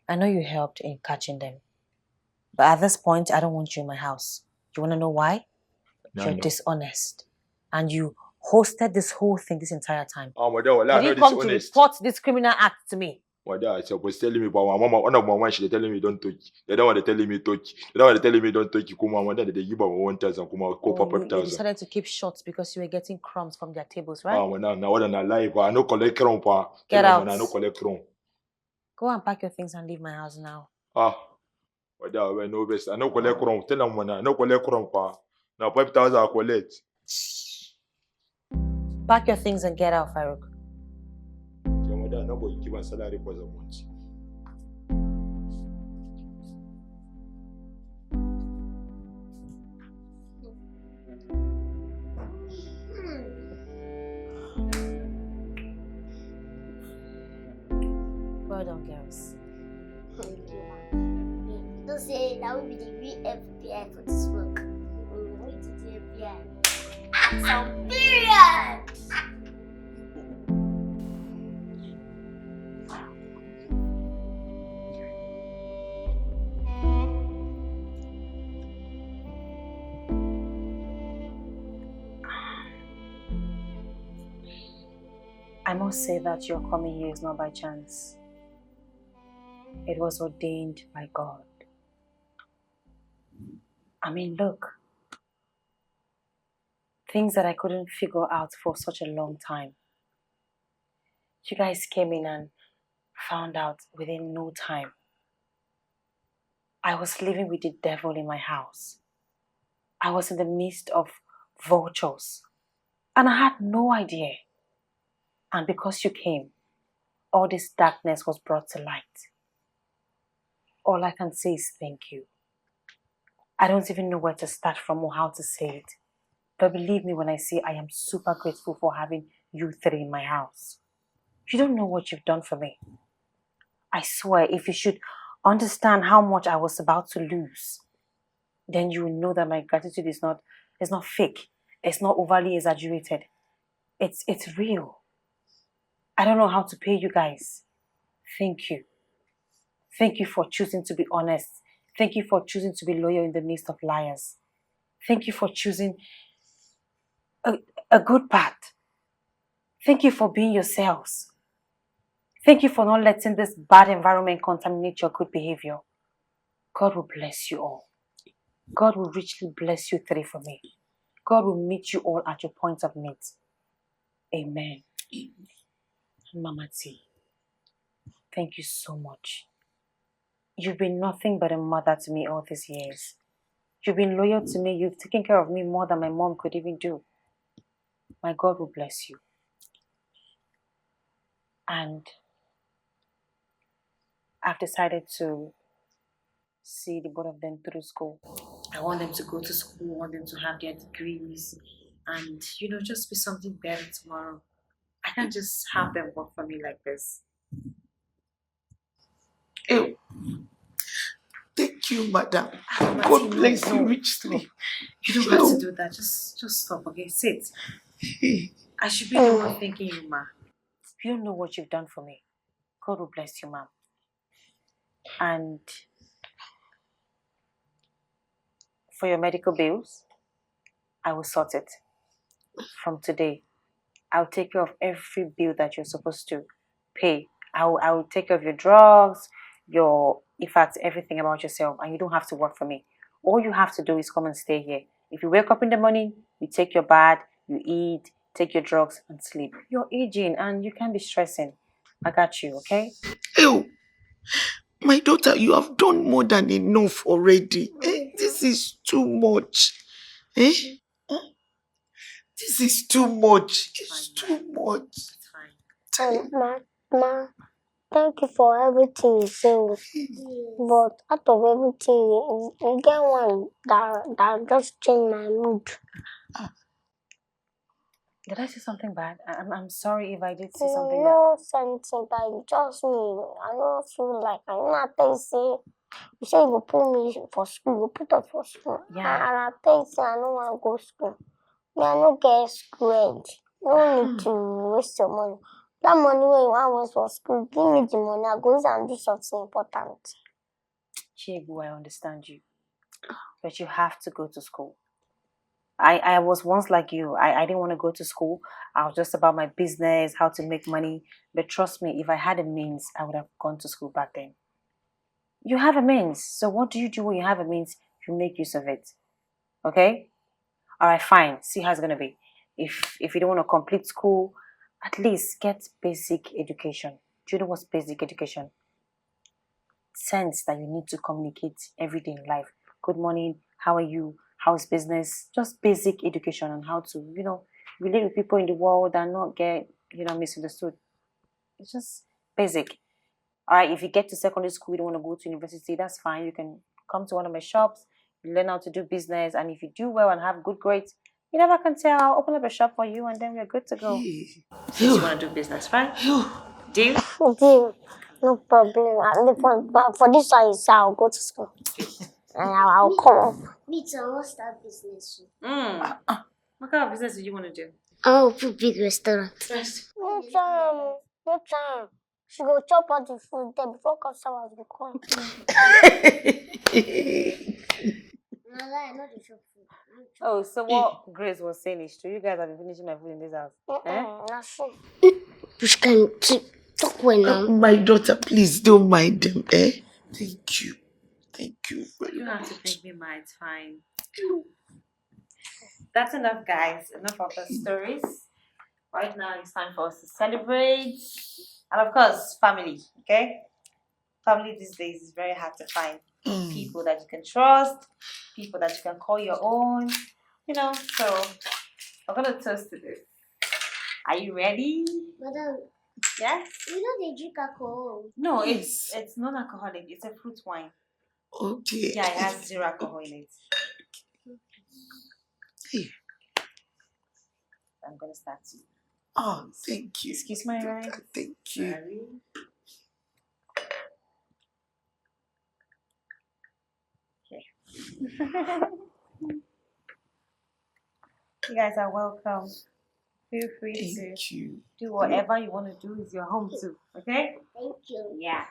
I know you helped in catching them. But at this point, I don't want you in my house. You want to know why? No, You're no. Dishonest. And you hosted this whole thing this entire time. Oh, my dad, well, I You know didn't come to dishonest. Report this criminal act to me. My dad, I was telling me, but my mama, one of my mama, she telling me don't touch. They don't want to tell me touch. They don't want to tell me don't touch. Come on, my dad, they give her one thousand. Come on, go Oh, for you, five you thousand. Decided to keep short because you were getting crumbs from their tables, right? Ah, well, now, now what an alive. I no collect crown pa. Get Tell them out. When I no collect crown. Go and pack your things and leave my house now. Ah, what that way no best. I no collect crown. Tell them when I no collect crown pa. Now five thousand I collect. Pack your things and get out, Farouk. Your mother no go give her salary for the month. Well done, girls. Thank you, ma. You know say now we be the real F B I for this work. We went to the F B I. Act some period. I must say that your coming here is not by chance. It was ordained by God. I mean, look. Things that I couldn't figure out for such a long time. You guys came in and found out within no time. I was living with the devil in my house. I was in the midst of vultures. And I had no idea. And because you came, all this darkness was brought to light. All I can say is thank you. I don't even know where to start from or how to say it. But believe me when I say I am super grateful for having you three in my house. You don't know what you've done for me. I swear, if you should understand how much I was about to lose, then you will know that my gratitude is not, is not fake. It's not overly exaggerated. It's, it's real. I don't know how to pay you guys. Thank you. Thank you for choosing to be honest. Thank you for choosing to be loyal in the midst of liars. Thank you for choosing a, a good path. Thank you for being yourselves. Thank you for not letting this bad environment contaminate your good behavior. God will bless you all. God will richly bless you three for me. God will meet you all at your point of need. Amen. Mama T, thank you so much. You've been nothing but a mother to me all these years. You've been loyal to me. You've taken care of me more than my mom could even do. My God will bless you. And I've decided to see the both of them through school. I want them to go to school, want them to have their degrees, and, you know, just be something better tomorrow. I can't just have them work for me like this. Oh, thank you, madam. God bless you richly. You don't have to do that. Just, just stop, okay? Sit. I should be the one thanking you, ma. You don't know what you've done for me. God will bless you, ma'am. And for your medical bills, I will sort it. From today, I'll take care of every bill that you're supposed to pay. I will, I will take care of your drugs, your, in fact, everything about yourself, and you don't have to work for me. All you have to do is come and stay here. If you wake up in the morning, you take your bath, you eat, take your drugs, and sleep. You're aging and you can't be stressing. I got you, okay? Oh, my daughter, you have done more than enough already. Eh, this is too much. Eh? This is too much. It's too much. Um, ma, ma, thank you for everything you say. But out of everything, you, you get one that that just changed my mood. Did I say something bad? I- I'm, I'm sorry if I did say something bad. No something bad. Just me. I don't feel like I know. I tell you say, you say you go put me for school, you go put us for school. Yeah. And I tell you say I don't want to go school. Me, I no get school head. No need to waste your money. That money wey you wan waste for school, give me the money. I go use am do something important. Chibu, I understand you. But you have to go to school. I, I was once like you. I, I didn't want to go to school. I was just about my business, how to make money. But trust me, if I had a means, I would have gone to school back then. You have a means. So what do you do when you have a means? You make use of it. Okay? All right, fine. See how it's gonna be. If if you don't want to complete school, at least get basic education. Do you know what's basic education? Sense that you need to communicate every day in life. Good morning. How are you? How's business? Just basic education on how to, you know, relate with people in the world and not get, you know, misunderstood. It's just basic. All right, if you get to secondary school, you don't want to go to university, that's fine. You can come to one of my shops, you learn how to do business, and if you do well and have good grades, you never can tell. I'll open up a shop for you, and then we're good to go. Since you want to do business, fine? Deal? Deal. No problem. I, look, for, but for this one, you say I'll go to school. And I'll, I'll come up. Me too, I want to start business. Mm. What kind of business do you want to do? I want to open big restaurant. No time. No time. She go chop all the food there before customers go come. No lie, I no dey chop food. Oh, so what Grace was saying is true. You guys have been finishing my food in this house. Eh? Mm-mm, na so. Which kind keep talk well now? My daughter, please don't mind them, eh? Thank you. Thank you very You don't have to much. Thank me, ma. It's fine. That's enough, guys. Enough of the stories. Right now, it's time for us to celebrate. And of course, family, okay? Family these days is very hard to find. Mm. People that you can trust, people that you can call your own, you know, so we're gonna toast to this. Are you ready? Madam, Yes? you know they drink alcohol. No, it's it's non-alcoholic. It's a fruit wine. Okay. Yeah, it has zero alcohol in it. Hey. I'm gonna start to. Oh, thank you. Excuse my right. Thank you. Sorry. Okay. You guys are welcome. Feel free to Thank you. do whatever you want to do. It's your home too. Okay? Thank you. Yeah.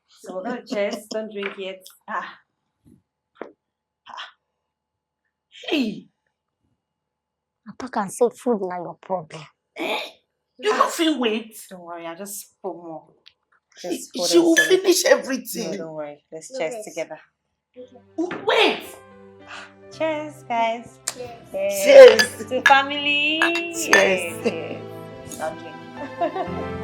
So we're gonna cheers. Don't drink yet. Ah. Hey, I talk and say food na your problem. eh? You don't feel wait. Don't worry, I'll just put more. She, Just hold she on will to it. Finish No, everything. Don't worry. Let's cheers Yes. Together. Wait. Cheers, guys. Yes. Cheers. Cheers. To family. Cheers. Cheers. I'll drink.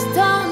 Don't